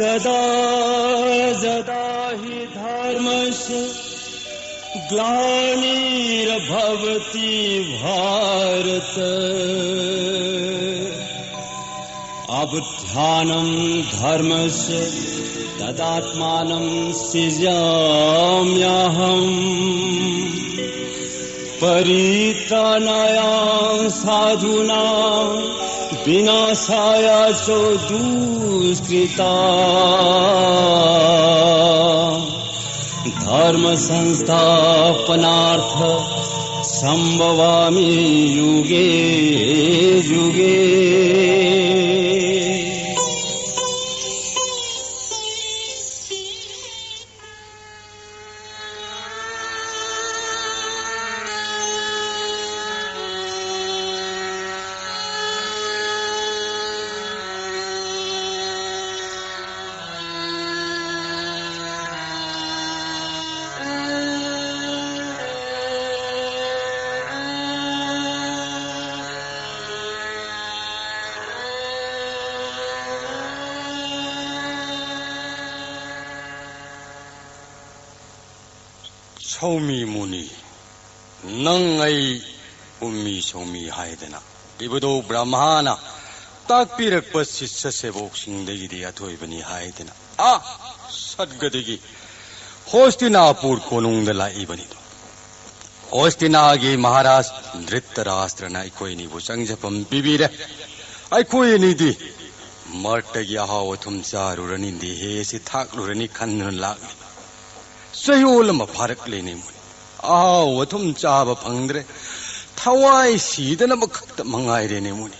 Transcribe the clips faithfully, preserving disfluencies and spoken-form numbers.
सदा सदा ही धर्मस्य ग्लानिर्भवति भारत। अब ध्यानं धर्मस्य तदात्मानं सृजाम्यहम्। परित्राणाय साधूनां विनाशाय च दुष्कृता। धर्म संस्थापनार्थ संभवामि युगे युगे। ꯁꯧꯃꯤ ꯃꯨꯅꯤ, ꯅꯪ ꯑꯩ ꯎꯝꯃꯤ ꯁꯧꯃꯤ ꯍꯥꯏꯗꯅ, ꯏꯕꯨꯙꯧ ꯕ꯭ꯔꯍꯃꯥꯅ ꯇꯥꯛꯄꯤꯔꯛꯄ ꯁꯤꯁ꯭ꯌ ꯁꯦꯕꯣꯛꯁꯤꯡꯗꯒꯤꯗꯤ ꯑꯊꯣꯏꯕꯅꯤ ꯍꯥꯏꯗꯅ, ꯑꯥ ꯁꯠꯒꯗꯒꯤ ꯍꯣꯁꯇꯤꯅꯥꯄꯨꯔ ꯀꯣꯅꯨꯡꯗ ꯂꯥꯛꯏꯕꯅꯤꯗꯣ꯫ ꯍꯣꯁꯇꯤꯅꯥꯒꯤ ꯃꯍꯥꯔꯥꯖ ꯙ꯭ꯔꯤꯇꯔꯥꯁꯇ꯭ꯔꯅ ꯑꯩꯈꯣꯏ ꯑꯅꯤꯕꯨ ꯆꯪꯖꯐꯝ ꯄꯤꯕꯤꯔꯦ꯫ ꯑꯩꯈꯣꯏ ꯑꯅꯤꯗꯤ ꯃꯔꯠꯇꯒꯤ ꯑꯍꯥꯎ ꯑꯊꯨꯝ ꯆꯥꯔꯨꯔꯅꯤ, ꯗꯦꯍꯦ ꯑꯁꯤ ꯊꯥꯛꯂꯨꯔꯅꯤ ꯈꯟꯗꯨꯅ ꯂꯥꯛꯂꯤ꯫ ꯆꯌꯣꯜ ꯑꯃ ꯐꯥꯔꯛꯂꯦꯅꯦ ꯃꯨꯅꯤ꯫ ꯑꯍꯥꯎ ꯑꯊꯨꯝ ꯆꯥꯕ ꯐꯪꯗ꯭ꯔꯦ꯫ ꯊꯋꯥꯏ ꯁꯤꯗꯅꯕ ꯈꯛꯇ ꯃꯉꯥꯏꯔꯦꯅꯦ ꯃꯨꯅꯤ꯫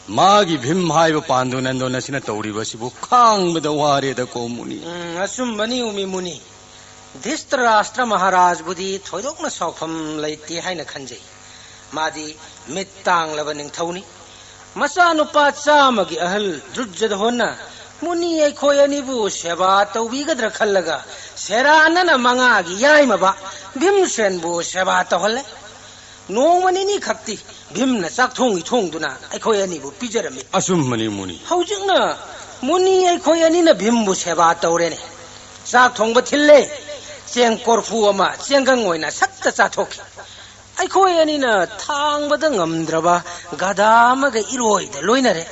ꯃꯥꯒꯤ ꯚꯤꯝ ꯍꯥꯏꯕ ꯄꯥꯟꯗꯨ ꯅꯟꯗꯣꯟ ꯑꯁꯤꯅ ꯇꯧꯔꯤꯕꯁꯤꯕꯨ ꯈꯥꯡꯕꯗ ꯋꯥꯔꯦꯗꯀꯣ ꯃꯨꯅꯤ꯫ ꯎꯝ, ꯑꯆꯨꯝꯕꯅꯤ ꯎꯃꯤ ꯃꯨꯅꯤ꯫ ꯙ꯭ꯔꯤꯇꯔꯥꯁꯇ꯭ꯔ ꯃꯍꯥꯔꯥꯖꯕꯨꯗꯤ ꯊꯣꯏꯗꯣꯛꯅ ꯁꯥꯎꯐꯝ ꯂꯩꯇꯦ ꯍꯥꯏꯅ ꯈꯟꯖꯩ꯫ ꯃꯥꯗꯤ ꯃꯤꯠ ꯇꯥꯡꯂꯕ ꯅꯤꯡꯊꯧꯅꯤ꯫ ꯃꯆꯥꯅꯨꯄꯥ ꯆꯥꯝꯃꯒꯤ ꯑꯍꯜ ꯗꯨꯔꯖꯣꯙꯣꯟꯅ ꯃꯨꯅꯤ ꯑꯩꯈꯣꯏ ꯑꯅꯤꯕꯨ ꯁꯦꯕꯥ ꯇꯧꯕꯤꯒꯗ꯭ꯔꯥ ꯈꯜꯂꯒ ꯁꯦꯔꯥꯟꯅꯅ ꯃꯉꯥꯒꯤ ꯌꯥꯏꯃꯕ ꯚꯤꯝꯁꯦꯟꯕꯨ ꯁꯦꯕꯥ ꯇꯧꯍꯜꯂꯦ꯫ ꯅꯣꯡꯃ ꯅꯤꯅꯤ ꯈꯛꯇꯤ ꯚꯤꯝꯅ ꯆꯥꯛ ꯊꯣꯡꯏ ꯊꯣꯡꯗꯨꯅ ꯑꯩꯈꯣꯏ ꯑꯅꯤꯕꯨ ꯄꯤꯖꯔꯝꯃꯤ꯫ ꯑꯆꯨꯝꯕꯅꯤ ꯃꯨꯅꯤ꯫ ꯍꯧꯖꯤꯛꯅ ꯃꯨꯅꯤ, ꯑꯩꯈꯣꯏ ꯑꯅꯤꯅ ꯚꯤꯝꯕꯨ ꯁꯦꯕꯥ ꯇꯧꯔꯦꯅꯦ꯫ ꯆꯥꯛ ꯊꯣꯡꯕ ꯊꯤꯜꯂꯦ꯫ ꯆꯦꯡ ꯀꯣꯔꯐꯨ ꯑꯃ ꯆꯦꯡꯒꯪ ꯑꯣꯏꯅ ꯁꯠꯇ ꯆꯥꯊꯣꯛꯈꯤ꯫ ꯑꯩꯈꯣꯏ ꯑꯅꯤꯅ ꯊꯥꯡꯕꯗ ꯉꯝꯗ꯭ꯔꯕ ꯒꯙꯥ ꯑꯃꯒ ꯏꯔꯣꯏꯗ ꯂꯣꯏꯅꯔꯦ꯫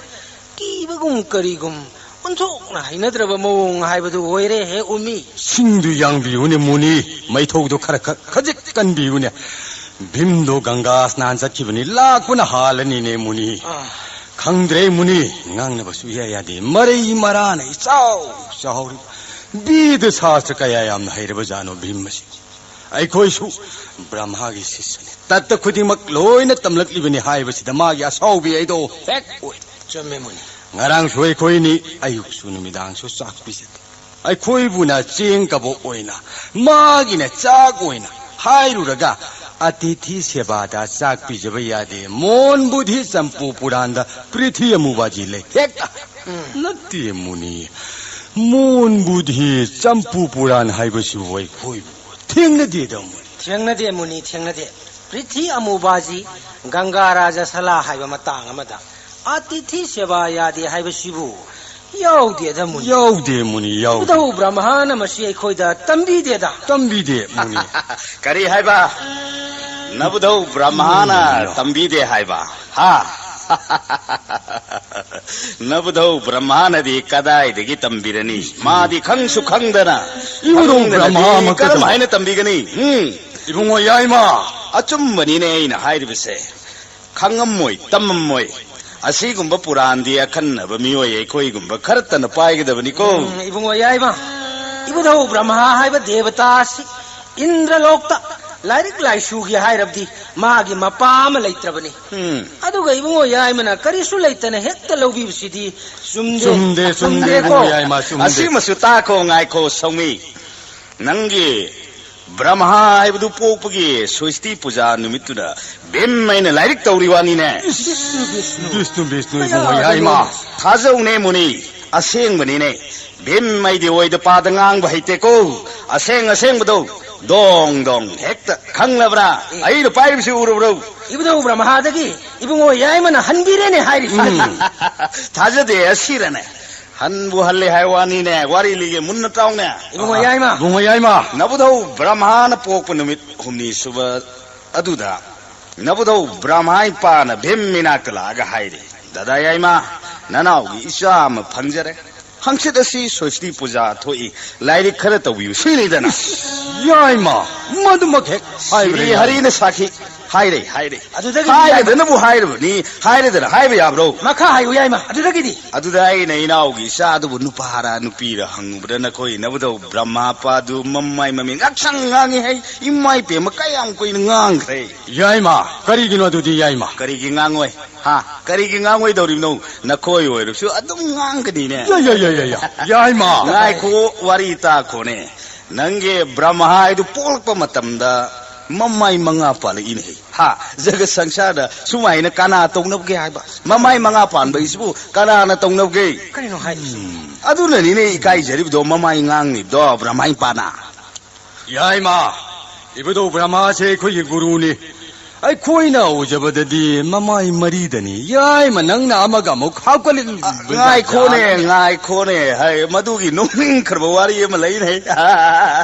ꯀꯤꯕꯒꯨꯝ ꯀꯔꯤꯒꯨꯝ ꯑꯣꯟꯊꯣꯛꯅ ꯍꯩꯅꯗ꯭ꯔꯕ ꯃꯑꯣꯡ ꯍꯥꯏꯕꯗꯨ ꯑꯣꯏꯔꯦ ꯍꯦ ꯎꯃꯤ꯫ ꯁꯤꯡꯗꯨ ꯌꯥꯡꯕꯤꯌꯨꯅꯦ ꯃꯨꯅꯤ, ꯃꯩꯊꯧꯗꯨ ꯈꯔ ꯈꯛ ꯈꯖꯤꯛ ꯀꯟꯕꯤꯌꯨꯅꯦ꯫ ꯚꯤꯝꯗꯣ ꯒꯪꯒꯥ ꯁ꯭ꯅꯥꯟ ꯆꯠꯈꯤꯕꯅꯤ, ꯂꯥꯛꯄꯅ ꯍꯥꯜꯂꯅꯤꯅꯦ ꯃꯨꯅꯤ꯫ ꯑꯥ꯫ ꯈꯪꯗ꯭ꯔꯦ ꯃꯨꯅꯤ, ꯉꯥꯡꯅꯕꯁꯨ ꯏꯌꯥ ꯌꯥꯗꯦ꯫ ꯃꯔꯩ ꯃꯔꯥꯅ ꯏꯆꯥꯎ ꯆꯥꯎꯔꯤ꯫ ꯕꯤꯗ ꯁꯥꯁꯇ꯭ꯔ ꯀꯌꯥ ꯌꯥꯝꯅ ꯍꯩꯔꯕ ꯖꯥꯠꯅꯣ ꯚꯤꯝ ꯑꯁꯤ꯫ ꯑꯩꯈꯣꯏꯁꯨ ꯕ꯭ꯔꯍ꯭ꯃꯥꯒꯤ ꯁꯤꯁ꯭ꯌꯅꯤ꯫ ꯇꯠꯇ ꯈꯨꯗꯤꯡꯃꯛ ꯂꯣꯏꯅ ꯇꯝꯂꯛꯂꯤꯕꯅꯤ ꯍꯥꯏꯕꯁꯤꯗ ꯃꯥꯒꯤ ꯑꯁꯥꯎꯕꯤ ꯑꯩꯗꯣ ꯍꯦꯛ ꯑꯣꯏ꯫ ꯆꯨꯝꯃꯦ ꯃꯨꯅꯤ꯫ ꯉꯔꯥꯡꯁꯨ ꯑꯩꯈꯣꯏꯅꯤ ꯑꯌꯨꯛꯁꯨ ꯅꯨꯃꯤꯗꯥꯡꯁꯨ ꯆꯥꯛ ꯄꯤꯖꯗꯦ꯫ ꯑꯩꯈꯣꯏꯕꯨꯅ ꯆꯦꯡ ꯀꯕꯣꯛ ꯑꯣꯏꯅ, ꯃꯥꯒꯤꯅ ꯆꯥꯛ ꯑꯣꯏꯅ ꯍꯥꯏꯔꯨꯔꯒ ꯑꯇꯤꯊꯤ ꯁꯦꯕꯥꯗ ꯆꯥꯛ ꯄꯤꯖꯕ ꯌꯥꯗꯦ꯫ ꯃꯣꯟ ꯕꯨꯙꯤ ꯆꯝꯄꯨ ꯄꯨꯔꯥꯟꯗ ꯄ꯭ꯔꯤꯊꯤ ꯑꯃꯨꯕꯥꯖꯤ ꯂꯩ꯫ ꯍꯦꯛꯇ꯫ ꯎꯝ꯫ ꯅꯠꯇꯦ ꯃꯨꯅꯤ, ꯃꯣꯟ ꯕꯨꯙꯤ ꯆꯝꯄꯨ ꯄꯨꯔꯥꯟ ꯍꯥꯏꯕꯁꯤꯕꯨ ꯑꯩꯈꯣꯏꯕꯨ ꯊꯦꯡꯅꯗꯦꯗ ꯃꯨꯅꯤ꯫ ꯊꯦꯡꯅꯗꯦ ꯃꯨꯅꯤ, ꯊꯦꯡꯅꯗꯦ꯫ ꯄ꯭ꯔꯤꯊꯤ ꯑꯃꯨꯕꯥꯖꯤ, ꯒꯪꯒꯥ ꯔꯥꯖ ꯁꯂꯥ ꯍꯥꯏꯕ ꯃꯇꯥꯡ ꯑꯃꯗ ꯑꯇꯤꯊꯤ ꯁꯦꯕꯥ ꯌꯥꯗꯦ ꯍꯥꯏꯕꯁꯤꯕꯨ ꯌꯥꯎꯗꯦꯗ ꯃꯨꯅꯤ꯫ ꯌꯥꯎꯗꯦ ꯃꯨꯅꯤ, ꯌꯥꯎꯗꯦ꯫ ꯏꯕꯨꯙꯧ ꯕ꯭ꯔꯍ꯭ꯃꯥꯅ ꯃꯁꯤ ꯑꯩꯈꯣꯏꯗ ꯇꯝꯕꯤꯗꯦꯗ꯫ ꯇꯝꯕꯤꯗꯦ ꯃꯨꯅꯤ꯫ ꯀꯔꯤ ꯍꯥꯏꯕ? ꯅꯕꯨꯙꯧ ꯕ꯭ꯔꯍ꯭ꯃꯥꯅ ꯎꯝ꯫ ꯇꯝꯕꯤꯗꯦ ꯍꯥꯏꯕ? ꯍꯥ? ꯅꯕꯨꯙꯧ ꯕ꯭ꯔꯍ꯭ꯃꯥꯅꯗꯤ ꯀꯗꯥꯏꯗꯒꯤ ꯇꯝꯕꯤꯔꯅꯤ? ꯃꯥꯗꯤ ꯈꯪꯁꯨ ꯈꯪꯗꯅ, ꯏꯕꯨꯙꯧ ꯈꯪꯗꯅꯗꯤ ꯕ꯭ꯔꯍ꯭ꯃꯥꯃꯛꯇꯗ ꯀꯔꯝ ꯍꯥꯏꯅ ꯇꯝꯕꯤꯒꯅꯤ? ꯎꯝ? ꯏꯕꯨꯡꯉꯣ ꯌꯥꯏꯃ꯫ ꯑꯆꯨꯝꯕꯅꯤꯅꯦ ꯑꯩꯅ ꯍꯥꯏꯔꯤꯕꯁꯦ꯫ ꯈꯪꯉꯝꯃꯣꯏ, ꯇꯝꯃꯝꯃꯣꯏ꯫ ꯑꯁꯤꯒꯨꯝꯕ ꯄꯨꯔꯥꯟꯗꯤ ꯑꯈꯟꯅꯕ ꯃꯤꯑꯣꯏ ꯑꯩꯈꯣꯏꯒꯨꯝꯕ ꯈꯔꯇꯅ ꯄꯥꯏꯒꯗꯕꯅꯤꯀꯣ꯫ ꯎꯝ, ꯏꯕꯨꯡꯉꯣ ꯌꯥꯏꯃ, ꯏꯕꯨꯙꯧ ꯕ꯭ꯔꯍ꯭ꯃꯥ ꯍꯥꯏꯕ ꯗꯦꯕꯇꯥ ꯑꯁꯤ ꯏꯟꯗ꯭ꯔꯂꯣꯛꯇ ꯂꯥꯏꯔꯤꯛ ꯂꯥꯏꯁꯨꯒꯤ ꯍꯥꯏꯔꯕꯗꯤ ꯃꯥꯒꯤ ꯃꯄꯥ ꯑꯃ ꯂꯩꯇ꯭ꯔꯕꯅꯤ꯫ ꯎꯝ꯫ ꯑꯗꯨꯒ ꯏꯕꯨꯡꯉꯣ ꯌꯥꯏꯃꯅ ꯀꯔꯤꯁꯨ ꯂꯩꯇꯅ ꯍꯦꯛꯇ ꯂꯧꯕꯤꯕꯁꯤꯗꯤ ꯆꯨꯝꯗꯦ, ꯆꯨꯝꯗꯦ, ꯆꯨꯝꯗꯦ, ꯆꯨꯝꯗꯦꯀꯣ? ꯏꯕꯨꯡꯉꯣ ꯌꯥꯏꯃ, ꯆꯨꯝꯗꯦ꯫ ꯑꯁꯤꯃꯁꯨ ꯇꯥꯈꯣ, ꯉꯥꯏꯈꯣ, ꯁꯧꯃꯤ꯫ ꯅꯪꯒꯤ ꯕ꯭ꯔꯍ꯭ꯃꯥ ꯍꯥꯏꯕꯗꯨ ꯄꯣꯛꯄꯒꯤ ꯁ꯭ꯋꯁꯇꯤ ꯄꯨꯖꯥ ꯅꯨꯃꯤꯠꯇꯨꯗ ꯚꯤꯝ ꯍꯥꯏꯅ ꯂꯥꯏꯔꯤꯛ ꯇꯧꯔꯤ ꯋꯥꯅꯤꯅꯦ꯫ ꯕꯤꯁꯅꯨ, ꯕꯤꯁꯅꯨ꯫ ꯕꯤꯁꯅꯨ, ꯕꯤꯁꯅꯨ, ꯀꯌꯥ ꯏꯕꯨꯡꯉꯣ ꯌꯥꯏꯃ꯫ ꯊꯥꯖꯧꯅꯦ ꯃꯨꯅꯤ, ꯑꯁꯦꯡꯕꯅꯤꯅꯦ꯫ ꯚꯤꯝ ꯑꯩꯗꯤ ꯑꯣꯏꯗ ꯄꯥꯗ ꯉꯥꯡꯕ ꯍꯩꯇꯦꯀꯣ꯫ ꯑꯁꯦꯡ ꯑꯁꯦꯡꯕꯗꯣ ꯗꯣꯡ ꯗꯣꯡ ꯍꯦꯛꯇ ꯈꯪꯂꯕ꯭ꯔꯥ? ꯑꯦ꯫ ꯑꯩꯅ ꯄꯥꯏꯔꯤꯕꯁꯤ ꯎꯔꯕ꯭ꯔꯣ? ꯏꯕꯨꯙꯧ ꯕ꯭ꯔꯍ꯭ꯃꯥꯗꯒꯤ ꯏꯕꯨꯡꯉꯣ ꯌꯥꯏꯃꯅ ꯍꯟꯕꯤꯔꯦꯅꯦ ꯍꯥꯏꯔꯤ꯫ ꯎꯝ꯫ ꯊꯥꯖꯗꯦ ꯑꯁꯤꯔꯅꯦ꯫ ꯍꯟꯕꯨ ꯍꯜꯂꯦ ꯍꯥꯏ ꯋꯥꯅꯤꯅꯦ, ꯋꯥꯔꯤ ꯂꯤꯒꯦ ꯃꯨꯟꯅ ꯇꯥꯎꯅꯦ꯫ ꯏꯕꯨꯡꯉꯣ ꯌꯥꯏꯃ꯫ ꯏꯕꯨꯡꯉꯣ ꯌꯥꯏꯃ꯫ ꯅꯕꯨꯙꯧ ꯕ꯭ꯔꯍꯃꯥꯅ ꯄꯣꯛꯄ ꯅꯨꯃꯤꯠ ꯍꯨꯝꯅꯤ ꯁꯨꯕ ꯑꯗꯨꯗ ꯅꯕꯨꯙꯧ ꯕ꯭ꯔꯍꯃꯥ ꯏꯄꯥꯅ ꯚꯤꯝ ꯃꯅꯥꯛꯇ ꯂꯥꯛꯑꯒ ꯍꯥꯏꯔꯦ, "ꯗꯗꯥ ꯌꯥꯏꯃ, ꯅꯅꯥꯎꯒꯤ ꯏꯆꯥ ꯑꯃ ꯐꯪꯖꯔꯦ꯫ ꯍꯪꯆꯤꯠ ꯑꯁꯤ ꯁꯣꯁꯇꯤ ꯄꯨꯖꯥ ꯊꯣꯛꯏ, ꯂꯥꯏꯔꯤꯛ ꯈꯔ ꯇꯧꯕꯤꯌꯨ ꯁꯤꯅꯤꯗꯅ"꯫ ꯌꯥꯏꯃ, ꯃꯗꯨꯃꯛ ꯍꯦꯛ ꯍꯥꯏꯕ꯭ꯔꯥ ꯁ꯭ꯔꯤ ꯌꯥꯏꯃ? ꯍꯔꯤꯅ ꯁꯥꯈꯤ꯫ ꯍꯥꯏꯔꯦ, ꯍꯥꯏꯔꯦ꯫ ꯑꯗꯨꯗꯒꯤꯗꯤ ꯍꯥꯏꯔꯗꯅꯕꯨ ꯍꯥꯏꯔꯕꯅꯤ, ꯍꯥꯏꯔꯗꯅ ꯍꯥꯏꯕ ꯌꯥꯕ꯭ꯔꯣ? ꯃꯈꯥ ꯍꯥꯏꯌꯨ ꯌꯥꯏꯃ, ꯑꯗꯨꯗꯒꯤꯗꯤ꯫ ꯑꯗꯨꯗ ꯑꯩꯅ ꯏꯅꯥꯎꯒꯤ ꯏꯆꯥꯗꯨꯕꯨ ꯅꯨꯄꯥꯔ ꯅꯨꯄꯤꯔ ꯍꯪꯉꯨꯕꯗ ꯅꯈꯣꯏ ꯅꯕꯨꯙꯧ ꯕ꯭ꯔꯍꯃꯥꯄꯥꯗꯨ ꯃꯃꯥꯏ ꯃꯃꯤꯡ ꯉꯥꯛꯁꯪ ꯉꯥꯡꯉꯤ ꯍꯥꯏ꯫ ꯏꯃꯥ ꯏꯄꯦꯝꯃ ꯀꯌꯥꯝ ꯀꯨꯏꯅ ꯉꯥꯡꯈ꯭ꯔꯦ꯫ ꯌꯥꯏꯃ, ꯀꯔꯤꯒꯤꯅꯣ ꯑꯗꯨꯗꯤ ꯌꯥꯏꯃ? ꯀꯔꯤꯒꯤ ꯉꯥꯡꯉꯣꯏ? ꯍꯥ? ꯀꯔꯤꯒꯤ ꯉꯥꯡꯉꯣꯏꯗꯧꯔꯤꯕꯅꯣ? ꯅꯈꯣꯏ ꯑꯣꯏꯔꯁꯨ ꯑꯗꯨꯝ ꯉꯥꯡꯒꯅꯤꯅꯦ꯫ ꯌꯥ, ꯌꯥ, ꯌꯥ, ꯌꯥ, ꯌꯥ꯫ ꯌꯥꯏꯃ꯫ ꯉꯥꯏꯈꯣ, ꯋꯥꯔꯤ ꯇꯥꯈꯣꯅꯦ꯫ ꯅꯪꯒꯤ ꯕ꯭ꯔꯍꯃꯥ ꯍꯥꯏꯗꯨ ꯄꯣꯛꯂꯛꯄ ꯃꯇꯝꯗ ꯃꯃꯥꯏ ꯃꯉꯥ ꯄꯥꯜꯂꯛꯏꯅꯦ꯫ ꯍꯥ? ꯖꯒꯠ ꯁꯪꯁꯥꯔꯗ ꯁꯨꯃꯥꯏꯅ ꯀꯅꯥ ꯇꯧꯅꯕꯒꯦ ꯍꯥꯏꯕ? ꯃꯃꯥꯏ ꯃꯉꯥ ꯄꯥꯟꯕ ꯍꯥꯏꯁꯤꯕꯨ ꯀꯅꯥꯅ ꯇꯧꯅꯕꯒꯦ? ꯀꯔꯤꯅꯣ ꯍꯥꯏꯔꯤꯁꯤꯕꯨ? ꯎꯝ꯫ ꯑꯗꯨꯅꯅꯤꯅꯦ ꯏꯀꯥꯏꯖꯔꯤꯕꯗꯣ, ꯃꯃꯥꯏ ꯉꯥꯡꯉꯤꯕꯗꯣ ꯕ꯭ꯔꯍꯃꯥ ꯏꯄꯥꯅ꯫ ꯌꯥꯏꯃ, ꯏꯕꯨꯙꯧ ꯕ꯭ꯔꯍꯃꯥꯁꯦ ꯑꯩꯈꯣꯏꯒꯤ ꯒꯨꯔꯨꯅꯤ꯫ ꯑꯩꯈꯣꯏꯅ ꯎꯖꯕꯗꯗꯤ ꯃꯃꯥꯏ ꯃꯔꯤꯗꯅꯤ꯫ ꯌꯥꯏꯃ, ꯅꯪꯅ ꯑꯃꯒ ꯑꯃꯨꯛ ꯍꯥꯞꯀꯠꯂꯤ-꯫ ꯑ, ꯉꯥꯏꯈꯣꯅꯦ, ꯉꯥꯏꯈꯣꯅꯦ꯫ ꯍꯥꯏ, ꯃꯗꯨꯒꯤ ꯅꯣꯛꯅꯤꯡꯈ꯭ꯔꯕ ꯋꯥꯔꯤ ꯑꯃ ꯂꯩꯅꯦ꯫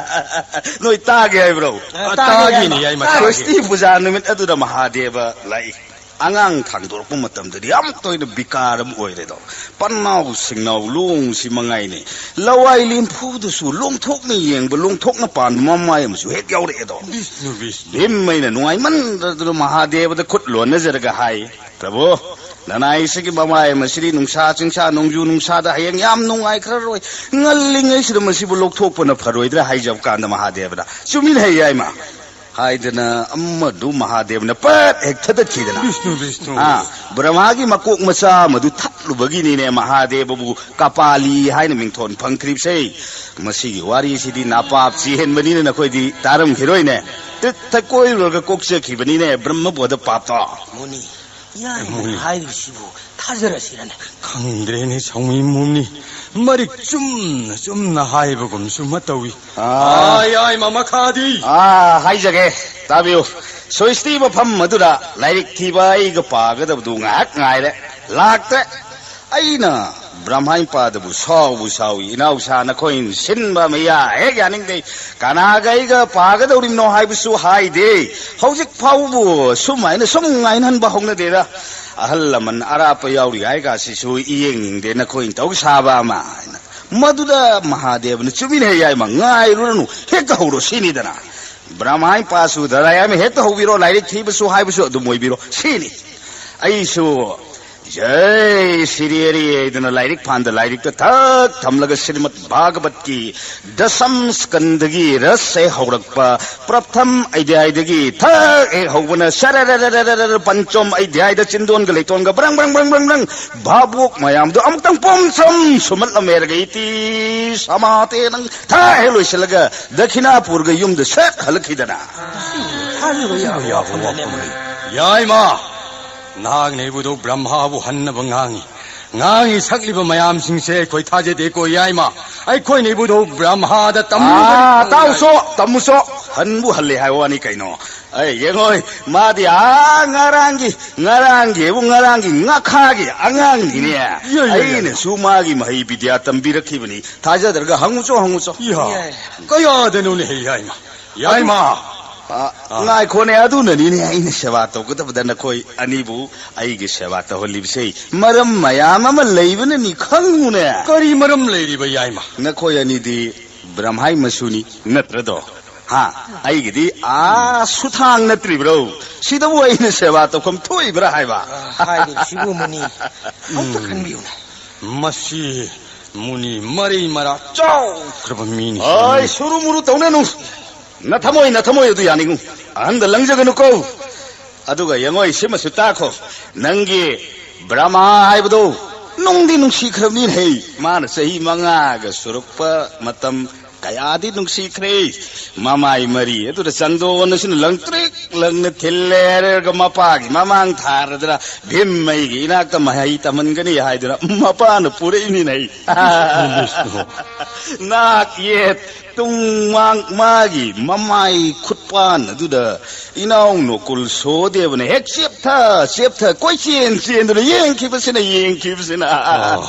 ꯅꯣꯏ ꯇꯥꯒꯦ ꯍꯥꯏꯕ꯭ꯔꯣ? ꯑ, ꯇꯥꯒꯦ, ꯇꯥꯒꯦꯅꯦ, ꯌꯥꯏꯃ꯫ ꯌꯥꯏꯃ, ꯇꯥꯒꯦ꯫ ꯁ꯭ꯔꯤꯁꯇꯤ ꯄꯨꯖꯥ ꯅꯨꯃꯤꯠ ꯑꯗꯨꯗ ꯃꯍꯥꯗꯦꯕ ꯂꯥꯛꯏ꯫ ꯑꯉꯥꯡ ꯊꯥꯡꯗꯣꯔꯛꯄ ꯃꯇꯝꯗꯗꯤ ꯑꯃꯨꯛꯇ ꯑꯣꯏꯅ ꯕꯤꯀꯥꯔ ꯑꯃ ꯑꯣꯏꯔꯦꯗꯣ꯫ ꯄꯟꯅꯥꯎ ꯁꯤꯡꯅꯥꯎ ꯂꯣꯡꯁꯤ ꯃꯉꯥꯏꯅꯦ꯫ ꯂꯋꯥꯏ ꯂꯦꯝꯐꯨꯗꯁꯨ ꯂꯣꯡꯊꯣꯛꯅ ꯌꯦꯡꯕ, ꯂꯣꯡꯊꯣꯛꯅ ꯄꯥꯟꯕ ꯃꯃꯥꯏ ꯑꯃꯁꯨ ꯍꯦꯛ ꯌꯥꯎꯔꯛꯑꯦꯗꯣ꯫ ꯚꯤꯁꯅꯨ, ꯚꯤꯁꯅꯨ꯫ ꯚꯤꯝ ꯑꯩꯅ ꯅꯨꯡꯉꯥꯏꯃꯟꯗꯗꯅ ꯃꯍꯥꯗꯦꯕꯗ ꯈꯨꯠ ꯂꯣꯟꯅꯖꯔꯒ ꯍꯥꯏ, "ꯄ꯭ꯔꯚꯨ, ꯅꯅꯥꯏꯁꯤꯒꯤ ꯃꯃꯥꯏ ꯑꯃꯁꯤꯗꯤ ꯅꯨꯡꯁꯥ ꯆꯤꯡꯁꯥ ꯅꯣꯡꯖꯨ ꯅꯨꯡꯁꯥꯗ ꯍꯌꯦꯡ ꯌꯥꯝ ꯅꯨꯡꯉꯥꯏꯈ꯭ꯔꯔꯣꯏ꯫ ꯉꯜꯂꯤꯉꯩꯁꯤꯗ ꯃꯁꯤꯕꯨ ꯂꯧꯊꯣꯛꯄꯅ ꯐꯔꯣꯏꯗ꯭ꯔꯥ?" ꯍꯥꯏꯖꯕ ꯀꯥꯟꯗ ꯃꯍꯥꯗꯦꯕꯅ, "ꯆꯨꯝꯃꯤꯅꯦ ꯍꯦ ꯌꯥꯏꯃ" ꯍꯥꯏꯗꯅ ꯑꯃꯗꯨ ꯃꯍꯥꯗꯦꯕꯅ ꯄꯠ ꯍꯦꯛ ꯊꯗꯠꯈꯤꯗꯅ꯫ ꯚꯤꯁꯅꯨ, ꯚꯤꯁꯅꯨ꯫ ꯑꯥ, ꯕ꯭ꯔꯍꯃꯥꯒꯤ ꯃꯀꯣꯛ ꯃꯆꯥ ꯑꯃꯗꯨ ꯊꯠꯂꯨꯕꯒꯤꯅꯤꯅꯦ ꯃꯍꯥꯗꯦꯕꯕꯨ ꯀꯄꯥꯂꯤ ꯍꯥꯏꯅ ꯃꯤꯡꯊꯣꯟ ꯐꯪꯈ꯭ꯔꯤꯕꯁꯦ꯫ ꯃꯁꯤꯒꯤ ꯋꯥꯔꯤꯁꯤꯗꯤ ꯅꯥꯄꯥꯞ ꯆꯦꯍꯟꯕꯅꯤꯅ ꯅꯈꯣꯏꯗꯤ ꯇꯥꯔꯝꯈꯤꯔꯣꯏꯅꯦ꯫ ꯇꯤꯔꯊ ꯀꯣꯏꯔꯨꯔꯒ ꯀꯣꯛꯆꯈꯤꯕꯅꯤꯅꯦ ꯕ꯭ꯔꯍꯃꯕꯣꯙ ꯄꯥꯞꯇꯣ꯫ ꯃꯨꯅꯤ, ꯌꯥꯏꯃꯅ ꯃꯨꯅꯤ꯫ ꯍꯥꯏꯔꯤꯕꯁꯤꯕꯨ ꯊꯥꯖꯔꯁꯤꯔꯅꯦ? ꯈꯪꯗ꯭ꯔꯦꯅꯦ ꯁꯥꯎꯃꯤ ꯃꯨꯅꯤ꯫ ꯃꯔꯤꯛ ꯆꯨꯝꯅ ꯆꯨꯝꯅ ꯍꯥꯏꯕꯒꯨꯝꯁꯨ ꯑꯃ ꯇꯧꯏ꯫ ꯑꯥ꯫ ꯑꯥ, ꯌꯥꯏꯃ ꯃꯈꯥꯗꯤ? ꯑꯥ, ꯍꯥꯏꯖꯒꯦ, ꯇꯥꯕꯤꯌꯨ꯫ ꯁ꯭ꯔꯤꯁꯇꯤ ꯃꯐꯝ ꯑꯗꯨꯗ ꯂꯥꯏꯔꯤꯛ ꯊꯤꯕ ꯑꯩꯒ ꯄꯥꯒꯗꯕꯗꯨ ꯉꯥꯏꯍꯥꯛ ꯉꯥꯏꯔꯦ, ꯂꯥꯛꯇ꯭ꯔꯦ꯫ ꯑꯩꯅ ꯕ꯭ꯔꯍꯃꯥꯏ ꯄꯥꯗꯕꯨ ꯁꯥꯎꯕꯨ ꯁꯥꯎꯏ꯫ ꯏꯅꯥꯎꯁꯥ, ꯅꯈꯣꯏꯅ ꯁꯤꯟꯕ ꯃꯌꯥ ꯍꯦꯛ ꯌꯥꯅꯤꯡꯗꯦ꯫ ꯀꯅꯥꯒ ꯑꯩꯒ ꯄꯥꯒꯗꯧꯔꯤꯕꯅꯣ ꯍꯥꯏꯕꯁꯨ ꯍꯥꯏꯗꯦ꯫ ꯍꯧꯖꯤꯛ ꯐꯥꯎꯕꯕꯨ ꯁꯨꯃꯥꯏꯅ ꯁꯨꯝ ꯉꯥꯏꯅꯍꯟꯕ ꯍꯧꯅꯗꯦꯗ꯫ ꯑꯍꯜ ꯂꯃꯟ ꯑꯔꯥꯞꯄ ꯌꯥꯎꯔꯤ ꯍꯥꯏꯒꯁꯤꯁꯨ ꯌꯦꯡꯅꯤꯡꯗꯦ, ꯅꯈꯣꯏꯅ ꯇꯧ ꯁꯥꯕ ꯑꯃ ꯍꯥꯏꯅ꯫ ꯃꯗꯨꯗ ꯃꯍꯥꯗꯦꯕꯅ ꯆꯨꯃꯤꯟꯅ ꯍꯦꯛ ꯌꯥꯏꯃ, ꯉꯥꯏꯔꯨꯔꯅꯨ, ꯍꯦꯛꯇ ꯍꯧꯔꯣ ꯁꯤꯅꯤꯗꯅ꯫ ꯕ꯭ꯔꯍꯃꯥꯏ ꯄꯥꯁꯨ ꯗꯔꯥꯏ ꯑꯃ ꯍꯦꯛꯇ ꯍꯧꯕꯤꯔꯣ, ꯂꯥꯏꯔꯤꯛ ꯊꯤꯕꯁꯨ ꯍꯥꯏꯕꯁꯨ ꯑꯗꯨꯝ ꯑꯣꯏꯕꯤꯔꯣ ꯁꯤꯅꯤ꯫ ꯑꯩꯁꯨ ꯖꯩ ꯁꯤꯔꯤ ꯑꯔꯤ ꯍꯥꯏꯗꯨꯅ ꯂꯥꯏꯔꯤꯛ ꯐꯥꯟꯗ ꯂꯥꯏꯔꯤꯛꯇ ꯊꯛ ꯊꯝꯂꯒ ꯁ꯭ꯔꯤꯃꯗ ꯚꯥꯒꯕꯠꯀꯤ ꯗꯁꯝ ꯁ꯭ꯀꯟꯗꯒꯤ ꯔꯁ ꯍꯦꯛ ꯍꯧꯔꯛꯄ, ꯄ꯭ꯔꯊꯝ ꯑꯙ꯭ꯌꯥꯏꯗꯒꯤ ꯊꯛ ꯍꯦꯛ ꯍꯧꯕꯅ ꯁꯔꯔꯔꯔꯔꯔ ꯄꯟꯆꯝ ꯑꯙ꯭ꯌꯥꯏꯗ ꯆꯤꯟꯗꯣꯟꯒ ꯂꯩꯇꯣꯟꯒ ꯕ꯭ꯔꯪ ꯕ꯭ꯔꯪ ꯕ꯭ꯔꯪ ꯕ꯭ꯔꯪ ꯕ꯭ꯔꯪ ꯚꯥꯕꯣꯛ ꯃꯌꯥꯝꯗꯣ ꯑꯃꯨꯛꯇꯪ ꯄꯣꯝꯁꯝ ꯁꯨꯝꯍꯠꯂꯝꯃꯦꯔꯒ ꯏꯇꯤ ꯁꯃꯥꯇꯦ ꯅꯪ ꯊꯛ ꯍꯦꯛ ꯂꯣꯏꯁꯤꯜꯂꯒ ꯗꯈꯤꯅꯥꯄꯨꯔꯒ ꯌꯨꯝꯗ ꯁꯠ ꯍꯜꯂꯛꯈꯤꯗꯅ꯫ ꯊꯥꯖꯕ ꯌꯥꯕ ꯌꯥꯕ ꯋꯥꯐꯝꯅꯦ꯫ ꯋꯥꯐꯝꯅꯤ꯫ ꯌꯥꯏꯃ! ꯅꯍꯥꯛꯅ ꯏꯕꯨꯙꯧ ꯕ꯭ꯔꯍ꯭ꯃꯥꯕꯨ ꯍꯟꯅꯕ ꯉꯥꯡꯉꯤ꯫ ꯉꯥꯡꯉꯤ ꯁꯛꯂꯤꯕ ꯃꯌꯥꯝꯁꯤꯡꯁꯦ ꯑꯩꯈꯣꯏ ꯊꯥꯖꯗꯦꯀꯣ ꯌꯥꯏꯃ꯫ ꯑꯩꯈꯣꯏꯅ ꯏꯕꯨꯙꯧ ꯕ꯭ꯔꯍ꯭ꯃꯥꯗ ꯇꯝꯃꯨꯕꯅꯤ꯫ ꯑꯥ, ꯇꯥꯎꯁꯣ, ꯇꯝꯃꯨꯁꯣ꯫ ꯍꯟꯕꯨ ꯍꯜꯂꯦ ꯍꯥꯏꯕ ꯋꯥꯅꯤ ꯀꯩꯅꯣ꯫ ꯑꯩ ꯌꯦꯡꯉꯣꯏ, ꯃꯥꯗꯤ ꯑꯥ ꯉꯔꯥꯡꯒꯤ, ꯉꯔꯥꯡꯒꯤ ꯍꯥꯏꯕꯨ ꯉꯔꯥꯡꯒꯤ ꯉꯥꯈꯥꯒꯤ ꯑꯉꯥꯡꯅꯤꯅꯦ꯫ ꯌꯥ, ꯌꯥ, ꯌꯥ, ꯌꯥ꯫ ꯑꯩꯅꯁꯨ ꯃꯥꯒꯤ ꯃꯍꯩ ꯕꯤꯗ꯭ꯌꯥ ꯇꯝꯕꯤꯔꯛꯈꯤꯕꯅꯤ꯫ ꯊꯥꯖꯗ꯭ꯔꯒ ꯍꯪꯉꯨꯆꯣ, ꯍꯪꯉꯨꯆꯣ꯫ ꯏꯍꯥ, ꯌꯥꯏ꯫ ꯀꯌꯥꯗꯅꯣꯅꯦ ꯍꯦ ꯌꯥꯏꯃ? ꯌꯥꯏꯃ! ꯑ, ꯑ꯫ ꯉꯥꯏꯈꯣꯅꯦ, ꯑꯗꯨꯅꯅꯤꯅꯦ ꯑꯩꯅ ꯁꯦꯕꯥ ꯇꯧꯒꯗꯕꯗ ꯅꯈꯣꯏ ꯑꯅꯤꯕꯨ ꯑꯩꯒꯤ ꯁꯦꯕꯥ ꯇꯧꯍꯜꯂꯤꯕꯁꯦ꯫ ꯃꯔꯝ ꯃꯌꯥꯝ ꯑꯃ ꯂꯩꯕꯅꯅꯤ, ꯈꯪꯉꯨꯅꯦ꯫ ꯀꯔꯤ ꯃꯔꯝ ꯂꯩꯔꯤꯕ ꯌꯥꯏꯃ? ꯅꯈꯣꯏ ꯑꯅꯤꯗꯤ ꯕ꯭ꯔꯍꯃꯥꯏ ꯃꯁꯨꯅꯤ ꯅꯠꯇ꯭ꯔꯗꯣ? ꯍꯥ? ꯑꯩꯒꯤꯗꯤ ꯑꯥ ꯁꯨꯊꯥꯡ ꯅꯠꯇ꯭ꯔꯤꯕ꯭ꯔꯣ? ꯁꯤꯗꯕꯨ ꯑꯩꯅ ꯁꯦꯕꯥ ꯇꯧꯐꯝ ꯊꯣꯛꯏꯕ꯭ꯔꯥ ꯍꯥꯏꯕ? ꯑ, ꯍꯥꯏꯔꯤꯕꯁꯤꯕꯨ ꯃꯨꯅꯤ, ꯑꯝꯇ ꯎꯝ꯫ ꯈꯟꯕꯤꯌꯨꯅꯦ꯫ ꯃꯁꯤ ꯃꯨꯅꯤ ꯃꯔꯩ ꯃꯔꯥ ꯆꯥꯎꯈ꯭ꯔꯕ ꯃꯤꯅꯤ꯫ ꯑꯣꯏ, ꯁꯨꯔꯨ ꯃꯨꯔꯨ ꯇꯧꯅꯅꯨ꯫ ꯅꯊꯃꯣꯏ, ꯅꯊꯃꯣꯏ ꯑꯗꯨ ꯌꯥꯅꯤꯡꯉꯨ꯫ ꯑꯍꯟꯗ ꯂꯪꯖꯒꯅꯨꯀꯣ꯫ ꯑꯗꯨꯒ ꯌꯦꯡꯉꯣꯏ, ꯁꯤꯃꯁꯨ ꯇꯥꯈꯣ꯫ ꯅꯪꯒꯤ ꯕ꯭ꯔꯍꯃꯥ ꯍꯥꯏꯕꯗꯣ ꯅꯨꯡꯗꯤ ꯅꯨꯡꯁꯤꯈ꯭ꯔꯕꯅꯤꯅꯦ ꯍꯦ꯫ ꯃꯥꯅ ꯆꯍꯤ ꯃꯉꯥꯒ ꯁꯨꯔꯛꯄ ꯃꯇꯝ ꯀꯌꯥꯗꯤ ꯅꯨꯡꯁꯤꯈ꯭ꯔꯦ꯫ ꯃꯃꯥꯏ ꯃꯔꯤ ꯑꯗꯨꯗ ꯆꯟꯗꯣꯟ ꯑꯁꯤꯅ ꯂꯪꯇ꯭ꯔꯤꯛ ꯂꯪꯅ ꯊꯤꯜꯂꯦ ꯍꯥꯏꯔꯒ ꯃꯄꯥꯒꯤ ꯃꯃꯥꯡ ꯊꯥꯔꯗꯅ ꯚꯤꯝꯃꯩꯒꯤ ꯏꯅꯥꯛꯇ ꯃꯍꯩ ꯇꯝꯍꯟꯒꯅꯤ ꯍꯥꯏꯗꯨꯅ ꯃꯄꯥꯅ ꯄꯨꯔꯛꯏꯅꯤꯅꯦ꯫ ꯅꯥꯛ ꯌꯦꯠ ꯇꯨꯡ ꯃꯥꯡ ꯃꯥꯒꯤ ꯃꯃꯥꯏ ꯈꯨꯠꯄꯥꯟ ꯑꯗꯨꯗ ꯏꯅꯥꯎ ꯅꯣꯀꯨꯜ ꯁꯣꯗꯦꯕꯅ ꯍꯦꯛ ꯆꯦꯞꯊ ꯆꯦꯞꯊ ꯀꯣꯏꯆꯦꯟ ꯆꯦꯟꯗꯨꯅ ꯌꯦꯡꯈꯤꯕꯁꯤꯅ ꯌꯦꯡꯈꯤꯕꯁꯤꯅ꯫ ꯑꯣ꯫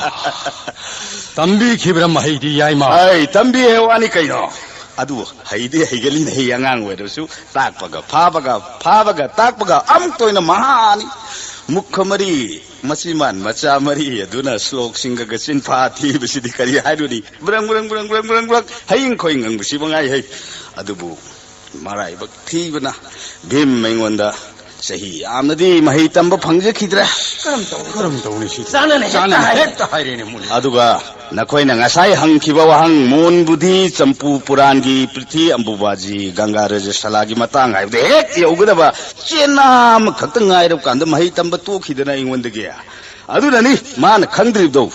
ꯇꯝꯕꯤꯈꯤꯕ꯭ꯔꯥ ꯃꯍꯩꯗꯤ, ꯌꯥꯏꯃ? ꯑꯩ ꯇꯝꯕꯤ ꯍꯥꯏ ꯋꯥꯅꯤ ꯀꯩꯅꯣ꯫ ꯑꯗꯨ ꯍꯩꯗꯤ ꯍꯩꯒꯜꯂꯤꯅꯦ, ꯑꯩ ꯑꯉꯥꯡ ꯑꯣꯏꯔꯁꯨ ꯇꯥꯛꯄꯒ ꯐꯥꯕꯒ, ꯐꯥꯕꯒ ꯇꯥꯛꯄꯒ ꯑꯃꯨꯛꯇ ꯑꯣꯏꯅ ꯃꯍꯥꯅꯤ꯫ ꯃꯨꯈ ꯃꯔꯤ, ꯃꯆꯤꯟꯕꯥꯟ ꯃꯆꯥ ꯃꯔꯤ ꯑꯗꯨꯅ ꯁ꯭ꯂꯣꯛꯁꯤꯡꯒꯒ ꯆꯤꯟꯐꯥ ꯊꯤꯕꯁꯤꯗꯤ ꯀꯔꯤ ꯍꯥꯏꯔꯨꯅꯤ? ꯕ꯭ꯔꯪ, ꯕ꯭ꯔꯪ, ꯕ꯭ꯔꯪ, ꯕ꯭ꯔꯪ, ꯕ꯭ꯔꯪ, ꯕ꯭ꯔꯪ, ꯍꯌꯤꯡ ꯈꯣꯏ ꯉꯪꯕꯁꯤ ꯃꯉꯥꯏ ꯍꯩ꯫ ꯑꯗꯨꯕꯨ ꯃꯔꯥꯏꯕꯛ ꯊꯤꯕꯅ ꯚꯤꯝ ꯑꯩꯉꯣꯟꯗ ꯆꯍꯤ ꯌꯥꯝꯅꯗꯤ ꯃꯍꯩ ꯇꯝꯕ ꯐꯪꯖꯈꯤꯗ꯭ꯔꯦ꯫ ꯀꯔꯝ ꯇꯧꯅꯤ? ꯀꯔꯝ ꯇꯧꯅꯤ ꯁꯤꯗꯤ? ꯆꯥꯅꯅ ꯍꯦꯛꯇ ꯆꯥꯅꯅ ꯍꯥꯏ꯫ ꯍꯦꯛꯇ ꯍꯥꯏꯔꯦꯅꯦ, ꯃꯨꯅꯤ꯫ ꯑꯗꯨꯒ ꯅꯈꯣꯏꯅ ꯉꯁꯥꯏ ꯍꯪꯈꯤꯕ ꯋꯥꯍꯪ, ꯃꯣꯟ ꯕꯨꯙꯤ, ꯆꯝꯄꯨ ꯄꯨꯔꯥꯟꯒꯤ ꯄ꯭ꯔꯤꯊꯤ ꯑꯝꯕꯨꯕꯥꯖꯤ, ꯒꯪꯒꯥ ꯔꯖꯁꯂꯥꯒꯤ ꯃꯇꯥꯡ ꯍꯥꯏꯕꯗ ꯍꯦꯛ ꯌꯧꯒꯗꯕ ꯆꯦꯅꯥ ꯑꯃꯈꯛꯇ ꯉꯥꯏꯔꯕ ꯀꯥꯟꯗ ꯃꯍꯩ ꯇꯝꯕ ꯇꯣꯛꯈꯤꯗꯅ ꯑꯩꯉꯣꯟꯗꯒꯤ꯫ ꯑꯗꯨꯅꯅꯤ ꯃꯥꯅ ꯈꯪꯗ꯭ꯔꯤꯕꯗꯣ꯫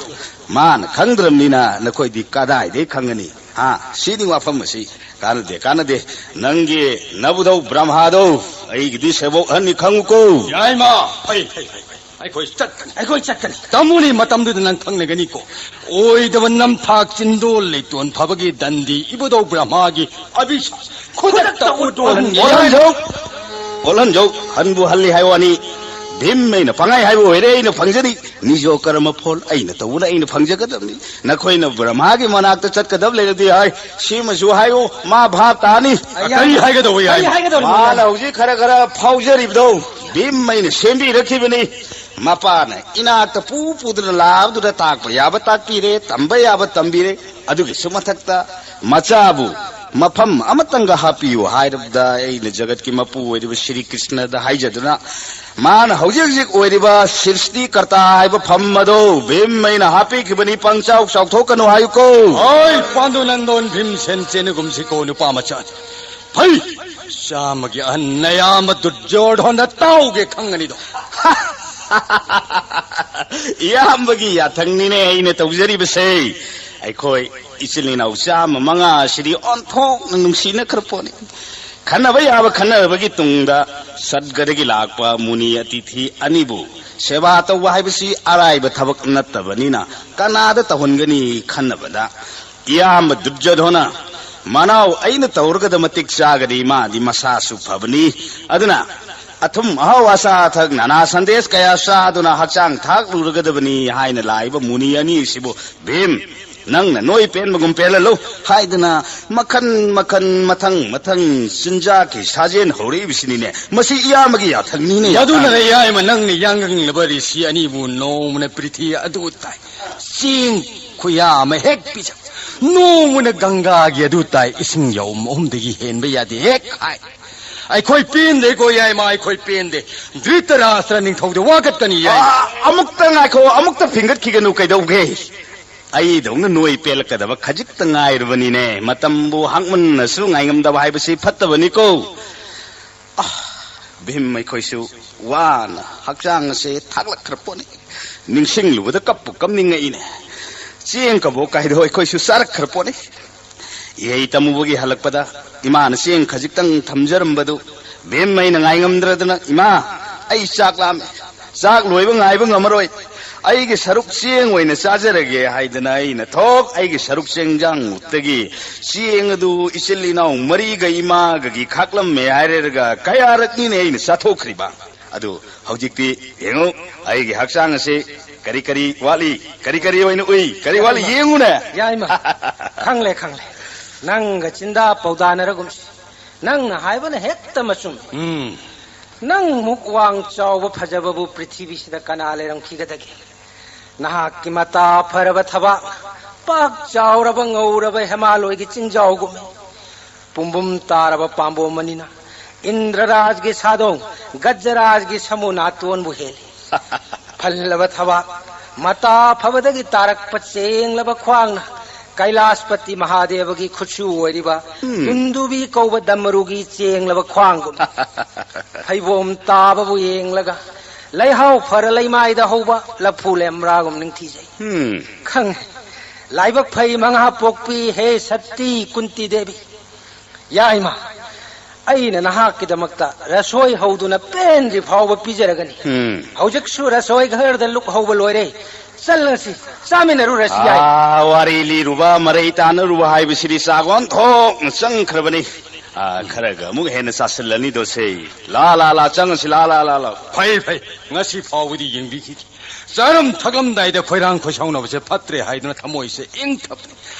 ꯃꯥꯅ ꯈꯪꯗ꯭ꯔꯕꯅꯤꯅ ꯅꯈꯣꯏꯗꯤ ꯀꯗꯥꯏꯗꯒꯤ ꯈꯪꯒꯅꯤ? ꯍꯥ? ꯁꯤꯅꯤ ꯋꯥꯐꯝ ꯑꯁꯤ꯫ ꯀꯥꯟꯅꯗꯦ, ꯀꯥꯟꯅꯗꯦ꯫ ꯅꯪꯒꯤ ꯅꯕꯨꯙꯧ ꯕ꯭ꯔꯍ꯭ꯃꯥꯗꯧ ꯑꯩꯒꯤꯗꯤ ꯁꯦꯕꯣꯛ ꯑꯍꯟꯅꯤ, ꯈꯪꯉꯨꯀꯣ꯫ ꯌꯥꯏꯃ! ꯐꯩ, ꯐꯩ, ꯐꯩ, ꯐꯩ꯫ ꯑꯩꯈꯣꯏ ꯆꯠꯀꯅꯤ꯫ ꯑꯩꯈꯣꯏ ꯆꯠꯀꯅꯤ꯫ ꯇꯝꯃꯨꯅꯤ, ꯃꯇꯝꯗꯨꯗ ꯅꯪ ꯈꯪꯂꯒꯅꯤꯀꯣ꯫ ꯑꯣꯏꯗꯕ ꯅꯝꯊꯥꯛ ꯆꯤꯟꯗꯣꯜ ꯂꯩꯇꯣꯟ ꯐꯕꯒꯤ ꯗꯟꯗꯤ ꯏꯕꯨꯙꯧ ꯕ꯭ꯔꯍ꯭ꯃꯥꯒꯤ ꯑꯕꯤꯁꯥꯞ ꯈꯨꯗꯛꯇ ꯎꯠꯍꯟꯒꯦ꯫ ꯑꯣꯜꯍꯟꯖꯧ! ꯑꯣꯜꯍꯟꯖꯧ! ꯍꯟꯕꯨ ꯍꯜꯂꯤ ꯍꯥꯏ ꯋꯥꯅꯤ꯫ ꯚꯤꯝ ꯑꯩꯅ ꯄꯪꯍꯥꯏ ꯍꯥꯏꯕ ꯑꯣꯏꯔꯦ, ꯑꯩꯅ ꯐꯪꯖꯅꯤ꯫ ꯅꯤꯖꯣ ꯀꯔꯃ ꯐꯣꯜ ꯑꯩꯅ ꯇꯧꯕꯅ ꯑꯩꯅ ꯐꯪꯖꯒꯗꯕꯅꯤ꯫ ꯅꯈꯣꯏꯅ ꯕ꯭ꯔꯍ꯭ꯃꯥꯒꯤ ꯃꯅꯥꯛꯇ ꯆꯠꯀꯗꯕ ꯂꯩꯔꯗꯤ ꯍꯥꯏ, ꯁꯤꯃꯁꯨ ꯍꯥꯏꯌꯨ, ꯃꯥ ꯚꯥꯞ ꯇꯥꯅꯤ꯫ ꯀꯔꯤ ꯍꯥꯏꯒꯗꯧꯕ ꯌꯥꯏ? ꯀꯔꯤ ꯍꯥꯏꯒꯗꯧꯕ? ꯃꯥꯅ ꯍꯧꯖꯤꯛ ꯈꯔ ꯈꯔ ꯐꯥꯎꯖꯔꯤꯕꯗꯣ ꯚꯤꯝ ꯑꯩꯅ ꯁꯦꯝꯕꯤꯔꯛꯈꯤꯕꯅꯤ꯫ ꯃꯄꯥꯅ ꯏꯅꯥꯛꯇ ꯄꯨ ꯄꯨꯗꯨꯅ ꯂꯥꯛꯑꯕꯗꯨꯗ ꯇꯥꯛꯄ ꯌꯥꯕ ꯇꯥꯛꯄꯤꯔꯦ, ꯇꯝꯕ ꯌꯥꯕ ꯇꯝꯕꯤꯔꯦ꯫ ꯑꯗꯨꯒꯤꯁꯨ ꯃꯊꯛꯇ ꯃꯆꯥꯕꯨ ꯃꯐꯝ ꯑꯃꯇꯪꯒ ꯍꯥꯞꯄꯤꯌꯨ ꯍꯥꯏꯔꯕꯗ ꯑꯩꯅ ꯖꯒꯠꯀꯤ ꯃꯄꯨ ꯑꯣꯏꯔꯤꯕ ꯁ꯭ꯔꯤ ꯀ꯭ꯔꯤꯁꯅꯗ ꯍꯥꯏꯖꯗꯨꯅ ꯃꯥꯅ ꯍꯧꯖꯤꯛ ꯍꯧꯖꯤꯛ ꯑꯣꯏꯔꯤꯕ ꯁ꯭ꯔꯤꯁꯇꯤ ꯀꯔꯇꯥ ꯍꯥꯏꯕ ꯐꯝ ꯑꯗꯨ ꯚꯤꯝ ꯑꯩꯅ ꯍꯥꯞꯄꯤꯈꯤꯕꯅꯤ, ꯄꯪꯆꯥꯎ ꯆꯥꯎꯊꯣꯛꯀꯅꯨ ꯍꯥꯏꯌꯨꯀꯣ꯫ ꯍꯣꯏ, ꯄꯥꯟꯗꯨ ꯅꯟꯗꯣꯟ ꯚꯤꯝꯁꯦꯟ ꯆꯦꯟꯅꯒꯨꯝꯁꯤꯀꯣ, ꯅꯨꯄꯥ ꯃꯆꯥ꯫ ꯐꯩ! ꯆꯥꯝꯃꯒꯤ ꯑꯍꯟ ꯅꯌꯥꯝꯕ ꯗꯨꯔꯖꯣꯙꯅ ꯇꯥꯎꯒꯦ ꯈꯪꯒꯅꯤꯗꯣ꯫ ꯏꯌꯥꯝꯕꯒꯤ ꯌꯥꯊꯪꯅꯤꯅꯦ ꯑꯩꯅ ꯇꯧꯖꯔꯤꯕꯁꯦ꯫ ꯑꯩꯈꯣꯏ ꯏꯆꯤꯜ ꯏꯅꯥꯎ ꯆꯥꯝꯃ ꯃꯉꯥ ꯑꯁꯤꯗꯤ ꯑꯣꯟꯊꯣꯛꯅ ꯅꯨꯡꯁꯤꯅꯈ꯭ꯔ ꯄꯣꯠꯅꯤ꯫ ꯈꯟꯅꯕ ꯌꯥꯕ ꯈꯟꯅꯔꯕꯒꯤ ꯇꯨꯡꯗ ꯁꯠꯒꯗꯒꯤ ꯂꯥꯛꯄ ꯃꯨꯅꯤ ꯑꯇꯤꯊꯤ ꯑꯅꯤꯕꯨ ꯁꯦꯕꯥ ꯇꯧꯕ ꯍꯥꯏꯕꯁꯤ ꯑꯔꯥꯏꯕ ꯊꯕꯛ ꯅꯠꯇꯕꯅꯤꯅ ꯀꯅꯥꯗ ꯇꯧꯍꯟꯒꯅꯤ ꯈꯟꯅꯕꯗ ꯏꯌꯥꯝꯕ ꯗꯨꯔꯖꯣꯙꯅ ꯃꯅꯥꯎ ꯑꯩꯅ ꯇꯧꯔꯒꯗ ꯃꯇꯤꯛ ꯆꯥꯒꯅꯤ, ꯃꯥꯗꯤ ꯃꯁꯥꯁꯨ ꯐꯕꯅꯤ, ꯑꯗꯨꯅ ꯑꯊꯨꯝ ꯑꯍꯥꯎ ꯑꯆꯥ ꯑꯊꯛ ꯅꯥꯅꯥ ꯁꯟꯗꯦꯁ ꯀꯌꯥ ꯆꯥꯗꯨꯅ ꯍꯛꯆꯥꯡ ꯊꯥꯛꯂꯨꯔꯒꯗꯕꯅꯤ ꯍꯥꯏꯅ ꯂꯥꯛꯏꯕ ꯃꯨꯅꯤ ꯑꯅꯤꯁꯤꯕꯨ ꯚꯤꯝ ꯅꯪꯅ ꯅꯣꯏ ꯄꯦꯟꯕꯒꯨꯝ ꯄꯦꯜꯍꯜꯂꯨ ꯍꯥꯏꯗꯨꯅ ꯃꯈꯟ ꯃꯈꯟ ꯃꯊꯪ ꯃꯊꯪ ꯆꯤꯟꯖꯥꯛꯀꯤ ꯁꯥꯖꯦꯟ ꯍꯧꯔꯛꯏꯕꯁꯤꯅꯤꯅꯦ꯫ ꯃꯁꯤ ꯏꯌꯥꯝꯕꯒꯤ ꯌꯥꯊꯪꯅꯤꯅꯦ꯫ ꯃꯗꯨꯅ ꯌꯥꯊꯪ꯫ ꯏꯌꯥꯏꯃ ꯅꯪꯅ ꯌꯥꯡꯒꯪꯂꯕ ꯔꯤꯁꯤ ꯑꯅꯤꯕꯨ ꯅꯣꯡꯃꯅ ꯄ꯭ꯔꯤꯊꯤ ꯑꯗꯨ ꯇꯥꯏ ꯆꯦꯡ ꯈꯨꯌꯥ ꯑꯃ ꯍꯦꯛ ꯄꯤꯖ, ꯅꯣꯡꯃꯅ ꯒꯪꯒꯥꯒꯤ ꯑꯗꯨ ꯇꯥꯏ ꯏꯁꯤꯡ ꯌꯥꯎꯝ ꯑꯍꯨꯝꯗꯒꯤ ꯍꯦꯟꯕ ꯌꯥꯗꯦ ꯍꯦꯛ ꯍꯥꯏ꯫ ꯑꯩꯈꯣꯏ ꯄꯦꯟꯗꯦꯀꯣ ꯏꯌꯥꯏꯃ, ꯑꯩꯈꯣꯏ ꯄꯦꯟꯗꯦ꯫ ꯙ꯭ꯔꯤꯇꯔꯥꯁꯇ꯭ꯔ ꯅꯤꯡꯊꯧꯗ ꯋꯥꯀꯠꯀꯅꯤ ꯏꯌꯥꯏꯃ꯫ ꯑ, ꯑꯃꯨꯛꯇ ꯉꯥꯏꯈꯣ, ꯑꯃꯨꯛꯇ ꯐꯤꯡꯒꯠꯈꯤꯒꯅꯨ, ꯀꯩꯗꯧꯒꯦ? ꯑꯩꯗꯧꯅ ꯅꯣꯏ ꯄꯦꯜꯂꯛꯀꯗꯕ ꯈꯖꯤꯛꯇ ꯉꯥꯏꯔꯕꯅꯤꯅꯦ꯫ ꯃꯇꯝꯕꯨ ꯍꯥꯡꯃꯟꯅꯁꯨ ꯉꯥꯏꯉꯝꯗꯕ ꯍꯥꯏꯕꯁꯤ ꯐꯠꯇꯕꯅꯤꯀꯣ꯫ ꯑꯥ, ꯚꯤꯝ ꯑꯩꯈꯣꯏꯁꯨ ꯋꯥꯅ ꯍꯛꯆꯥꯡ ꯑꯁꯦ ꯊꯥꯛꯂꯛꯈ꯭ꯔ ꯄꯣꯠꯅꯤ꯫ ꯅꯤꯡꯁꯤꯡꯂꯨꯕꯗ ꯀꯞꯄꯨ ꯀꯞꯅꯤꯡꯉꯛꯏꯅꯦ꯫ ꯆꯦꯡ ꯀꯕꯣꯛ ꯀꯥꯏꯗꯣ ꯑꯩꯈꯣꯏꯁꯨ ꯆꯥꯔꯛꯈ꯭ꯔ ꯄꯣꯠꯅꯤ꯫ ꯏꯍꯩ ꯇꯝꯃꯨꯕꯒꯤ ꯍꯜꯂꯛꯄꯗ ꯏꯃꯥꯅ ꯆꯦꯡ ꯈꯖꯤꯛꯇꯪ ꯊꯝꯖꯔꯝꯕꯗꯨ ꯚꯤꯝ ꯑꯩꯅ ꯉꯥꯏꯉꯝꯗ꯭ꯔꯗꯅ, "ꯏꯃꯥ, ꯑꯩ ꯆꯥꯛ ꯂꯥꯝꯃꯦ꯫ ꯆꯥꯛ ꯂꯣꯏꯕ ꯉꯥꯏꯕ ꯉꯝꯃꯔꯣꯏ꯫ ꯑꯩꯒꯤ ꯁꯔꯨꯛ ꯆꯦꯡ ꯑꯣꯏꯅ ꯆꯥꯖꯔꯒꯦ" ꯍꯥꯏꯗꯅ ꯑꯩꯅ ꯊꯣꯛ ꯑꯩꯒꯤ ꯁꯔꯨꯛ ꯆꯦꯡꯖꯥꯡ ꯎꯠꯇꯒꯤ ꯆꯦꯡ ꯑꯗꯨ ꯏꯆꯤꯜ ꯏꯅꯥꯎ ꯃꯔꯤꯒ ꯏꯃꯥꯒꯒꯤ ꯈꯥꯛꯂꯝꯃꯦ ꯍꯥꯏꯔꯒ ꯀꯌꯥꯔꯛꯅꯤꯅꯦ ꯑꯩꯅ ꯆꯥꯊꯣꯛꯈ꯭ꯔꯤꯕ? ꯑꯗꯨ ꯍꯧꯖꯤꯛꯇꯤ ꯌꯦꯡꯉꯨ, ꯑꯩꯒꯤ ꯍꯛꯆꯥꯡ ꯑꯁꯤ ꯀꯔꯤ ꯀꯔꯤ ꯋꯥꯠꯂꯤ, ꯀꯔꯤ ꯀꯔꯤ ꯑꯣꯏꯅ ꯎꯏ, ꯀꯔꯤ ꯋꯥꯠꯂꯤ, ꯌꯥꯏꯃ꯫ ꯌꯦꯡꯉꯨꯅꯦ꯫ ꯌꯥꯏꯃ, ꯈꯪꯂꯦ, ꯈꯪꯂꯦ꯫ ꯅꯪꯒ ꯆꯤꯟꯗꯥ ꯄꯧꯗꯥꯅꯔꯒꯨꯝꯁꯤ꯫ ꯅꯪꯅ ꯍꯥꯏꯕꯅ ꯍꯦꯛꯇ ꯃꯆꯨꯝ꯫ ꯎꯝ꯫ ꯅꯪꯃꯨꯛ ꯋꯥꯡ ꯆꯥꯎꯕ ꯐꯖꯕꯕꯨ ꯄ꯭ꯔꯤꯊꯤꯕꯤꯁꯤꯗ ꯀꯅꯥ ꯂꯩꯔꯝꯈꯤꯒꯗꯒꯦ? ꯅꯍꯥꯛꯀꯤ ꯃꯇꯥ ꯐꯔꯕ ꯊꯕꯥꯛ, ꯄꯥꯛ ꯆꯥꯎꯔꯕ ꯉꯧꯔꯕ ꯍꯦꯃꯥꯂꯣꯏꯒꯤ ꯆꯤꯡꯖꯥꯎꯒꯨꯝꯃꯤ꯫ ꯄꯨꯝꯕꯨꯝ ꯇꯥꯔꯕ ꯄꯥꯝꯕꯣꯝ ꯑꯅꯤꯅ ꯏꯟꯗ꯭ꯔꯔꯥꯖꯒꯤ ꯁꯥꯗꯣꯡ ꯒꯖꯔꯥꯖꯒꯤ ꯁꯃꯨ ꯅꯥꯇꯣꯟꯕꯨ ꯍꯦꯜꯂꯤ꯫ ꯐꯜꯂꯕ ꯊꯕꯥꯛ, ꯃꯇꯥ ꯐꯕꯗꯒꯤ ꯇꯥꯔꯛꯄ ꯆꯦꯡꯂꯕ ꯈ꯭ꯋꯥꯡꯅ ꯀꯩꯂꯥꯁꯄꯇꯤ ꯃꯍꯥꯗꯦꯕꯒꯤ ꯈꯨꯠꯁꯨ ꯑꯣꯏꯔꯤꯕ ꯎꯝ꯫ ꯗꯨꯟꯗꯨꯕꯤ ꯀꯧꯕ ꯗꯃꯔꯨꯒꯤ ꯆꯦꯡꯂꯕ ꯈ꯭ꯋꯥꯡꯒꯨꯝ꯫ ꯐꯩꯕꯣꯝ ꯇꯥꯕꯕꯨ ꯌꯦꯡꯂꯒ ꯂꯩꯍꯥꯎ ꯐꯔ ꯂꯩꯃꯥꯏꯗ ꯍꯧꯕ ꯂꯐꯨ ꯂꯦꯝꯔꯥꯒꯨꯝ ꯅꯤꯡꯊꯤꯖꯩ꯫ ꯎꯝ꯫ ꯈꯪꯉꯦ꯫ ꯂꯥꯏꯕꯛ ꯐꯩ ꯃꯉꯥ ꯄꯣꯛꯄꯤ ꯍꯦ ꯁꯇꯤ ꯀꯨꯟꯇꯤ ꯗꯦꯕꯤ꯫ ꯌꯥꯏꯃ, ꯑꯩꯅ ꯅꯍꯥꯛꯀꯤꯗꯃꯛꯇ ꯔꯁꯣꯏ ꯍꯧꯗꯨꯅ ꯄꯦꯟꯗ꯭ꯔꯤ ꯐꯥꯎꯕ ꯄꯤꯖꯔꯒꯅꯤ꯫ ꯎꯝ꯫ ꯍꯧꯖꯤꯛꯁꯨ ꯔꯁꯣꯏ ꯘꯔꯗ ꯂꯨꯛ ꯍꯧꯕ ꯂꯣꯏꯔꯦ꯫ ꯆꯠꯂꯁꯤ, ꯆꯥꯃꯤꯟꯅꯔꯨꯔꯁꯤ, ꯌꯥꯏꯃ꯫ ꯑꯥ, ꯋꯥꯔꯤ ꯂꯤꯔꯨꯕ, ꯃꯔꯩ ꯇꯥꯟꯅꯔꯨꯕ ꯍꯥꯏꯕꯁꯤꯗꯤ ꯆꯥꯛ ꯑꯣꯟꯊꯣꯛꯅ ꯆꯪꯈ꯭ꯔꯕꯅꯤ꯫ ꯑꯥ, ꯈꯔꯒ ꯑꯃꯨꯛ ꯍꯦꯟꯅ ꯆꯥꯁꯤꯜꯂꯅꯤꯗꯣꯁꯦ꯫ ꯂꯥ, ꯂꯥ, ꯂꯥ, ꯆꯪꯉꯁꯤ, ꯂꯥ, ꯂꯥ, ꯂꯥ, ꯂꯥ꯫ ꯐꯩ, ꯐꯩ, ꯉꯁꯤ ꯐꯥꯎꯕꯗꯤ ꯌꯦꯡꯕꯤꯈꯤꯒꯦ꯫ ꯆꯥꯔꯝ ꯊꯛꯂꯝꯗꯥꯏꯗ ꯈꯣꯏꯔꯥꯡ ꯈꯣꯏꯁꯥꯎꯅꯕꯁꯦ ꯐꯠꯇ꯭ꯔꯦ ꯍꯥꯏꯗꯨꯅ ꯊꯃꯣꯏꯁꯦ ꯏꯪꯊꯕꯅꯤ꯫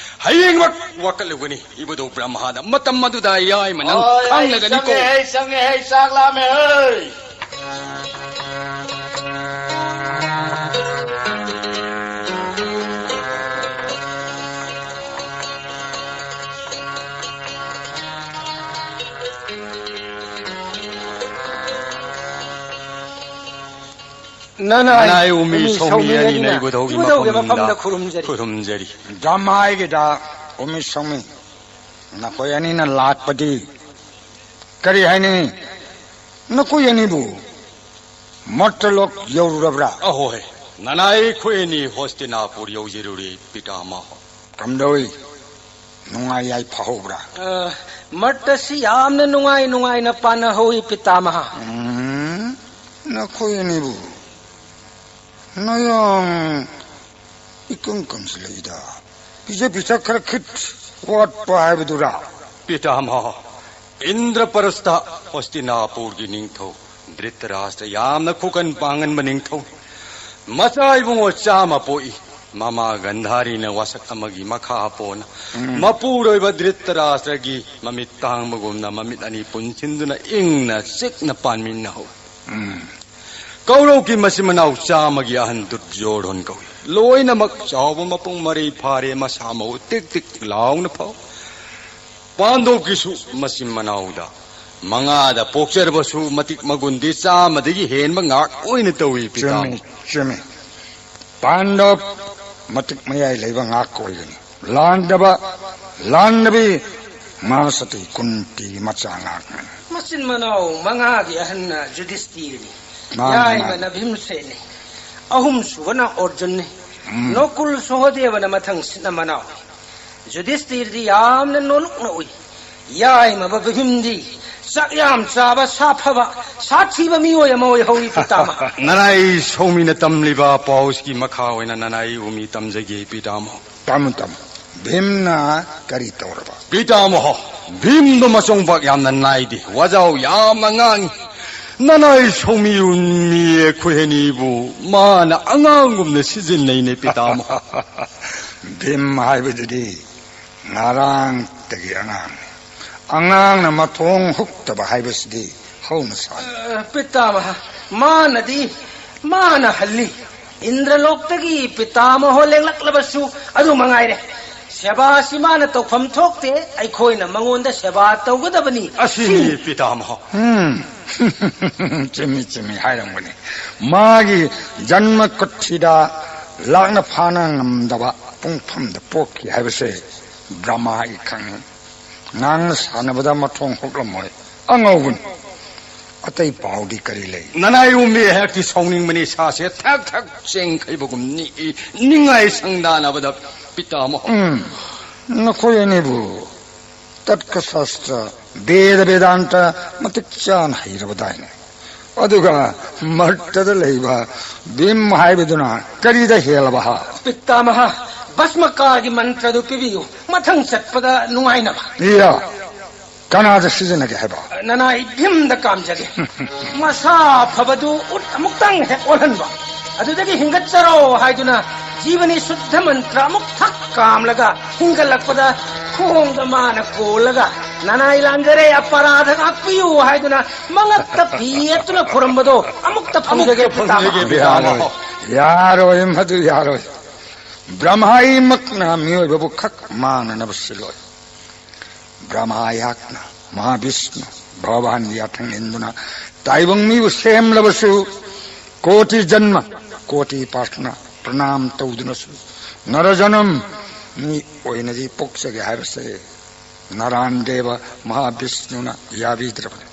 ꯍꯌꯦꯡꯃꯛ ꯋꯥꯀꯠꯂꯨꯒꯅꯤ ꯏꯕꯨꯙꯧ ꯕ꯭ꯔꯍ꯭ꯃꯥꯗ꯫ ꯃꯇꯝ ꯑꯗꯨꯗ ꯌꯥꯏꯃ ꯅꯪ ꯍꯣꯏ, ꯑꯩ ꯈꯪꯂꯒꯅꯤꯀꯣ꯫ ꯆꯪꯉꯦ, ꯑꯩ ꯆꯪꯉꯦ, ꯑꯩ ꯆꯥꯛ ꯂꯥꯝꯃꯦ, ꯍꯣꯏ꯫ ꯅꯅꯥꯏ ꯅꯅꯥꯏ ꯎꯃꯤ ꯎꯃꯤ ꯁꯧꯃꯤ ꯁꯧꯃꯤ ꯑꯅꯤꯅ ꯑꯅꯤꯅ ꯏꯕꯨꯙꯧꯒꯤ ꯏꯕꯨꯙꯧꯒꯤ ꯃꯐꯝꯗ ꯃꯐꯝꯗ ꯈꯨꯔꯨꯝꯖꯔꯤ꯫ ꯈꯨꯔꯨꯝꯖꯔꯤ꯫ ꯗ꯭ꯔꯃꯥꯏꯒꯤꯗ ꯎꯃꯤ ꯁꯧꯃꯤ ꯅꯈꯣꯏ ꯑꯅꯤꯅ ꯂꯥꯛꯄꯗꯤ ꯀꯔꯤ ꯍꯥꯏꯅꯤꯡꯉꯤ? ꯅꯈꯣꯏ ꯑꯅꯤꯕꯨ ꯃꯔꯇꯂꯣꯛ ꯌꯧꯔꯨꯔꯕ꯭ꯔꯥ? ꯑꯍꯣꯏ, ꯅꯅꯥꯏ ꯑꯩꯈꯣꯏ ꯑꯅꯤ ꯍꯣꯁꯇꯤꯅꯥꯄꯨꯔ ꯌꯧꯖꯔꯨꯔꯦ, ꯄꯤꯇꯥꯃꯍ꯫ ꯀꯝꯗꯧꯏ? ꯅꯨꯡꯉꯥꯏ ꯌꯥꯏꯐꯍꯧꯕ꯭ꯔꯥ? ꯑ, ꯃꯔꯇ ꯑꯁꯤ ꯌꯥꯝꯅ ꯅꯨꯡꯉꯥꯏ ꯅꯨꯡꯉꯥꯏꯅ ꯄꯥꯟꯅꯍꯧꯏ, ꯄꯤꯇꯥꯃꯍ꯫ ꯎꯝ, ꯅꯈꯣꯏ ꯑꯅꯤꯕꯨ ꯅꯌꯥꯡ ꯏꯀꯪ ꯀꯪꯁꯤꯜꯂꯛꯏꯗ꯫ ꯄꯤꯖ ꯄꯤꯊꯛ ꯈꯔ ꯈꯤꯠ ꯋꯥꯠꯄ ꯍꯥꯏꯕꯗꯨꯔꯥ? ꯄꯤꯇꯥꯃꯍ, ꯏꯟꯗ꯭ꯔꯄ꯭ꯔꯁꯇ ꯍꯣꯁꯇꯤꯅꯥꯄꯨꯔꯒꯤ ꯅꯤꯡꯊꯧ ꯙ꯭ꯔꯤꯇꯔꯥꯁꯇ꯭ꯔ ꯌꯥꯝꯅ ꯈꯨꯀꯟ ꯄꯥꯡꯒꯟꯕ ꯅꯤꯡꯊꯧꯅꯤ꯫ ꯃꯆꯥ ꯏꯕꯨꯡꯉꯣ ꯆꯥꯝꯃ ꯄꯣꯛꯏ꯫ ꯃꯃꯥ ꯒꯟꯙꯥꯔꯤꯅ ꯋꯥꯁꯛ ꯑꯃꯒꯤ ꯃꯈꯥ ꯄꯣꯟꯅ ꯎꯝ꯫ ꯃꯄꯨꯔꯣꯏꯕ ꯙ꯭ꯔꯤꯇꯔꯥꯁꯇ꯭ꯔꯒꯤ ꯃꯃꯤꯠ ꯇꯥꯡꯕꯒꯨꯝꯅ ꯃꯃꯤꯠ ꯑꯅꯤ ꯄꯨꯟꯁꯤꯟꯗꯨꯅ ꯏꯪꯅ ꯆꯤꯛꯅ ꯄꯥꯟꯃꯤꯟꯅꯍꯧꯏ꯫ ꯎꯝ꯫ ꯀꯧꯔꯧꯒꯤ ꯃꯆꯤꯟ ꯃꯅꯥꯎ ꯆꯥꯝꯃꯒꯤ ꯑꯍꯟ ꯗꯨꯔꯖꯣꯙꯟ ꯀꯧꯏ꯫ ꯂꯣꯏꯅꯃꯛ ꯆꯥꯎꯕ ꯃꯄꯨꯡ ꯃꯔꯩ ꯐꯥꯔꯦ, ꯃꯁꯥ ꯃꯎ ꯇꯤꯛ ꯇꯤꯛ ꯂꯥꯎꯅ ꯐꯥꯎ꯫ ꯄꯥꯟꯗꯣꯞꯀꯤꯁꯨ ꯃꯆꯤꯟ ꯃꯅꯥꯎꯗ ꯃꯉꯥꯗ ꯄꯣꯛꯆꯔꯕꯁꯨ ꯃꯇꯤꯛ ꯃꯒꯨꯟꯗꯤ ꯆꯥꯝꯃꯗꯒꯤ ꯍꯦꯟꯕ ꯉꯥꯛ ꯑꯣꯏꯅ ꯇꯧꯏ, ꯄꯤꯇꯥꯃꯍ꯫ ꯆꯨꯝꯃꯤ, ꯆꯨꯝꯃꯤ꯫ ꯄꯥꯟꯗꯣꯞ ꯃꯇꯤꯛ ꯃꯌꯥꯏ ꯂꯩꯕ ꯉꯥꯛ ꯑꯣꯏꯒꯅꯤ꯫ ꯂꯥꯟꯗꯕ, ꯂꯥꯟꯗꯕꯤ ꯃꯍꯥꯁꯇꯤ ꯀꯨꯟꯇꯤꯒꯤ ꯃꯆꯥ ꯉꯥꯛꯅꯤ꯫ ꯃꯆꯤꯟ ꯃꯅꯥꯎ ꯃꯉꯥꯒꯤ ꯑꯍꯟꯅ ꯖꯨꯗꯤꯁꯇꯤꯔꯅꯤ꯫ ꯃꯥꯅꯤ, ꯌꯥꯏꯃꯅ ꯃꯥꯅꯤ꯫ ꯚꯤꯝꯁꯦꯟꯅꯤ꯫ ꯑꯍꯨꯝꯁꯨꯕꯅ ꯑꯣꯔꯖꯨꯟꯅꯤ꯫ ꯎꯝ꯫ ꯅꯣꯀꯨꯜ ꯁꯣꯍꯗꯦꯕꯅ ꯃꯊꯪ ꯁꯤꯠꯅ ꯃꯅꯥꯎ꯫ ꯌꯨꯙꯤꯁꯇꯤꯔꯗꯤ ꯌꯥꯝꯅ ꯅꯣꯂꯨꯛꯅ ꯎꯏ꯫ ꯌꯥꯏꯃꯕ ꯚꯤꯝꯗꯤ ꯆꯥꯛ ꯌꯥꯝ ꯆꯥꯕ, ꯁꯥ ꯐꯕ, ꯁꯥ ꯊꯤꯕ ꯃꯤꯑꯣꯏ ꯑꯃ ꯑꯣꯏꯍꯧꯔꯤ, ꯄꯤꯇꯥꯃꯍ꯫ ꯅꯅꯥꯏ ꯁꯧꯃꯤꯅ ꯇꯝꯂꯤꯕ ꯄꯥꯎꯁꯤꯒꯤ ꯃꯈꯥ ꯑꯣꯏꯅ ꯅꯅꯥꯏ ꯎꯃꯤ ꯇꯝꯖꯒꯦ, ꯄꯤꯇꯥꯃꯍ꯫ ꯇꯝꯃꯨ, ꯇꯝꯃꯨ꯫ ꯚꯤꯝꯅ ꯀꯔꯤ ꯇꯧꯔꯕ? ꯄꯤꯇꯥꯃꯍ, ꯚꯤꯝꯗꯣ ꯃꯆꯣꯡꯄꯥꯛ ꯌꯥꯝꯅ ꯅꯥꯏꯗꯦ, ꯋꯥꯖꯥꯎ ꯌꯥꯝꯅ ꯉꯥꯡꯉꯤ꯫ ꯅꯅꯥꯏ ꯁꯧꯃꯤ ꯎꯃꯤ ꯑꯩꯈꯣꯏ ꯑꯅꯤꯕꯨ ꯃꯥꯅ ꯑꯉꯥꯡꯒꯨꯝꯅ ꯁꯤꯖꯤꯟꯅꯩꯅꯦ, ꯄꯤꯇꯥꯃꯍ꯫ ꯚꯤꯝ ꯍꯥꯏꯕꯗꯨꯗꯤ ꯉꯔꯥꯡꯇꯒꯤ ꯑꯉꯥꯡꯅꯤ꯫ ꯑꯉꯥꯡꯅ ꯃꯊꯣꯡ ꯍꯨꯛꯇꯕ ꯍꯥꯏꯕꯁꯤꯗꯤ ꯍꯧꯅ ꯁꯥꯅꯤ꯫ ꯑ, ꯄꯤꯇꯥꯃꯍ, ꯃꯥꯅꯗꯤ, ꯃꯥꯅ ꯍꯜꯂꯤ꯫ ꯏꯟꯗ꯭ꯔꯂꯣꯛꯇꯒꯤ ꯄꯤꯇꯥꯃꯍ ꯂꯦꯡꯂꯛꯂꯕꯁꯨ ꯑꯗꯨ ꯃꯉꯥꯏꯔꯦ꯫ ꯁꯦꯕꯥꯁꯤ ꯃꯥꯅ ꯇꯧꯐꯝ ꯊꯣꯛꯇꯦ, ꯑꯩꯈꯣꯏꯅ ꯃꯉꯣꯟꯗ ꯁꯦꯕꯥ ꯇꯧꯒꯗꯕꯅꯤ꯫ ꯑꯁꯤꯅꯤ, ꯁꯤꯅꯤ꯫ ꯄꯤꯇꯥꯃꯍ꯫ ꯎꯝ꯫ ꯆꯨꯝꯃꯤ, ꯆꯨꯝꯃꯤ ꯍꯥꯏꯔꯝꯒꯅꯤ꯫ ꯃꯥꯒꯤ ꯖꯟꯃ ꯀꯨꯊꯤꯗ ꯂꯥꯛꯅ ꯐꯥꯅ ꯉꯝꯗꯕ ꯄꯨꯡꯐꯝꯗ ꯄꯣꯛꯈꯤ ꯍꯥꯏꯕꯁꯦ ꯕ꯭ꯔꯍꯃꯥꯒꯤ ꯈꯪꯉꯤ꯫ ꯉꯥꯡꯅ ꯁꯥꯟꯅꯕꯗ ꯃꯊꯣꯡ ꯍꯨꯛꯂꯝꯃꯣꯏ꯫ ꯑꯉꯧꯕꯅꯤ꯫ ꯑꯇꯩ ꯄꯥꯎꯗꯤ ꯀꯔꯤ ꯂꯩ? ꯅꯅꯥꯏ ꯎꯃꯤ ꯑꯩꯍꯥꯛꯇꯤ ꯁꯥꯎꯅꯤꯡꯕꯅꯤ, ꯏꯁꯥꯁꯦ ꯊꯛ ꯊꯛ ꯆꯦꯡꯈꯩꯕꯒꯨꯝ ꯅꯤꯛꯏ, ꯅꯤꯡꯉꯥꯏ ꯁꯪꯗꯥꯅꯕꯗ, ꯄꯤꯇꯥꯃꯍ꯫ ꯎꯝ, ꯅꯈꯣꯏ ꯑꯅꯤꯕꯨ ꯇꯠꯀ ꯁꯥꯁꯇ꯭ꯔ, ꯕꯦꯗ ꯕꯦꯗꯥꯟꯇ ꯃꯇꯤꯛ ꯆꯥꯅ ꯍꯩꯔꯕꯗꯥꯏꯅꯦ꯫ ꯑꯗꯨꯒ ꯃꯔꯛꯇꯗ ꯂꯩꯕ ꯚꯤꯝ ꯍꯥꯏꯕꯗꯨꯅ ꯀꯔꯤꯗ ꯍꯦꯜꯂꯕ ꯍꯥ? ꯄꯤꯇꯥꯃꯍ, ꯚꯁꯃꯀꯥꯒꯤ ꯃꯟꯇ꯭ꯔꯗꯨ ꯄꯤꯕꯤꯌꯨ, ꯃꯊꯪ ꯆꯠꯄꯗ ꯅꯨꯡꯉꯥꯏꯅꯕ꯫ ꯏꯌꯥ, ꯀꯅꯥꯗ ꯁꯤꯖꯤꯟꯅꯒꯦ ꯍꯥꯏꯕ? ꯅꯅꯥꯏ ꯚꯤꯝꯗ ꯀꯥꯝꯖꯒꯦ꯫ ꯃꯁꯥ ꯐꯕꯗꯨ ꯎꯠ ꯑꯃꯨꯛꯇꯪ ꯍꯦꯛ ꯑꯣꯜꯍꯟꯕ, ꯑꯗꯨꯗꯒꯤ ꯍꯤꯡꯒꯠꯆꯔꯣ ꯍꯥꯏꯗꯨꯅ ꯖꯤꯕꯅꯤ ꯁꯨꯗ꯭ꯙ ꯃꯟꯇ꯭ꯔ ꯑꯃꯨꯛ ꯊꯛ ꯀꯥꯝꯂꯒ ꯍꯤꯡꯒꯠꯂꯛꯄꯗ ꯈꯣꯡꯗ ꯃꯥꯅ ꯀꯣꯜꯂꯒ, "ꯅꯅꯥꯏ ꯂꯥꯟꯖꯔꯦ, ꯑꯄꯔꯥꯙ ꯉꯥꯛꯄꯤꯌꯨ" ꯍꯥꯏꯗꯨꯅ ꯃꯉꯛꯇ ꯐꯤ ꯌꯦꯠꯇꯨꯅ ꯈꯨꯔꯝꯕꯗꯣ ꯑꯃꯨꯛꯇ ꯐꯪꯖꯒꯦ, ꯑꯃꯨꯛꯇ ꯐꯪꯖꯒꯦ, ꯄꯤꯇꯥꯃꯍ꯫ ꯄꯤꯇꯥꯃꯍ꯫ ꯌꯥꯔꯣꯏ, ꯌꯥꯔꯣꯏ, ꯃꯗꯨ ꯌꯥꯔꯣꯏ꯫ ꯕ꯭ꯔꯍꯃꯥꯏꯃꯛꯅ ꯃꯤꯑꯣꯏꯕꯕꯨ ꯈꯛ ꯃꯥꯡꯅꯅꯕ ꯁꯤꯜꯂꯣꯏ꯫ ꯕ꯭ꯔꯍꯃꯥ ꯑꯩꯍꯥꯛꯅ, ꯃꯍꯥꯕꯤꯁꯅꯨ ꯚꯒꯋꯥꯟꯒꯤ ꯌꯥꯊꯪ ꯏꯟꯗꯨꯅ ꯇꯥꯏꯕꯪ ꯃꯤꯕꯨ ꯁꯦꯝꯂꯕꯁꯨ, ꯀꯣꯇꯤ ꯖꯟꯃ, ꯀꯣꯇꯤ ꯄ꯭ꯔꯥꯔꯊꯅꯥ, ꯄ꯭ꯔꯅꯥꯝ ꯇꯧꯗꯨꯅꯁꯨ ꯅꯔꯖꯅꯝ ꯃꯤ ꯑꯣꯏꯅꯗꯤ ꯄꯣꯛꯆꯒꯦ ꯍꯥꯏꯕꯁꯦ ꯅꯔꯥꯟ ꯗꯦꯕ ꯃꯍꯥꯕꯤꯁꯅꯨꯅ ꯌꯥꯕꯤꯗ꯭ꯔꯕꯅꯤ꯫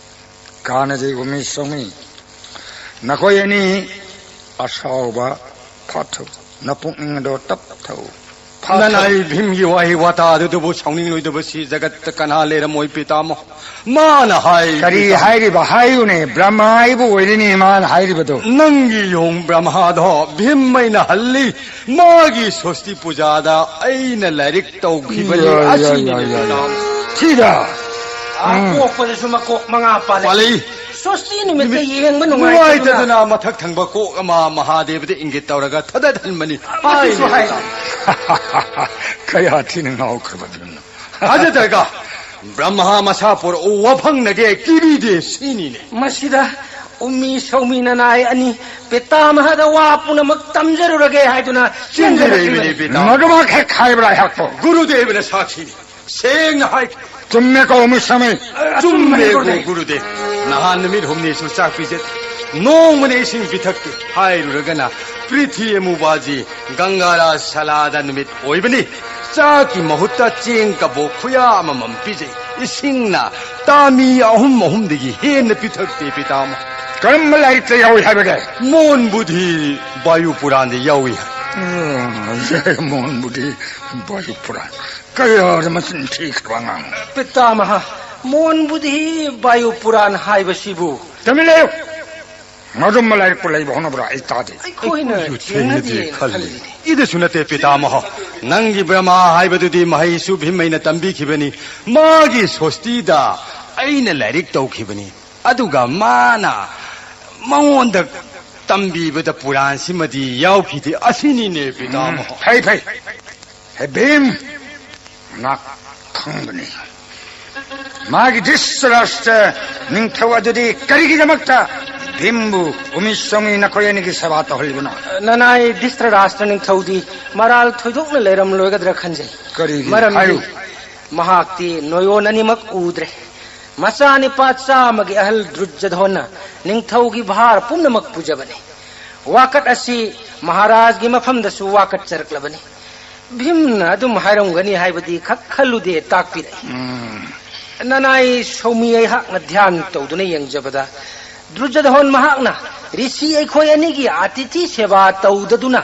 ꯀꯥꯟꯅꯗꯦ ꯎꯃꯤ ꯁꯣꯃꯤ, ꯅꯈꯣꯏ ꯑꯅꯤ ꯑꯁꯥꯎꯕ ꯐꯥꯊꯧ꯫ ꯅꯄꯨꯛꯅꯤꯡ ꯑꯗꯣ ꯇꯞ ꯊꯧ꯫ ꯐꯥꯊꯧ꯫ ꯅꯅꯥꯏ ꯚꯤꯝꯒꯤ ꯋꯥꯍꯩ ꯋꯥꯇꯥ ꯑꯗꯨꯗꯕꯨ ꯁꯥꯎꯅꯤꯡꯂꯣꯏꯗꯕꯁꯤ ꯖꯒꯠꯇ ꯀꯅꯥ ꯂꯩꯔꯝꯃꯣꯏ ꯄꯤꯇꯥꯃꯣ? ꯃꯥꯅ ꯍꯥꯏ ꯀꯔꯤ ꯄꯤꯇꯥꯃꯣ꯫ ꯍꯥꯏꯔꯤꯕ? ꯍꯥꯏꯌꯨꯅꯦ, ꯕ꯭ꯔꯍ꯭ꯃꯥ ꯑꯩꯕꯨ ꯑꯣꯏꯔꯤꯅꯦ ꯃꯥꯅ ꯍꯥꯏꯔꯤꯕꯗꯣ꯫ ꯅꯪꯒꯤ ꯌꯣꯡ ꯕ꯭ꯔꯍ꯭ꯃꯥꯗꯣ ꯚꯤꯝ ꯑꯩꯅ ꯍꯜꯂꯤ꯫ ꯃꯥꯒꯤ ꯁꯣꯁꯇꯤ ꯄꯨꯖꯥꯗ ꯑꯩꯅ ꯂꯥꯏꯔꯤꯛ ꯇꯧꯈꯤꯕꯅꯤ꯫ ꯌꯥ, ꯌꯥ, ꯑꯁꯤꯅꯤꯅꯦ ꯌꯥ, ꯌꯥ, ꯌꯥ꯫ ꯕꯤꯇꯥꯝ꯫ ꯁꯤꯗ꯫ ꯑꯥ, ꯎꯝ꯫ ꯄꯣꯛꯄꯗꯁꯨ ꯃꯀꯣꯛ ꯃꯉꯥ ꯄꯥꯜꯂꯤ꯫ ꯄꯥꯜꯂꯤ꯫ ꯁꯣꯁꯇꯤ ꯅꯨꯃꯤꯠꯇ ꯅꯨꯃꯤꯠ ꯌꯦꯡꯕ ꯅꯨꯡꯉꯥꯏꯇꯗꯨꯅ꯫ ꯅꯨꯡꯉꯥꯏꯇꯗꯨꯅ ꯃꯊꯛ ꯊꯪꯕ ꯀꯣꯛ ꯑꯃ ꯃꯍꯥꯗꯦꯕꯗ ꯏꯪꯒꯤꯠ ꯇꯧꯔꯒ ꯊꯥꯗꯠꯍꯟꯕꯅꯤ꯫ ꯃꯁꯤꯁꯨ ꯍꯥꯏ꯫ ꯍꯥꯏ꯫ ꯀꯌꯥ ꯊꯤꯅ ꯉꯥꯎꯈ꯭ꯔꯕ ꯐꯤꯂꯝꯅꯣ꯫ ꯊꯥꯖꯗ꯭ꯔꯒ ꯕ꯭ꯔꯍ꯭ꯃꯥ ꯃꯁꯥ ꯄꯨꯔꯛꯎ, ꯋꯥꯐꯪꯅꯒꯦ, ꯀꯤꯕꯤꯗꯦ ꯁꯤꯅꯤꯅꯦ꯫ ꯃꯁꯤꯗ ꯎꯃꯤ ꯁꯧꯃꯤ ꯅꯅꯥꯏ ꯑꯅꯤ ꯄꯤꯇꯥꯃꯍꯗ ꯋꯥ ꯄꯨꯝꯅꯃꯛ ꯇꯝꯖꯔꯨꯔꯒꯦ ꯍꯥꯏꯗꯨꯅ ꯆꯦꯟꯖꯔꯛꯂꯤꯕꯅꯤ꯫ ꯆꯦꯟꯖꯔꯛꯂꯤꯕꯅꯤ ꯄꯤꯇꯥꯃꯍ꯫ ꯃꯗꯨꯃꯛ ꯍꯦꯛ ꯍꯥꯏꯕ꯭ꯔꯥ ꯑꯩꯍꯥꯛꯄꯨ? ꯒꯨꯔꯨꯗꯦꯕꯅ ꯁꯥꯈꯤꯅꯤ꯫ ꯁꯦꯡꯅ ꯍꯥꯏ꯫ ꯆꯨꯝꯃꯦꯀꯣ, ꯎꯃꯤ ꯁꯧꯃꯤ? ꯆꯨꯝꯃꯦ, ꯆꯨꯝꯃꯦ, ꯒꯨꯔꯨꯗꯦꯕ꯫ ꯒꯨꯔꯨꯗꯦꯕ꯫ ꯅꯍꯥꯟ ꯅꯨꯃꯤꯠ ꯍꯨꯝꯅꯤꯁꯨ ꯆꯥꯛ ꯄꯤꯖꯗꯦ꯫ ꯅꯣꯡꯃꯅ ꯏꯁꯤꯡ ꯄꯤꯊꯛꯇꯦ꯫ ꯍꯥꯏꯔꯨꯔꯒꯅ ꯄ꯭ꯔꯤꯊꯤ ꯑꯃꯨꯕꯥꯖꯤ ꯒꯪꯒꯥꯔꯥ ꯁꯂꯥꯗ ꯅꯨꯃꯤꯠ ꯑꯣꯏꯕꯅꯤ꯫ ꯆꯥꯛꯀꯤ ꯃꯍꯨꯠꯇ ꯆꯦꯡ ꯀꯕꯣꯛ ꯈꯨꯌꯥ ꯑꯃꯃꯝ ꯄꯤꯖꯩ꯫ ꯏꯁꯤꯡꯅ ꯇꯥꯃꯤ ꯑꯍꯨꯝ ꯑꯍꯨꯝꯗꯒꯤ ꯍꯦꯟꯅ ꯄꯤꯊꯛꯇꯦ ꯄꯤꯇꯥꯃꯍ꯫ ꯀꯔꯝꯕ ꯂꯥꯏꯔꯤꯛꯇ ꯌꯥꯎꯏ ꯍꯥꯏꯕꯒꯦ? ꯃꯣꯟ ꯕꯨꯙꯤ ꯕꯥꯌꯨ ꯄꯨꯔꯥꯟꯗ ꯌꯥꯎꯏ ꯍꯥꯏ꯫ ꯎꯝ, ꯃꯣꯟ ꯕꯨꯙꯤ ꯕꯥꯌꯨ ꯄꯨꯔꯥꯟ꯫ ꯀꯌꯥꯗ ꯃꯆꯤꯟ ꯊꯤꯈ꯭ꯔꯕ ꯑꯉꯥꯡꯅꯣ꯫ ꯄꯤꯇꯥꯃꯍ, ꯃꯣꯟ ꯕꯨꯙꯤ ꯕꯥꯌꯨ ꯄꯨꯔꯥꯟ ꯍꯥꯏꯕꯁꯤꯕꯨ? ꯇꯨꯃꯤꯟ ꯂꯩꯌꯨ꯫ ꯃꯗꯨꯝꯕ ꯂꯥꯏꯔꯤꯛꯄꯨ ꯂꯩꯕ ꯍꯣꯠꯅꯕ꯭ꯔꯥ ꯑꯩ ꯇꯥꯗꯦ꯫ ꯑꯩꯈꯣꯏꯅ ꯑꯩꯈꯣꯏꯁꯨ ꯊꯦꯡꯅꯗꯦ ꯊꯦꯡꯅꯗꯦ ꯈꯜꯂꯤ꯫ ꯈꯜꯂꯤꯅꯦ꯫ ꯏꯗꯁꯨ ꯅꯠꯇꯦ ꯄꯤꯇꯥꯃꯍ꯫ ꯅꯪꯒꯤ ꯕ꯭ꯔꯍ꯭ꯃꯥ ꯍꯥꯏꯕꯗꯨꯗꯤ ꯃꯍꯩꯁꯨ ꯚꯤꯝ ꯑꯩꯅ ꯇꯝꯕꯤꯈꯤꯕꯅꯤ꯫ ꯃꯥꯒꯤ ꯁꯣꯁꯇꯤꯗ ꯑꯩꯅ ꯂꯥꯏꯔꯤꯛ ꯇꯧꯈꯤꯕꯅꯤ꯫ ꯑꯗꯨꯒ ꯃꯥꯅ ꯃꯉꯣꯟꯗ ꯇꯝꯕꯤꯕꯗ ꯄꯨꯔꯥꯟꯁꯤꯃꯗꯤ ꯌꯥꯎꯈꯤꯗꯦ꯫ ꯑꯁꯤꯅꯤꯅꯦ ꯄꯤꯇꯥꯃꯍ꯫ ꯎꯝ, ꯐꯩ, ꯐꯩ꯫ ꯍꯦ ꯚꯤꯝ, ꯅꯥꯛ ꯈꯪꯕꯅꯤ꯫ ꯃꯥꯒꯤ ꯙ꯭ꯔꯤꯇꯔꯥꯁꯇ꯭ꯔ ꯅꯤꯡꯊꯧ ꯑꯗꯨꯗꯤ ꯀꯔꯤꯒꯤꯗꯃꯛꯇ ꯚꯤꯝꯕꯨ ꯎꯃꯤ ꯁꯧꯃꯤ ꯅꯈꯣꯏ ꯑꯅꯤꯒꯤ ꯁꯦꯕꯥ ꯇꯧꯍꯜꯂꯤꯕꯅꯣ? ꯅꯅꯥꯏ ꯙ꯭ꯔꯤꯇꯔꯥꯁꯇ꯭ꯔ ꯅꯤꯡꯊꯧꯗꯤ ꯃꯔꯥꯜ ꯊꯣꯏꯗꯣꯛꯅ ꯂꯩꯔꯝꯂꯣꯏꯒꯗ꯭ꯔꯥ ꯈꯟꯖꯩ꯫ ꯀꯔꯤꯒꯤ? ꯃꯔꯝꯗꯤ ꯍꯥꯏꯌꯨ꯫ ꯃꯍꯥꯛꯇꯤ ꯅꯣꯌꯣꯟ ꯑꯅꯤꯃꯛ ꯎꯗ꯭ꯔꯦ꯫ ꯃꯆꯥꯅꯤꯄꯥ ꯆꯥꯝꯃꯒꯤ ꯑꯍꯜ ꯗ꯭ꯔꯨꯖꯙꯣꯟꯅ ꯅꯤꯡꯊꯧꯒꯤ ꯚꯥꯔ ꯄꯨꯝꯅꯃꯛ ꯄꯨꯖꯕꯅꯤ꯫ ꯋꯥꯀꯠ ꯑꯁꯤ ꯃꯍꯥꯔꯥꯖꯒꯤ ꯃꯐꯝꯗꯁꯨ ꯋꯥꯀꯠꯆꯔꯛꯂꯕꯅꯤ꯫ ꯚꯤꯝꯅ ꯑꯗꯨꯝ ꯍꯥꯏꯔꯝꯒꯅꯤ ꯍꯥꯏꯕꯗꯤ ꯈꯛ ꯈꯜꯂꯨꯗꯦ ꯇꯥꯛꯄꯤꯔꯛꯏ꯫ ꯎꯝ꯫ ꯅꯅꯥꯏ ꯁꯧꯃꯤ ꯑꯩꯍꯥꯛꯅ ꯙ꯭ꯌꯥꯟ ꯇꯧꯗꯨꯅ ꯌꯦꯡꯖꯕꯗ ꯗ꯭ꯔꯨꯖꯙꯣꯟ ꯃꯍꯥꯛꯅ ꯔꯤꯁꯤ ꯑꯩꯈꯣꯏ ꯑꯅꯤꯒꯤ ꯑꯇꯤꯊꯤ ꯁꯦꯕꯥ ꯇꯧꯗꯗꯨꯅ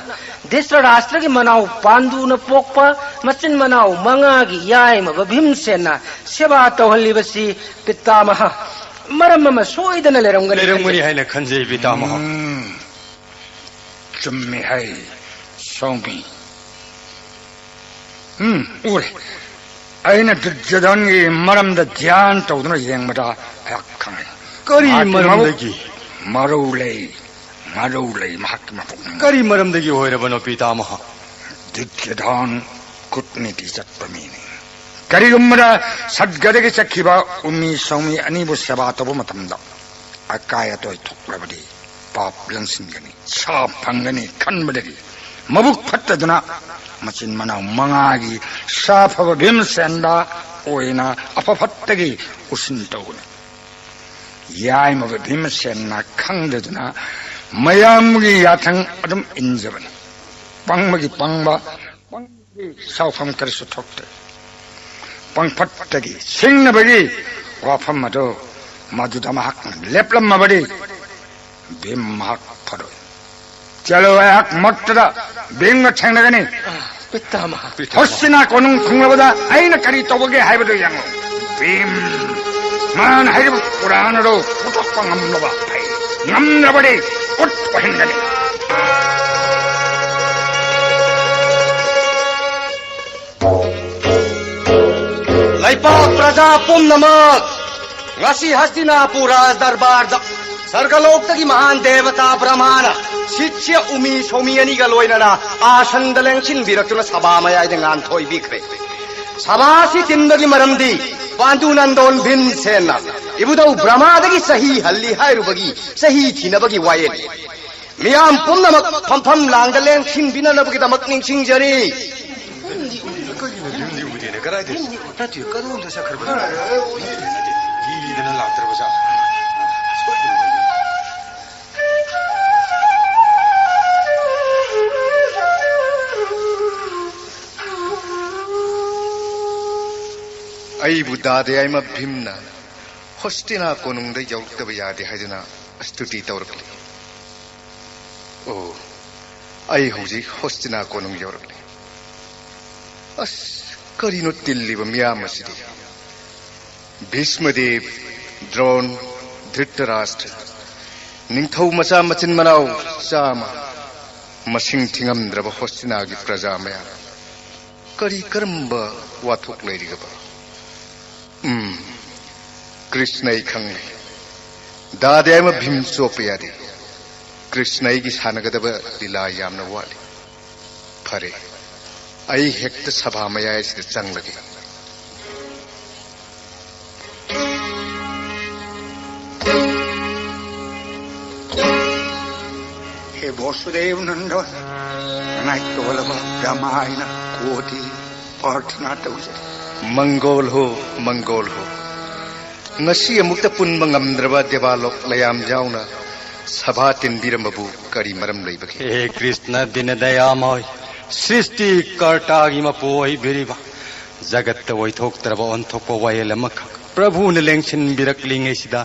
ꯙ꯭ꯔꯤꯇꯔꯥꯁꯇ꯭ꯔꯒꯤ ꯃꯅꯥꯎ ꯄꯥꯟꯗꯨꯅ ꯄꯣꯛꯄ ꯃꯆꯤꯟ ꯃꯅꯥꯎ ꯃꯉꯥꯒꯤ ꯌꯥꯏꯃꯕ ꯚꯤꯝꯁꯦꯟꯅ ꯁꯦꯕꯥ ꯇꯧꯍꯜꯂꯤꯕꯁꯤ, ꯄꯤꯇꯥꯃꯍ, ꯃꯔꯝ ꯑꯃ ꯁꯣꯏꯗꯅ ꯂꯩꯔꯝꯒꯅꯤ ꯂꯩꯔꯝꯒꯅꯤ ꯈꯟꯖꯩ꯫ ꯍꯥꯏꯅ ꯈꯟꯖꯩ, ꯄꯤꯇꯥꯃꯍ꯫ ꯎꯝ, ꯆꯨꯝꯃꯤ ꯍꯥꯏ, ꯁꯣꯃꯤ꯫ ꯎꯝ, ꯎꯔꯦ꯫ ꯑꯩꯅ ꯗꯨꯔꯖꯣꯙꯟꯒꯤ ꯃꯔꯝꯗ ꯙ꯭ꯌꯥꯟ ꯇꯧꯗꯨꯅ ꯌꯦꯡꯕꯗ ꯑꯩꯍꯥꯛ ꯈꯪꯉꯦ꯫ ꯀꯔꯤ ꯃꯍꯥꯛꯀꯤ ꯃꯔꯝꯗꯒꯤ? ꯃꯕꯨꯛ ꯃꯔꯧ ꯂꯩ, ꯃꯔꯧ ꯂꯩ ꯃꯍꯥꯛꯀꯤ ꯃꯄꯨꯛꯅꯤꯡ꯫ ꯀꯔꯤ ꯃꯔꯝꯗꯒꯤ ꯑꯣꯏꯔꯕꯅꯣ, ꯄꯤꯇꯥꯃꯍ? ꯗꯨꯔꯖꯣꯙꯟ ꯀꯨꯠꯅꯤꯇꯤ ꯆꯠꯄ ꯃꯤꯅꯤ꯫ ꯀꯔꯤꯒꯨꯝꯕꯗ ꯁꯠꯒꯗꯒꯤ ꯆꯠꯈꯤꯕ ꯎꯃꯤ ꯁꯣꯃꯤ ꯑꯅꯤꯕꯨ ꯁꯦꯕꯥ ꯇꯧꯕ ꯃꯇꯝꯗ ꯑꯀꯥꯏ ꯑꯇꯣꯏ ꯊꯣꯛꯂꯕꯗꯤ ꯄꯥꯞ ꯂꯪꯁꯤꯟꯒꯅꯤ, ꯁꯥ ꯐꯪꯒꯅꯤ ꯈꯟꯕꯗꯒꯤ ꯃꯕꯨꯛ ꯐꯠꯇꯗꯨꯅ ꯃꯆꯤꯟ ꯃꯅꯥꯎ ꯃꯉꯥꯒꯤ ꯁꯥꯐꯕ ꯚꯤꯝꯁꯦꯟꯗ ꯑꯣꯏꯅ ꯑꯐ ꯐꯠꯇꯒꯤ ꯎꯁꯤꯟ ꯇꯧꯕꯅꯤ꯫ ꯌꯥꯏꯃꯕ ꯚꯤꯝꯁꯦꯟꯅ ꯈꯪꯗꯗꯨꯅ ꯃꯌꯥꯝꯒꯤ ꯌꯥꯊꯪ ꯑꯗꯨꯝ ꯏꯟꯖꯕꯅꯤ꯫ ꯄꯪꯕꯒꯤ ꯄꯪꯕ, ꯄꯪꯕꯒꯤ ꯁꯥꯎꯐꯝ ꯀꯔꯤꯁꯨ ꯊꯣꯛꯇꯦ꯫ ꯄꯪꯐꯠꯇꯒꯤ ꯁꯤꯡꯅꯕꯒꯤ ꯋꯥꯐꯝ ꯑꯗꯨ ꯃꯗꯨꯗ ꯃꯍꯥꯛꯅ ꯂꯦꯞꯂꯝꯃꯕꯗꯤ ꯚꯤꯝ ꯃꯍꯥꯛ ꯐꯔꯣꯏ꯫ ꯆꯠꯂꯣ, ꯑꯩꯍꯥꯛ ꯃꯛꯇꯗ ꯚꯤꯝꯒ ꯊꯦꯡꯅꯒꯅꯤ꯫ ꯄꯤꯇꯥꯃꯍ꯫ ꯍꯣꯁꯇꯤꯅꯥ ꯀꯣꯅꯨꯡ ꯊꯨꯡꯂꯕꯗ ꯑꯩꯅ ꯀꯔꯤ ꯇꯧꯕꯒꯦ ꯍꯥꯏꯕꯗꯨ ꯌꯦꯡꯉꯨ꯫ ꯚꯤꯝ, ꯃꯥꯅ ꯍꯥꯏꯔꯤꯕ ꯄꯨꯔꯥꯟ ꯑꯗꯨ ꯄꯨꯊꯣꯛꯄ ꯉꯝꯂꯕ ꯐꯩ, ꯉꯝꯗ꯭ꯔꯕꯗꯤ ꯈꯨꯠ ꯑꯣꯏꯍꯟꯒꯅꯤ꯫ ꯂꯩꯄꯥꯛ ꯄ꯭ꯔꯖꯥ ꯄꯨꯝꯅꯃꯛ, ꯉꯁꯤ ꯍꯁꯇꯤꯅꯥꯄꯨꯔ ꯗꯔꯕꯥꯔꯗ ꯁꯔꯒꯂꯣꯛꯇꯒꯤ ꯃꯍꯥꯟ ꯗꯦꯕꯇꯥ ꯕ꯭ꯔꯍꯃꯥꯅ ꯁꯤꯠꯁ꯭ꯌ ꯎꯃꯤ ꯁꯣꯃꯤ ꯑꯅꯤꯒ ꯂꯣꯏꯅꯅ ꯑꯥꯁꯟꯗ ꯂꯦꯡꯁꯤꯟꯕꯤꯔꯛꯇꯨꯅ ꯁꯚꯥ ꯃꯌꯥꯏꯗ ꯉꯥꯟꯊꯣꯏꯕꯤꯈ꯭ꯔꯦ꯫ ꯁꯚꯥ ꯑꯁꯤ ꯇꯤꯟꯕꯒꯤ ꯃꯔꯝꯗꯤ ꯄꯥꯟꯗꯨ ꯅꯟꯗꯣꯟ ꯚꯤꯝꯁꯦꯟꯅ ꯏꯕꯨꯙꯧ ꯕ꯭ꯔꯍꯃꯥꯗꯒꯤ ꯆꯍꯤ ꯍꯜꯂꯤ ꯍꯥꯏꯔꯨꯕꯒꯤ ꯆꯍꯤ ꯊꯤꯅꯕꯒꯤ ꯋꯥꯌꯦꯜꯅꯤ꯫ ꯃꯤꯌꯥꯝ ꯄꯨꯝꯅꯃꯛ ꯐꯝꯐꯝ ꯂꯥꯡꯗ ꯂꯦꯡꯁꯤꯟꯕꯤꯅꯅꯕꯒꯤꯗꯃꯛ ꯅꯤꯡꯁꯤꯡꯖꯔꯤ꯫ ꯀꯩꯒꯤꯅꯣ ꯚꯤꯝꯗꯤ ꯎꯗꯦꯅꯦ? ꯀꯗꯥꯏꯗ? ꯅꯠꯇꯦ, ꯀꯗꯣꯝꯗ ꯆꯠꯈ꯭ꯔꯕꯅꯣ? ꯅꯠꯇꯦ, ꯀꯤꯗꯅ ꯂꯥꯛꯇ꯭ꯔꯕ ꯖꯥꯠꯂ? ꯁꯣꯏꯗꯅ ꯑꯣꯏꯗꯣꯏꯅꯤ꯫ ꯑꯩꯕꯨ ꯗꯥꯗꯥ ꯌꯥꯏꯃ ꯚꯤꯝꯅ ꯍꯣꯁꯇꯤꯅꯥ ꯀꯣꯅꯨꯡꯗ ꯌꯧꯔꯛꯇꯕ ꯌꯥꯗꯦ ꯍꯥꯏꯗꯨꯅ ꯑꯁꯇꯨꯇꯤ ꯇꯧꯔꯛꯂꯤ꯫ ꯑꯣ, ꯑꯩ ꯍꯧꯖꯤꯛ ꯍꯣꯁꯇꯤꯅꯥ ꯀꯣꯅꯨꯡ ꯌꯧꯔꯛꯂꯦ꯫ ꯑꯁ, ꯀꯔꯤꯅꯣ ꯇꯤꯜꯂꯤꯕ ꯃꯤꯌꯥꯝ ꯑꯁꯤꯗꯤ? ꯚꯤꯁꯃꯗꯦꯕ, ꯗ꯭ꯔꯣꯟ, ꯙ꯭ꯔꯤꯇꯔꯥꯁꯇ꯭ꯔ, ꯅꯤꯡꯊꯧ ꯃꯆꯥ ꯃꯆꯤꯟ ꯃꯅꯥꯎ ꯆꯥꯝꯃ, ꯃꯁꯤꯡ ꯊꯤꯉꯝꯗ꯭ꯔꯕ ꯍꯣꯁꯇꯤꯅꯥꯒꯤ ꯄ꯭ꯔꯖꯥ ꯃꯌꯥꯝ, ꯀꯔꯤ ꯀꯔꯝꯕ ꯋꯥꯊꯣꯛ ꯂꯩꯔꯤꯒꯕ? ꯎꯝ, ꯀ꯭ꯔꯤꯁꯅ, ꯑꯩ ꯈꯪꯂꯦ꯫ ꯗꯥꯗꯤ ꯑꯃ ꯚꯤꯝ ꯆꯣꯞꯄ ꯌꯥꯗꯦ꯫ ꯀ꯭ꯔꯤꯁꯅ ꯑꯩꯒꯤ ꯁꯥꯟꯅꯒꯗꯕ ꯂꯤꯂꯥ ꯌꯥꯝꯅ ꯋꯥꯠꯂꯤ꯫ ꯐꯔꯦ, ꯑꯩ ꯍꯦꯛꯇ ꯁꯚꯥ ꯃꯌꯥꯏ ꯑꯁꯤꯗ ꯆꯪꯂꯒꯦ꯫ ꯍꯦ ꯚꯣꯁꯨꯗꯦꯕ ꯅꯟꯗ, ꯅꯅꯥꯏ ꯇꯣꯂꯕ ꯕ꯭ꯔꯍ꯭ꯃꯥ ꯑꯩꯅ ꯀꯣꯇꯤ ꯄ꯭ꯔꯥꯔꯊꯅꯥ ꯇꯧꯖꯔꯤ꯫ ꯃꯪꯒꯣꯜ ꯍꯣ, ꯃꯪꯒꯣꯜ ꯍꯣ꯫ ꯉꯁꯤ ꯑꯃꯨꯛꯇ ꯄꯨꯟꯕ ꯉꯝꯗ꯭ꯔꯕ ꯗꯦꯕꯥꯂꯣꯛ ꯂꯌꯥꯝ ꯌꯥꯎꯅ ꯁꯚꯥ ꯇꯤꯟꯕꯤꯔꯝꯕꯕꯨ ꯀꯔꯤ ꯃꯔꯝ ꯂꯩꯕꯒꯦ? ꯍꯦ ꯀ꯭ꯔꯤꯁꯅ ꯗꯤꯅꯗꯌꯥꯃꯣꯏ, ꯁ꯭ꯔꯤꯁꯇꯤ ꯀꯔꯇꯥꯒꯤ ꯃꯄꯨ ꯑꯣꯏꯕꯤꯔꯤꯕ, ꯖꯒꯠꯇ ꯑꯣꯏꯊꯣꯛꯇ꯭ꯔꯕ ꯑꯣꯟꯊꯣꯛꯄ ꯋꯥꯌꯦꯜ ꯑꯃꯈꯛ ꯄ꯭ꯔꯚꯨꯅ ꯂꯦꯡꯁꯤꯟꯕꯤꯔꯛꯂꯤꯉꯩꯁꯤꯗ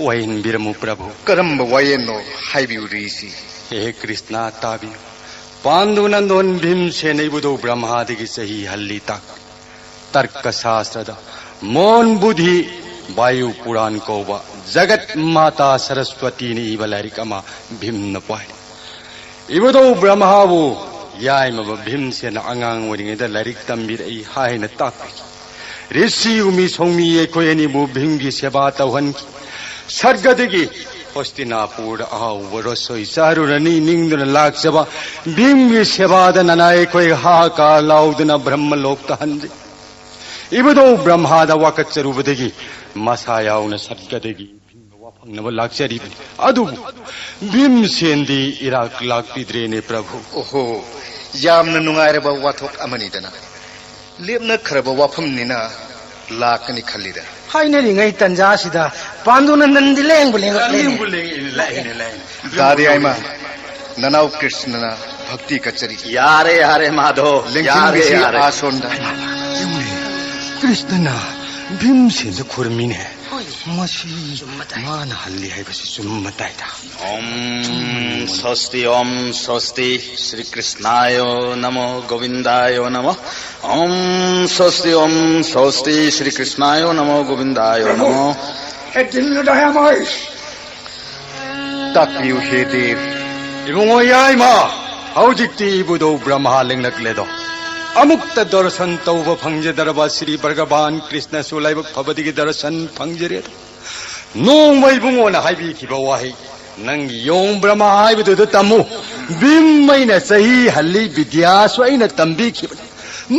ꯋꯥꯌꯦꯟꯕꯤꯔꯝꯃꯨ ꯄ꯭ꯔꯚꯨ꯫ ꯀꯔꯝꯕ ꯋꯥꯌꯦꯜꯅꯣ ꯍꯥꯏꯕꯤꯌꯨ ꯔꯤꯁꯤ꯫ ꯍꯦ ꯀ꯭ꯔꯤꯁꯅ, ꯇꯥꯕꯤꯌꯨ꯫ ꯄꯥꯟꯗꯨ ꯅꯟꯗꯣꯟ ꯚꯤꯝꯁꯦꯟꯅ ꯏꯕꯨꯙꯧ ꯕ꯭ꯔꯍ꯭ꯃꯥꯗꯒꯤ ꯆꯍꯤ ꯍꯜꯂꯤ ꯇꯥꯛ ꯇꯔꯀ ꯁꯥꯁꯇ꯭ꯔꯗ ꯃꯣꯟ ꯕꯨꯙꯤ ꯕꯥꯌꯨ ꯄꯨꯔꯥꯟ ꯀꯧꯕ ꯖꯒꯠ ꯃꯥꯇꯥ ꯁꯔꯁ꯭ꯋꯇꯤꯅ ꯏꯕ ꯂꯥꯏꯔꯤꯛ ꯑꯃ ꯚꯤꯝꯅ ꯄꯥꯏ꯫ ꯏꯕꯨꯙꯧ ꯕ꯭ꯔꯍ꯭ꯃꯥꯕꯨ ꯌꯥꯏꯃꯕ ꯚꯤꯝꯁꯦꯟꯅ ꯑꯉꯥꯡ ꯑꯣꯏꯔꯤꯉꯩꯗ ꯂꯥꯏꯔꯤꯛ ꯇꯝꯕꯤꯔꯛꯏ ꯍꯥꯏꯅ ꯇꯥꯛꯄꯤ꯫ ꯔꯤꯁꯤ ꯎꯃꯤ ꯁꯣꯡꯃꯤ ꯑꯩꯈꯣꯏ ꯑꯅꯤꯕꯨ ꯚꯤꯝꯒꯤ ꯁꯦꯕꯥ ꯇꯧꯍꯟꯈꯤ꯫ ꯁꯔꯒꯗꯒꯤ ꯍꯣꯁꯇꯤꯅꯥꯄꯨꯔꯗ ꯑꯍꯥꯎꯕ ꯔꯁꯣꯏ ꯆꯥꯔꯨꯔꯅꯤ ꯅꯤꯡꯗꯨꯅ ꯂꯥꯛꯆꯕ ꯚꯤꯝꯒꯤ ꯁꯦꯕꯥꯗ ꯅꯅꯥꯏ ꯑꯩꯈꯣꯏ ꯍꯥꯍꯥꯀꯥꯔ ꯂꯥꯎꯗꯨꯅ ꯕ꯭ꯔꯍ꯭ꯃ ꯂꯣꯛꯇ ꯍꯟꯖꯩ꯫ ꯏꯕꯨꯙꯧ ꯕ꯭ꯔꯍ꯭ꯃꯥꯗ ꯋꯥꯀꯠꯆꯔꯨꯕꯗꯒꯤ ꯃꯁꯥ ꯌꯥꯎꯅ ꯁꯔꯒꯗꯒꯤ ꯚꯤꯝꯒ ꯋꯥꯐꯪꯅꯕ ꯂꯥꯛꯆꯔꯤꯕꯅꯤ꯫ ꯑꯗꯨꯕꯨ ꯚꯤꯝꯁꯦꯟꯗꯤ ꯏꯔꯥꯛ ꯂꯥꯛꯄꯤꯗ꯭ꯔꯦꯅꯦ ꯄ꯭ꯔꯚꯨ꯫ ꯑꯣꯍꯣ, ꯌꯥꯝꯅ ꯅꯨꯡꯉꯥꯏꯔꯕ ꯋꯥꯊꯣꯛ ꯑꯃꯅꯤꯗꯅ꯫ ꯂꯦꯞꯅꯈ꯭ꯔꯕ ꯋꯥꯐꯝꯅꯤꯅ ꯂꯥꯛꯀꯅꯤ ꯈꯜꯂꯤꯗ꯫ ꯍꯥꯏꯅꯔꯤꯉꯩ ꯇꯟꯖꯥꯁꯤꯗ ꯄꯥꯟꯗꯨꯅ ꯅꯟꯗꯤ ꯂꯦꯡꯕꯨ ꯂꯦꯡꯉꯛꯂꯦꯅꯦ꯫ ꯂꯦꯡꯕꯨ ꯂꯦꯡꯉꯛꯏꯅꯦ, ꯂꯥꯛꯏꯅꯦ, ꯂꯥꯛꯏꯅꯦ꯫ ꯗꯥꯗꯤ ꯑꯥꯏꯃ, ꯅꯅꯥꯎ ꯀ꯭ꯔꯤꯁꯅꯅ ꯚꯛꯇꯤ ꯀꯠꯆꯔꯤ꯫ ꯌꯥꯔꯦ, ꯌꯥꯔꯦ, ꯃꯥꯙꯣ, ꯌꯥꯔꯦ, ꯂꯦꯡꯖꯤꯟꯕꯤꯁꯤ ꯌꯥꯔꯦ꯫ ꯑꯥꯁꯣꯟꯗ꯫ ꯌꯦꯡꯉꯨꯅꯦ, ꯀ꯭ꯔꯤꯁꯅꯅ ꯚꯤꯝꯁꯦꯟꯗ ꯈꯨꯔꯨꯝꯃꯤꯅꯦ꯫ ꯍꯣꯏ, ꯃꯁꯤ ꯃꯥꯅ ꯍꯜꯂꯤ ꯍꯥꯏꯕꯁꯤ ꯆꯨꯝꯕ ꯇꯥꯏꯗ꯫ ॐ स्वस्ति, ॐ स्वस्ति। श्री कृष्णाय नमो गोविन्दाय नमः। ॐ स्वस्ति, ॐ स्वस्ति। श्री कृष्णाय नमो गोविन्दाय नमः। ꯍꯦ ꯗꯤꯟ ꯂꯨꯗꯥꯌꯥꯃꯣꯏ꯫ ꯇꯥꯛꯄꯤꯌꯨ ꯍꯦ ꯗꯦꯕ꯫ ꯏꯕꯨꯡꯉꯣ ꯌꯥꯏꯃ, ꯍꯧꯖꯤꯛꯇꯤ ꯏꯕꯨꯙꯧ ꯕ꯭ꯔꯍ꯭ꯃꯥ ꯂꯦꯡꯂꯛꯂꯦꯗꯣ꯫ ꯑꯃꯨꯛꯇ ꯗꯔꯁꯟ ꯇꯧꯕ ꯐꯪꯖꯗ꯭ꯔꯕ ꯁ꯭ꯔꯤ ꯚꯒꯕꯥꯟ ꯀ꯭ꯔꯤꯁꯅꯁꯨ ꯂꯥꯏꯕꯛ ꯐꯕꯗꯒꯤ ꯗꯔꯁꯟ ꯐꯪꯖꯔꯦꯗꯣ꯫ ꯅꯣꯡꯃ ꯏꯕꯨꯡꯉꯣꯅ ꯍꯥꯏꯕꯤꯈꯤꯕ ꯋꯥꯍꯩ, ꯅꯪꯒꯤ ꯌꯣꯡ ꯕ꯭ꯔꯍ꯭ꯃꯥ ꯍꯥꯏꯕꯗꯨꯗ ꯇꯝꯃꯨ꯫ ꯚꯤꯝ ꯑꯩꯅ ꯆꯍꯤ ꯍꯜꯂꯤ, ꯕꯤꯗ꯭ꯌꯥꯁꯨ ꯑꯩꯅ ꯇꯝꯕꯤꯈꯤꯕꯅꯤ꯫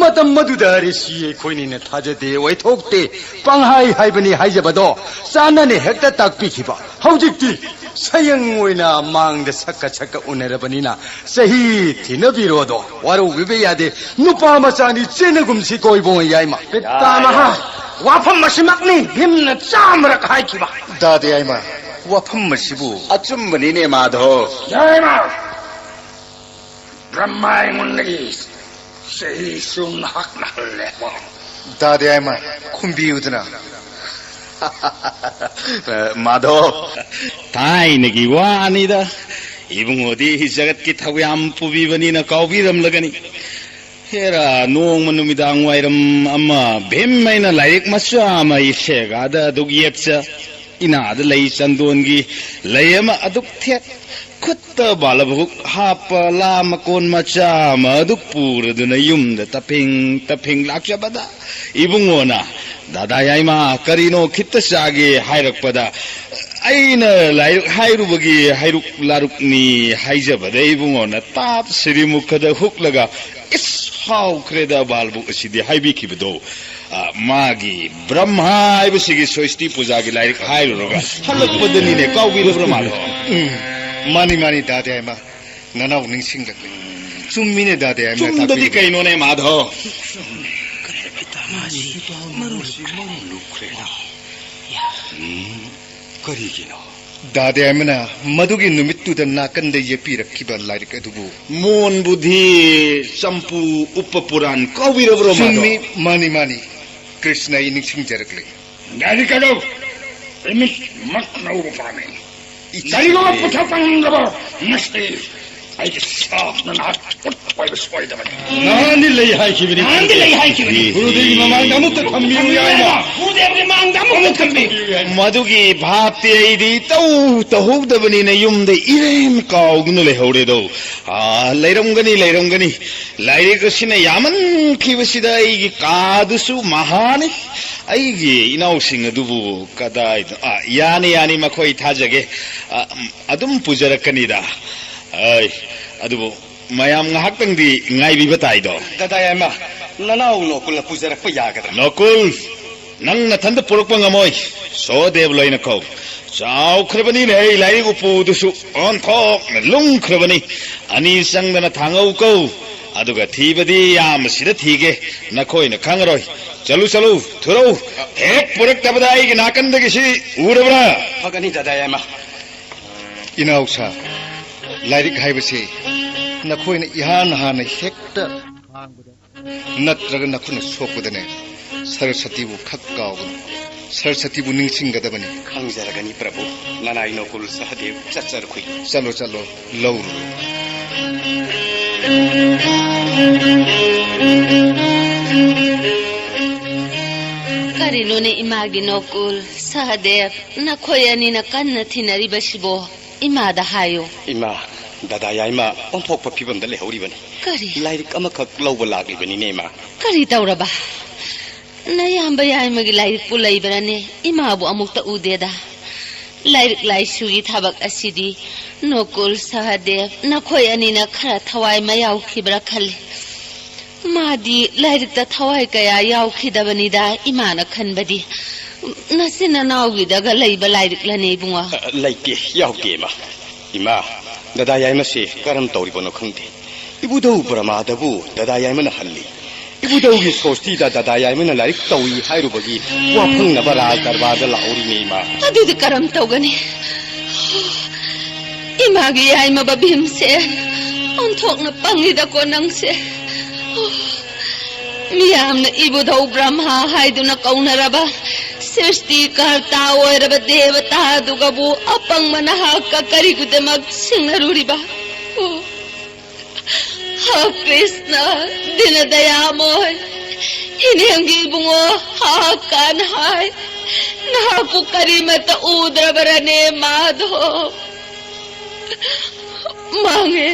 ꯃꯇꯝ ꯑꯗꯨꯗ ꯔꯤꯁꯤ ꯑꯩꯈꯣꯏꯅꯤꯅ ꯊꯥꯖꯗꯦ, ꯑꯣꯏꯊꯣꯛꯇꯦ, ꯄꯪꯍꯥꯏ ꯍꯥꯏꯕꯅꯤ ꯍꯥꯏꯖꯕꯗꯣ ꯆꯥꯟꯅꯅ ꯍꯦꯛꯇ ꯇꯥꯛꯄꯤꯈꯤꯕ꯫ ꯍꯧꯖꯤꯛꯇꯤ ꯁꯌꯪ ꯑꯣꯏꯅ ꯃꯥꯡꯗ ꯁꯛꯀ ꯁꯛꯀ ꯎꯅꯔꯕꯅꯤꯅ ꯆꯍꯤ ꯊꯤꯅꯕꯤꯔꯣꯗꯣ꯫ ꯋꯥꯔꯧꯕꯤꯕ ꯌꯥꯗꯦ꯫ ꯅꯨꯄꯥ ꯃꯆꯥꯅꯤ, ꯆꯦꯟꯅꯒꯨꯝꯁꯤ ꯀꯣ ꯏꯕꯨꯡꯉꯣ ꯌꯥꯏꯃ꯫ ꯄꯤꯇꯥꯃꯍꯥ, ꯋꯥꯐꯝ ꯑꯁꯤꯃꯛꯅꯤ ꯚꯤꯝꯅ ꯆꯥꯝꯃꯔꯛ ꯍꯥꯏꯈꯤꯕ꯫ ꯗꯥꯗꯤ ꯌꯥꯏꯃ, ꯋꯥꯐꯝ ꯑꯁꯤꯕꯨ꯫ ꯑꯆꯨꯝꯕꯅꯤꯅꯦ ꯃꯥꯙꯣ꯫ ꯌꯥꯏꯃ, ꯕ꯭ꯔꯍ꯭ꯃꯥ ꯑꯩꯉꯣꯟꯗꯒꯤ ꯆꯍꯤ ꯆꯨꯝꯅ ꯍꯛꯅ ꯍꯜꯂꯦ꯫ ꯗꯥꯗꯤ ꯌꯥꯏꯃ, ꯈꯨꯝꯕꯤꯌꯨꯗꯅ꯫ ꯃꯥꯙꯣ, ꯊꯥꯏꯅꯒꯤ ꯋꯥꯅꯤꯗ꯫ ꯏꯕꯨꯡꯉꯣꯗꯤ ꯖꯒꯠꯀꯤ ꯊꯧ ꯌꯥꯝ ꯄꯨꯕꯤꯕꯅꯤꯅ ꯀꯥꯎꯕꯤꯔꯝꯂꯒꯅꯤ꯫ ꯍꯦꯔꯥ, ꯅꯣꯡꯃ ꯅꯨꯃꯤꯗꯥꯡ ꯋꯥꯏꯔꯝ ꯑꯃ ꯚꯤꯝ ꯑꯩꯅ ꯂꯥꯏꯔꯤꯛ ꯃꯆꯥ ꯑꯃ ꯏꯁꯦꯒꯥꯗ ꯑꯗꯨꯛ ꯌꯦꯠꯆ, ꯏꯅꯥꯗ ꯂꯩ ꯆꯟꯗꯣꯟꯒꯤ ꯂꯩ ꯑꯃ ꯑꯗꯨꯛ ꯊꯦꯠ, ꯈꯨꯠꯇ ꯕꯥꯂꯕꯨꯛ ꯍꯥꯞꯄ ꯂꯥ ꯃꯀꯣꯟ ꯃꯆꯥ ꯑꯃ ꯑꯗꯨꯛ ꯄꯨꯔꯗꯨꯅ ꯌꯨꯝꯗ ꯇꯞꯐꯤꯡ ꯇꯞꯐꯤꯡ ꯂꯥꯛꯆꯕꯗ ꯏꯕꯨꯡꯉꯣꯅ, "ꯗꯥꯗꯥ ꯌꯥꯏꯃ, ꯀꯔꯤꯅꯣ ꯈꯤꯠꯇ ꯆꯥꯒꯦ?" ꯍꯥꯏꯔꯛꯄꯗ, ꯑꯩꯅ ꯂꯥꯏꯔꯤꯛ ꯍꯥꯏꯔꯨꯕꯒꯤ ꯍꯩꯔꯨꯛ ꯂꯥꯔꯨꯛꯅꯤ ꯍꯥꯏꯖꯕꯗ ꯏꯕꯨꯡꯉꯣꯅ ꯇꯥꯞ ꯁꯤꯔꯤꯃꯨꯈꯗ ꯍꯨꯛꯂꯒ, "ꯏꯁ, ꯍꯥꯎꯈ꯭ꯔꯦꯗ ꯕꯥꯜꯕꯨꯛ ꯑꯁꯤꯗꯤ" ꯍꯥꯏꯕꯤꯈꯤꯕꯗꯣ, ꯑ, ꯃꯥꯒꯤ ꯕ꯭ꯔꯍ꯭ꯃ ꯍꯥꯏꯕꯁꯤꯒꯤ ꯁ꯭ꯋꯁꯇꯤ ꯄꯨꯖꯥꯒꯤ ꯂꯥꯏꯔꯤꯛ ꯍꯥꯏꯔꯨꯔꯒ ꯍꯜꯂꯛꯄꯗꯅꯤꯅꯦ, ꯀꯥꯎꯕꯤꯔꯕ꯭ꯔꯥ ꯃꯥꯜꯂꯣ? ꯎꯝ, ꯃꯥꯅꯤ, ꯃꯥꯅꯤ, ꯗꯥꯗꯤ ꯌꯥꯏꯃ꯫ ꯅꯅꯥꯎ ꯅꯤꯡꯁꯤꯡꯂꯛꯂꯦ꯫ ꯆꯨꯝꯃꯤꯅꯦ, ꯗꯥꯗꯤ ꯌꯥꯏꯃ ꯆꯨꯝꯗꯗꯤ ꯇꯥꯛꯄꯤꯔꯤꯕ꯫ ꯀꯩꯅꯣꯅꯦ, ꯃꯥꯙꯣ? ꯀꯔꯤꯅꯣ, ꯄꯤꯇꯥꯃꯍꯥꯁꯤ ꯃꯔꯨ ꯂꯨꯞꯈ꯭ꯔꯦ꯫ ꯎꯝ, ꯀꯔꯤꯒꯤꯅꯣ? ꯗꯥꯗꯤ ꯌꯥꯏꯃꯅ ꯃꯗꯨꯒꯤ ꯅꯨꯃꯤꯠꯇꯨꯗ ꯅꯥꯀꯟꯗ ꯌꯦꯛꯄꯤꯔꯛꯈꯤꯕ ꯂꯥꯏꯔꯤꯛ ꯑꯗꯨꯕꯨ꯫ ꯃꯣꯟ ꯕꯨꯙꯤ ꯆꯝꯄꯨ ꯎꯄ ꯄꯨꯔꯥꯟ ꯀꯥꯎꯕꯤꯔꯕ꯭ꯔꯣ, ꯃꯥꯙꯣ? ꯆꯨꯝꯃꯤ, ꯃꯥꯅꯤ, ꯃꯥꯅꯤ꯫ ꯀ꯭ꯔꯤꯁꯅ, ꯑꯩ ꯅꯤꯡꯁꯤꯡꯖꯔꯛꯂꯦ꯫ ꯂꯥꯏꯔꯤꯛ ꯑꯗꯨ ꯏꯃꯤꯠꯃꯛꯅ ꯎꯕ ꯄꯥꯝꯃꯤ꯫ ꯀꯔꯤꯒꯨꯝꯕ ꯄꯨꯊꯣꯛꯄ ꯉꯝꯗꯕ ꯃꯁꯤ ꯑꯩꯒꯤ ꯁꯥꯞꯅ ꯅꯍꯥꯛ ꯈꯨꯠ ꯑꯣꯏꯕ ꯁꯣꯏꯗꯕꯅꯤ꯫ ꯅꯍꯥꯟꯗꯤ ꯂꯩ ꯍꯥꯏꯈꯤꯕꯅꯤ꯫ ꯅꯍꯥꯟꯗꯤ ꯂꯩ ꯍꯥꯏꯈꯤꯕꯅꯤ꯫ ꯒꯨꯔꯨꯗꯦꯕꯒꯤ ꯃꯃꯥꯡꯗ ꯑꯃꯨꯛꯇ ꯊꯝꯕꯤꯌꯨ ꯌꯥꯏꯃ꯫ ꯒꯨꯔꯨꯗꯦꯕꯒꯤ ꯃꯃꯥꯡꯗ ꯑꯃꯨꯛꯇ ꯊꯝꯕꯤꯌꯨ ꯌꯥꯏꯃ꯫ ꯃꯗꯨꯒꯤ ꯚꯥꯞꯇꯤ ꯑꯩꯗꯤ ꯏꯇꯧ ꯇꯧꯍꯧꯗꯕꯅꯤꯅ ꯌꯨꯝꯗ ꯏꯔꯦꯝ ꯀꯥꯎꯗꯨꯅ ꯂꯩꯍꯧꯔꯦꯗꯣ꯫ ꯑꯥ, ꯂꯩꯔꯝꯒꯅꯤ, ꯂꯩꯔꯝꯒꯅꯤ꯫ ꯂꯥꯏꯔꯤꯛ ꯑꯁꯤꯅ ꯌꯥꯝꯃꯟꯈꯤꯕꯁꯤꯗ ꯑꯩꯒꯤ ꯀꯥꯗꯨꯁꯨ ꯃꯍꯥꯅꯤ꯫ ꯑꯩꯒꯤ ꯏꯅꯥꯎꯁꯤꯡ ꯑꯗꯨꯕꯨ ꯀꯗꯥꯏꯗ? ꯑꯥ, ꯌꯥꯅꯤ, ꯌꯥꯅꯤ, ꯃꯈꯣꯏ ꯊꯥꯖꯒꯦ꯫ ꯑꯥ, ꯑꯗꯨꯝ ꯄꯨꯖꯔꯛꯀꯅꯤꯗ꯫ ꯑꯩ, ꯑꯗꯨꯕꯨ ꯃꯌꯥꯝ ꯉꯥꯏꯍꯥꯛꯇꯪꯗꯤ ꯉꯥꯏꯕꯤꯕ ꯇꯥꯏꯗꯣ꯫ ꯗꯗꯥ ꯌꯥꯏꯃ, ꯅꯅꯥꯎ ꯅꯣꯀꯨꯜꯅ ꯄꯨꯖꯔꯛꯄ ꯌꯥꯒꯗ꯭ꯔꯥ? ꯅꯣꯀꯨꯜ, ꯅꯪ ꯅꯊꯟꯗ ꯄꯨꯔꯛꯄ ꯉꯝꯃꯣꯏ꯫ ꯁꯣꯗꯦꯕ ꯂꯣꯏꯅ ꯀꯧ꯫ ꯆꯥꯎꯈ꯭ꯔꯕꯅꯤꯅꯦ, ꯑꯩ ꯂꯥꯏꯔꯤꯛ ꯎꯄꯨꯗꯨꯁꯨ ꯑꯣꯟꯊꯣꯛꯅ ꯂꯨꯝꯈ꯭ꯔꯕꯅꯤ꯫ ꯑꯅꯤ ꯆꯪꯗꯅ ꯊꯥꯡꯉꯧ ꯀꯧ꯫ ꯑꯗꯨꯒ ꯊꯤꯕꯗꯤ ꯌꯥꯝ ꯁꯤꯗ ꯊꯤꯒꯦ, ꯅꯈꯣꯏꯅ ꯈꯪꯉꯔꯣꯏ꯫ ꯆꯠꯂꯨ, ꯆꯠꯂꯨ, ꯊꯨꯔꯧ꯫ ꯍꯦꯛ ꯄꯨꯔꯛꯇꯕꯗ ꯑꯩꯒꯤ ꯅꯥꯀꯟꯗꯒꯤ ꯁꯤ ꯎꯔꯕ꯭ꯔꯥ? ꯐꯒꯅꯤ ꯗꯗꯥ ꯌꯥꯏꯃ꯫ ꯏꯅꯥꯎꯁꯥ, ꯂꯥꯏꯔꯤꯛ ꯍꯥꯏꯕꯁꯤ ꯅꯈꯣꯏꯅ ꯏꯍꯥꯟ ꯍꯥꯟꯅ ꯍꯦꯛꯇ ꯍꯥꯡꯕꯗ ꯅꯠꯇ꯭ꯔꯒ ꯅꯈꯨꯠꯅ ꯁꯣꯛꯄꯗꯅꯦ, ꯁꯔꯁꯇꯤꯕꯨ ꯈꯛ ꯀꯥꯎꯒꯅꯨ꯫ ꯁꯔꯁꯇꯤꯕꯨ ꯅꯤꯡꯁꯤꯡꯒꯗꯕꯅꯤ꯫ ꯈꯪꯖꯔꯒꯅꯤ ꯄ꯭ꯔꯚꯨ꯫ ꯅꯅꯥꯏ ꯅꯣꯀꯨꯜ ꯁꯍꯗꯦꯕ ꯆꯠꯆꯔꯈꯨꯏ꯫ ꯆꯠꯂꯣ, ꯆꯠꯂꯣ, ꯂꯧꯔꯨꯔꯣ꯫ ꯀꯔꯤꯅꯣꯅꯦ ꯏꯃꯥꯒꯤ ꯅꯣꯀꯨꯜ, ꯁꯍꯗꯦꯕ, ꯅꯈꯣꯏ ꯑꯅꯤꯅ ꯀꯟꯅ ꯊꯤꯅꯔꯤꯕꯁꯤꯕꯣ? ꯏꯃꯥꯗ ꯍꯥꯏꯌꯨ꯫ ꯏꯃꯥ, ꯗꯗꯥ ꯌꯥꯏꯃ ꯑꯣꯟꯊꯣꯛꯄ ꯐꯤꯕꯝꯗ ꯂꯩꯍꯧꯔꯤꯕꯅꯤ꯫ ꯀꯔꯤ? ꯂꯥꯏꯔꯤꯛ ꯑꯃꯈꯛ ꯂꯧꯕ ꯂꯥꯛꯂꯤꯕꯅꯤꯅꯦ, ꯏꯃꯥ꯫ ꯀꯔꯤ ꯇꯧꯔꯕ? ꯅꯌꯥꯝꯕ ꯌꯥꯏꯃꯒꯤ ꯂꯥꯏꯔꯤꯛꯄꯨ ꯂꯩꯕ꯭ꯔꯅꯦ? ꯏꯃꯥꯕꯨ ꯑꯃꯨꯛꯇ ꯎꯗꯦꯗ꯫ ꯂꯥꯏꯔꯤꯛ ꯂꯥꯏꯁꯨꯒꯤ ꯊꯕꯛ ꯑꯁꯤꯗꯤ ꯅꯣꯀꯨꯜ ꯁꯍꯗꯦꯕ, ꯅꯈꯣꯏ ꯑꯅꯤꯅ ꯈꯔ ꯊꯋꯥꯏ ꯃꯌꯥꯎꯈꯤꯕ꯭ꯔꯥ ꯈꯜꯂꯤ꯫ ꯃꯥꯗꯤ ꯂꯥꯏꯔꯤꯛꯇ ꯊꯋꯥꯏ ꯀꯌꯥ ꯌꯥꯎꯈꯤꯗꯕꯅꯤꯗ, ꯏꯃꯥꯅ ꯈꯟꯕꯗꯤ꯫ ꯅꯆꯤꯟ ꯅꯅꯥꯎꯒꯤꯗꯒ ꯂꯩꯕ ꯂꯥꯏꯔꯤꯛꯂꯅꯦ, ꯏꯕꯨꯡꯉꯣ? ꯑ, ꯂꯩꯇꯦ, ꯌꯥꯎꯗꯦ, ꯏꯃꯥ꯫ ꯏꯃꯥ, ꯗꯗꯥ ꯌꯥꯏꯃꯁꯦ ꯀꯔꯝ ꯇꯧꯔꯤꯕꯅꯣ ꯈꯪꯗꯦ꯫ ꯏꯕꯨꯙꯧ ꯕ꯭ꯔꯍꯃꯥꯗꯕꯨ ꯗꯗꯥ ꯌꯥꯏꯃꯅ ꯍꯜꯂꯤ꯫ ꯏꯕꯨꯙꯧꯒꯤ ꯁꯣꯁꯇꯤꯗ ꯗꯗꯥ ꯌꯥꯏꯃꯅ ꯂꯥꯏꯔꯤꯛ ꯇꯧꯏ ꯍꯥꯏꯔꯨꯕꯒꯤ ꯋꯥꯐꯪꯅꯕ ꯔꯥꯖ ꯗꯔꯕꯥꯔꯗ ꯂꯥꯛꯍꯧꯔꯤꯅꯦ, ꯏꯃꯥ꯫ ꯑꯗꯨꯗꯤ ꯀꯔꯝ ꯇꯧꯒꯅꯤ? ꯏꯃꯥꯒꯤ ꯌꯥꯏꯃꯕ ꯚꯤꯝꯁꯦ, ꯑꯣꯟꯊꯣꯛꯅ ꯄꯪꯉꯤꯗꯀꯣ ꯅꯪꯁꯦ꯫ ꯃꯤꯌꯥꯝꯅ ꯏꯕꯨꯙꯧ ꯕ꯭ꯔꯍꯃꯥ ꯍꯥꯏꯗꯨꯅ ꯀꯧꯅꯔꯕ ꯁ꯭ꯔꯤꯁꯇꯤꯀꯔꯇꯥ ꯑꯣꯏꯔꯕ ꯗꯦꯕꯇꯥꯗꯨꯒꯕꯨ ꯑꯄꯪꯕ ꯅꯍꯥꯛꯀ ꯀꯔꯤꯒꯤꯗꯃꯛ ꯁꯤꯡꯅꯔꯨꯔꯤꯕ? ꯑꯣ, ꯍꯥ ꯀ꯭ꯔꯤꯁꯅ, ꯗꯤꯅ ꯗꯌꯥꯃꯣꯏ, ꯏꯅꯦꯝꯒꯤ ꯏꯕꯨꯡꯉꯣ ꯍꯥ ꯀꯥꯟ ꯍꯥꯏ, ꯅꯍꯥꯛꯄꯨ ꯀꯔꯤꯃꯠꯇ ꯎꯗ꯭ꯔꯕꯔꯅꯦ ꯃꯥꯙꯣ? ꯃꯥꯡꯉꯦ,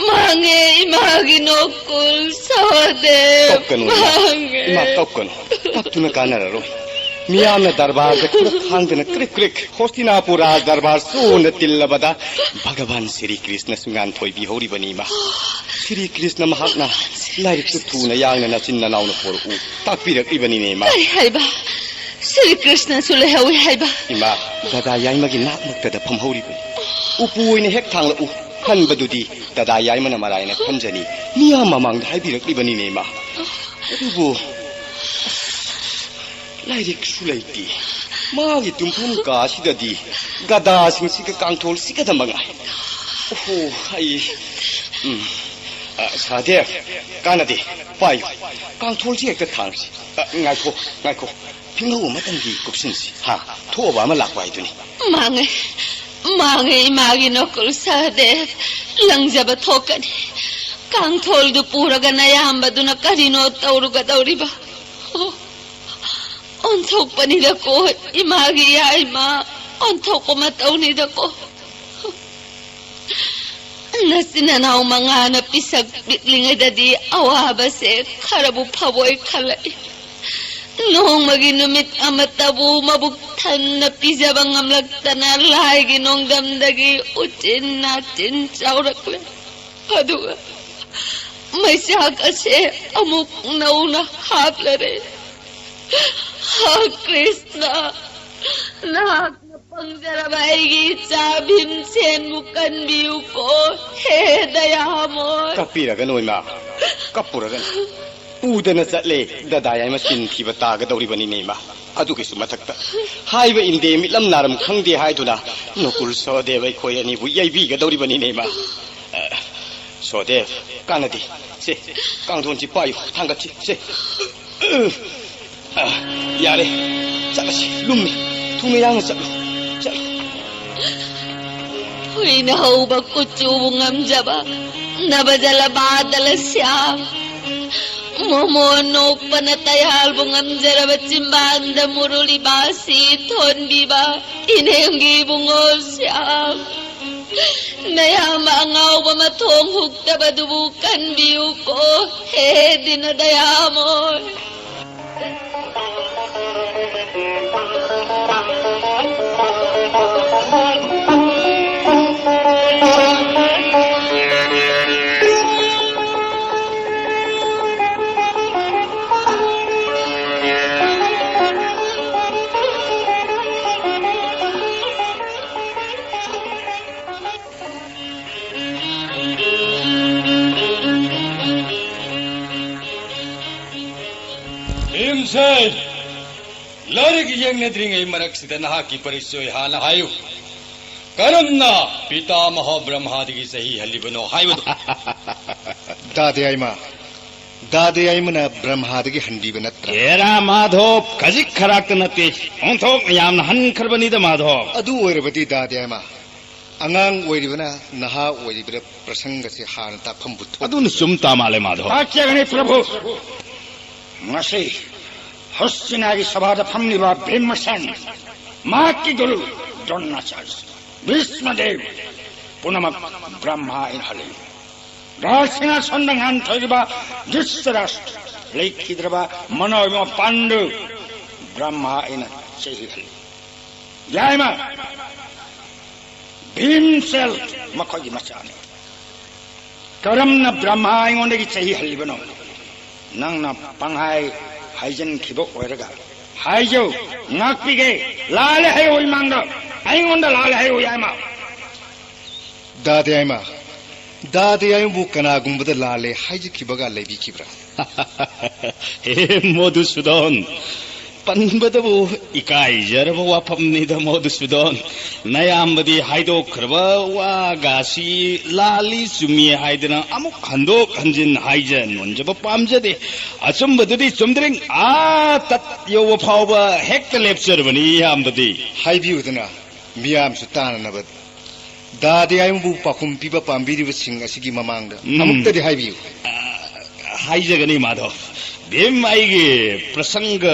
ꯃꯥꯡꯉꯦ ꯏꯃꯥꯒꯤ ꯅꯣꯀꯨꯜ ꯁꯍꯗꯦꯕ꯫ ꯀꯞꯀꯅꯨ, ꯏꯃꯥ꯫ ꯃꯥꯡꯉꯦ꯫ ꯏꯃꯥ, ꯀꯞꯀꯅꯨ꯫ ꯀꯞꯇꯨꯅ ꯀꯥꯟꯅꯔꯔꯣꯏ꯫ ꯃꯤꯌꯥꯝꯅ ꯗꯔꯕꯥꯔꯗ ꯈꯨꯔ ꯈꯥꯡꯗꯅ ꯀ꯭ꯔꯤꯛ ꯀ꯭ꯔꯤꯛ ꯍꯣꯁꯇꯤꯅꯥꯄꯨꯔ ꯔꯥꯖ ꯗꯔꯕꯥꯔ ꯆꯣꯟꯗ ꯇꯤꯜꯂꯕꯗ ꯚꯒꯕꯥꯟ ꯁ꯭ꯔꯤ ꯀ꯭ꯔꯤꯁꯅꯁꯨ ꯉꯥꯟꯊꯣꯏꯕꯤꯍꯧꯔꯤꯕꯅꯤ, ꯏꯃꯥ꯫ ꯁ꯭ꯔꯤ ꯀ꯭ꯔꯤꯁꯅ ꯃꯍꯥꯛꯅ ꯂꯥꯏꯔꯤꯛꯇꯨ ꯊꯨꯅ ꯌꯥꯡꯅ ꯅꯆꯤꯟ ꯅꯅꯥꯎꯅ ꯄꯣꯔꯛꯎ ꯇꯥꯛꯄꯤꯔꯛꯂꯤꯕꯅꯤꯅꯦ, ꯏꯃꯥ꯫ ꯀꯔꯤ ꯍꯥꯏꯕ? ꯁ꯭ꯔꯤ ꯀ꯭ꯔꯤꯁꯅꯁꯨ ꯂꯩꯍꯧꯏ ꯍꯥꯏꯕ? ꯏꯃꯥ, ꯗꯗꯥ ꯌꯥꯏꯃꯒꯤ ꯅꯥꯛꯃꯛꯇꯗ ꯐꯝꯍꯧꯔꯤꯕꯅꯤ꯫ ꯎꯄꯨ ꯑꯣꯏꯅ ꯍꯦꯛ ꯊꯥꯡꯂꯛꯎ꯫ ꯍꯟꯕꯗꯨꯗꯤ ꯗꯗꯥ ꯌꯥꯏꯃꯅ ꯃꯔꯥꯏꯅ ꯈꯟꯖꯅꯤ꯫ ꯃꯤꯌꯥꯝ ꯃꯃꯥꯡꯗ ꯍꯥꯏꯕꯤꯔꯛꯂꯤꯕꯅꯤꯅꯦ, ꯏꯃꯥ꯫ ꯑꯗꯨꯕꯨ ꯂꯥꯏꯔꯤꯛꯁꯨ ꯂꯩꯇꯦ꯫ ꯃꯥꯒꯤ ꯇꯨꯝꯐꯝ ꯀꯥꯁꯤꯗꯗꯤ ꯒꯗꯥꯁꯤꯡꯁꯤꯒ ꯀꯥꯡꯊꯣꯜꯁꯤꯒꯗ ꯃꯉꯥꯏ꯫ ꯑꯣꯍꯣ, ꯑꯩ, ꯎꯝ, ꯑ, ꯁꯍꯗꯦꯕ, ꯀꯥꯟꯅꯗꯦ, ꯄꯥꯏꯌꯨ꯫ ꯀꯥꯡꯊꯣꯜꯁꯤ ꯍꯦꯛꯇ ꯊꯥꯡꯁꯤ꯫ ꯑ, ꯉꯥꯏꯈꯣ, ꯉꯥꯏꯈꯣ꯫ ꯐꯤꯡꯍꯧ ꯑꯃꯇꯪꯗꯤ ꯀꯨꯞꯁꯤꯟꯁꯤ꯫ ꯍꯥ, ꯊꯣꯛꯑꯕ ꯑꯃ ꯂꯥꯛꯄ ꯍꯥꯏꯗꯨꯅꯤ꯫ ꯃꯥꯡꯉꯦ, ꯃꯥꯡꯉꯦ ꯏꯃꯥꯒꯤ ꯅꯣꯀꯨꯜ ꯁꯍꯗꯦꯕ꯫ ꯂꯪꯖꯕ ꯊꯣꯛꯀꯅꯤ꯫ ꯀꯥꯡꯊꯣꯜꯗꯨ ꯄꯨꯔꯒ ꯅꯌꯥꯝꯕꯗꯨꯅ ꯀꯔꯤꯅꯣ ꯇꯧꯔꯨꯒꯗꯧꯔꯤꯕ? ꯑꯣ, ꯑꯣꯟꯊꯣꯛꯄꯅꯤꯗꯀꯣ, ꯏꯃꯥꯒꯤ ꯌꯥꯏꯃ, ꯑꯣꯟꯊꯣꯛꯄ ꯃꯇꯧꯅꯤꯗꯀꯣ꯫ ꯅꯆꯤꯟ ꯅꯅꯥꯎ ꯃꯉꯥꯅ ꯄꯤꯁꯛ ꯄꯤꯛꯂꯤꯉꯩꯗꯗꯤ ꯑꯋꯥꯕꯁꯦ ꯈꯔꯕꯨ ꯐꯕꯣꯏ ꯈꯜꯂꯛꯏ꯫ ꯅꯣꯡꯃꯒꯤ ꯅꯨꯃꯤꯠ ꯑꯃꯠꯇꯕꯨ ꯃꯕꯨꯛ ꯊꯟꯅ ꯄꯤꯖꯕ ꯉꯝꯂꯛꯇꯅ ꯂꯥꯏꯒꯤ ꯅꯣꯡꯗꯝꯗꯒꯤ ꯎꯆꯤꯟ ꯅꯥꯆꯤꯟ ꯆꯥꯎꯔꯛꯂꯦ꯫ ꯑꯗꯨꯒ ꯃꯩꯆꯥꯛ ꯑꯁꯦ ꯑꯃꯨꯛ ꯅꯧꯅ ꯍꯥꯞꯂꯔꯦ꯫ ꯍꯥ ꯀ꯭ꯔꯤꯁꯅ, ꯅꯍꯥꯛꯅ ꯄꯪꯖꯔꯕ ꯑꯩꯒꯤ ꯏꯆꯥ ꯚꯤꯝꯁꯦꯟꯕꯨ ꯀꯟꯕꯤꯌꯨꯀꯣ, ꯍꯦ ꯗꯌꯥꯃꯣꯏ꯫ ꯀꯞꯄꯤꯔꯒꯅꯨ, ꯏꯃꯥ, ꯀꯞꯄꯨꯔꯒꯅꯨ꯫ ꯄꯨꯗꯅ ꯆꯠꯂꯦ, ꯗꯗꯥ ꯌꯥꯏꯃ ꯆꯤꯟ ꯊꯤꯕ ꯇꯥꯒꯗꯧꯔꯤꯕꯅꯤꯅꯦ, ꯏꯃꯥ꯫ ꯑꯗꯨꯒꯤꯁꯨ ꯃꯊꯛꯇ ꯍꯥꯏꯕ ꯏꯟꯗꯦ, ꯃꯤꯠꯂꯝ ꯅꯥꯔꯝ ꯈꯪꯗꯦ ꯍꯥꯏꯗꯨꯅ ꯅꯣꯀꯨꯜ ꯁꯍꯗꯦꯕ ꯑꯩꯈꯣꯏ ꯑꯅꯤꯕꯨ ꯌꯩꯕꯤꯒꯗꯧꯔꯤꯕꯅꯤꯅꯦ, ꯏꯃꯥ꯫ ꯑ, ꯁꯍꯗꯦꯕ, ꯀꯥꯟꯅꯗꯦ꯫ ꯁꯦ, ꯀꯥꯡꯊꯣꯟꯁꯤ ꯄꯥꯏꯌꯨ, ꯊꯥꯡꯒꯠꯁꯤ꯫ ꯁꯦ꯫ ꯑ, ꯌꯥꯔꯦ꯫ ꯆꯠꯂꯁꯤ, ꯂꯨꯝꯃꯤ꯫ ꯊꯨꯅ ꯌꯥꯡꯅ ꯆꯠꯂꯨ꯫ ꯆꯠꯂꯨ꯫ ꯐꯨꯏꯅ ꯍꯧꯕ ꯀꯨꯆꯨꯕꯨ ꯉꯝꯖꯕ ꯅꯕꯖꯂ ꯕꯥꯗꯂ ꯁ꯭ꯌꯥꯝ꯫ ꯃꯣꯃꯣꯟ ꯅꯣꯛꯄꯅ ꯇꯌꯥꯜꯕꯨ ꯉꯝꯖꯔꯕ ꯆꯤꯝꯕꯥꯟꯗ ꯃꯨꯔꯨꯂꯤ ꯕꯥꯁꯤ ꯊꯣꯟꯕꯤꯕ ꯏꯅꯦꯝꯒꯤ ꯏꯕꯨꯡꯉꯣ ꯁ꯭ꯌꯥꯝ꯫ ꯅꯌꯥꯝꯕ ꯑꯉꯥꯎꯕ ꯃꯊꯣꯡ ꯍꯨꯛꯇꯕꯗꯨꯕꯨ ꯀꯟꯕꯤꯌꯨꯀꯣ ꯍꯦ ꯗꯤꯅ ꯗꯌꯥꯃꯣꯏ꯫ ꯚꯤꯝꯁꯦꯟ, ꯂꯥꯏꯔꯤꯛ ꯌꯦꯡꯅꯗ꯭ꯔꯤꯉꯩ ꯃꯔꯛꯁꯤꯗ ꯅꯍꯥꯛꯀꯤ ꯄꯔꯤꯆꯣꯏ ꯍꯥꯟꯅ ꯍꯥꯏꯌꯨ꯫ ꯀꯔꯝꯅ ꯄꯤꯇꯥꯃꯍ ꯕ꯭ꯔꯍ꯭ꯃꯥꯗꯒꯤ ꯆꯍꯤ ꯍꯜꯂꯤꯕꯅꯣ ꯍꯥꯏꯕꯗꯨ꯫ ꯗꯥꯗꯤ ꯑꯩꯃ, ꯗꯥꯗꯤ ꯑꯩꯃꯅ ꯕ꯭ꯔꯍ꯭ꯃꯥꯗꯒꯤ ꯍꯟꯕꯤꯕ ꯅꯠꯇ꯭ꯔꯥ? ꯑꯦꯔꯥ ꯃꯥꯙꯣꯞ, ꯈꯖꯤꯛ ꯈꯔꯥꯛꯇ ꯅꯠꯇꯦ, ꯑꯣꯟꯊꯣꯛꯅ ꯌꯥꯝꯅ ꯍꯟꯈ꯭ꯔꯕꯅꯤꯗ ꯃꯥꯙꯣꯞ꯫ ꯑꯗꯨ ꯑꯣꯏꯔꯕꯗꯤ ꯗꯥꯗꯤ ꯑꯩꯃ, ꯑꯉꯥꯡ ꯑꯣꯏꯔꯤꯕꯅ ꯅꯍꯥ ꯑꯣꯏꯔꯤꯕꯗ ꯄ꯭ꯔꯁꯪꯒꯁꯤ ꯍꯥꯟꯅ ꯇꯥꯛꯐꯝꯕꯨ ꯊꯣꯛ꯫ ꯑꯗꯨꯅ ꯆꯨꯝ ꯇꯥ ꯃꯥꯜꯂꯦ ꯃꯥꯙꯣꯞ꯫ ꯇꯥꯛꯆꯒꯅꯤ ꯄ꯭ꯔꯚꯨ꯫ ꯉꯁꯤ ꯍꯁꯇꯤꯅꯥꯒꯤ ꯁꯚꯥꯗ ꯐꯝꯂꯤꯕ ꯚꯤꯝꯁꯦꯟ, ꯃꯍꯥꯛꯀꯤ ꯒꯨꯔꯨ ꯗ꯭ꯔꯣꯅꯥꯆꯥꯔ꯭ꯌ, ꯚꯤꯁꯃꯗꯦꯕ, ꯄꯨꯝꯅꯃꯛ ꯕ꯭ꯔꯍ꯭ꯃꯥ ꯑꯩꯅ ꯍꯜꯂꯤ꯫ ꯔꯥꯖꯁꯤꯡꯍꯥꯁꯟꯗ ꯉꯥꯟꯊꯣꯏꯔꯤꯕ ꯙ꯭ꯔꯤꯇꯔꯥꯁ꯭ꯇ꯭ꯔ, ꯂꯩꯈꯤꯗ꯭ꯔꯕ ꯃꯅꯥꯎ ꯏꯕꯨꯡꯉꯣ ꯄꯥꯟꯗꯨ ꯕ꯭ꯔꯍ꯭ꯃꯥ ꯑꯩꯅ ꯆꯩꯍꯜꯂꯤ꯫ ꯌꯥꯏꯃ, ꯚꯤꯝꯁꯦꯜ ꯃꯈꯣꯏꯒꯤ ꯃꯆꯥꯅꯤ꯫ ꯀꯔꯝꯅ ꯕ꯭ꯔꯍ꯭ꯃꯥ ꯑꯩꯉꯣꯟꯗꯒꯤ ꯆꯩꯍꯜꯂꯤꯕꯅꯣ? ꯅꯪꯅ ꯄꯪꯍꯥꯏ ꯍꯥꯏꯖꯤꯟꯈꯤꯕ ꯑꯣꯏꯔꯒ ꯍꯥꯏꯖꯧ, ꯉꯥꯛꯄꯤꯒꯦ꯫ ꯂꯥꯜꯂꯦ ꯍꯥꯏꯌꯨ ꯏꯃꯥꯡꯗ, ꯑꯩꯉꯣꯟꯗ ꯂꯥꯜꯂꯦ ꯍꯥꯏꯌꯨ ꯌꯥꯏꯃ꯫ ꯗꯥꯗꯤ ꯑꯩꯃ, ꯗꯥꯗꯤ ꯑꯩꯃꯕꯨ ꯀꯅꯥꯒꯨꯝꯕꯗ ꯂꯥꯜꯂꯦ ꯍꯥꯏꯖꯈꯤꯕꯒ ꯂꯩꯕꯤꯈꯤꯕ꯭ꯔꯥ? ꯍꯦ ꯃꯣꯙꯨꯁꯨꯗꯟ, ꯄꯟꯕꯗꯕꯨ ꯏꯀꯥꯏꯖꯔꯕ ꯋꯥꯐꯝꯅꯤꯗ, ꯃꯗꯨꯁꯨꯗꯣꯟ꯫ ꯅꯌꯥꯝꯕꯗꯤ ꯍꯥꯏꯗꯣꯛꯈ꯭ꯔꯕ ꯋꯥꯒꯁꯤ ꯂꯥꯜꯂꯤ ꯆꯨꯝꯃꯤ ꯍꯥꯏꯗꯅ ꯑꯃꯨꯛ ꯍꯟꯗꯣꯛ ꯍꯟꯖꯤꯟ ꯍꯥꯏꯖ ꯅꯣꯟꯖꯕ ꯄꯥꯝꯖꯗꯦ꯫ ꯑꯆꯨꯝꯕꯗꯨꯗꯤ ꯆꯨꯝꯗ꯭ꯔꯤꯡ ꯑꯥ ꯇꯠ ꯌꯧꯕ ꯐꯥꯎꯕ ꯍꯦꯛꯇ ꯂꯦꯞꯆꯔꯕꯅꯤ, ꯏꯌꯥꯝꯕꯗꯤ꯫ ꯍꯥꯏꯕꯤꯌꯨꯗꯅ, ꯃꯤꯌꯥꯝꯁꯨ ꯇꯥꯅꯅꯕ꯫ ꯗꯥꯗꯤ ꯑꯩꯕꯨ ꯄꯥꯎꯈꯨꯝ ꯄꯤꯕ ꯄꯥꯝꯕꯤꯔꯤꯕꯁꯤꯡ ꯑꯁꯤꯒꯤ ꯃꯃꯥꯡꯗ ꯎꯝ꯫ ꯑꯃꯨꯛꯇꯗꯤ ꯍꯥꯏꯕꯤꯌꯨ꯫ ꯑ, ꯍꯥꯏꯖꯒꯅꯤ, ꯃꯥꯙꯕ꯫ ꯚꯤꯝ, ꯑꯩꯒꯤ ꯄ꯭ꯔꯁꯪꯒ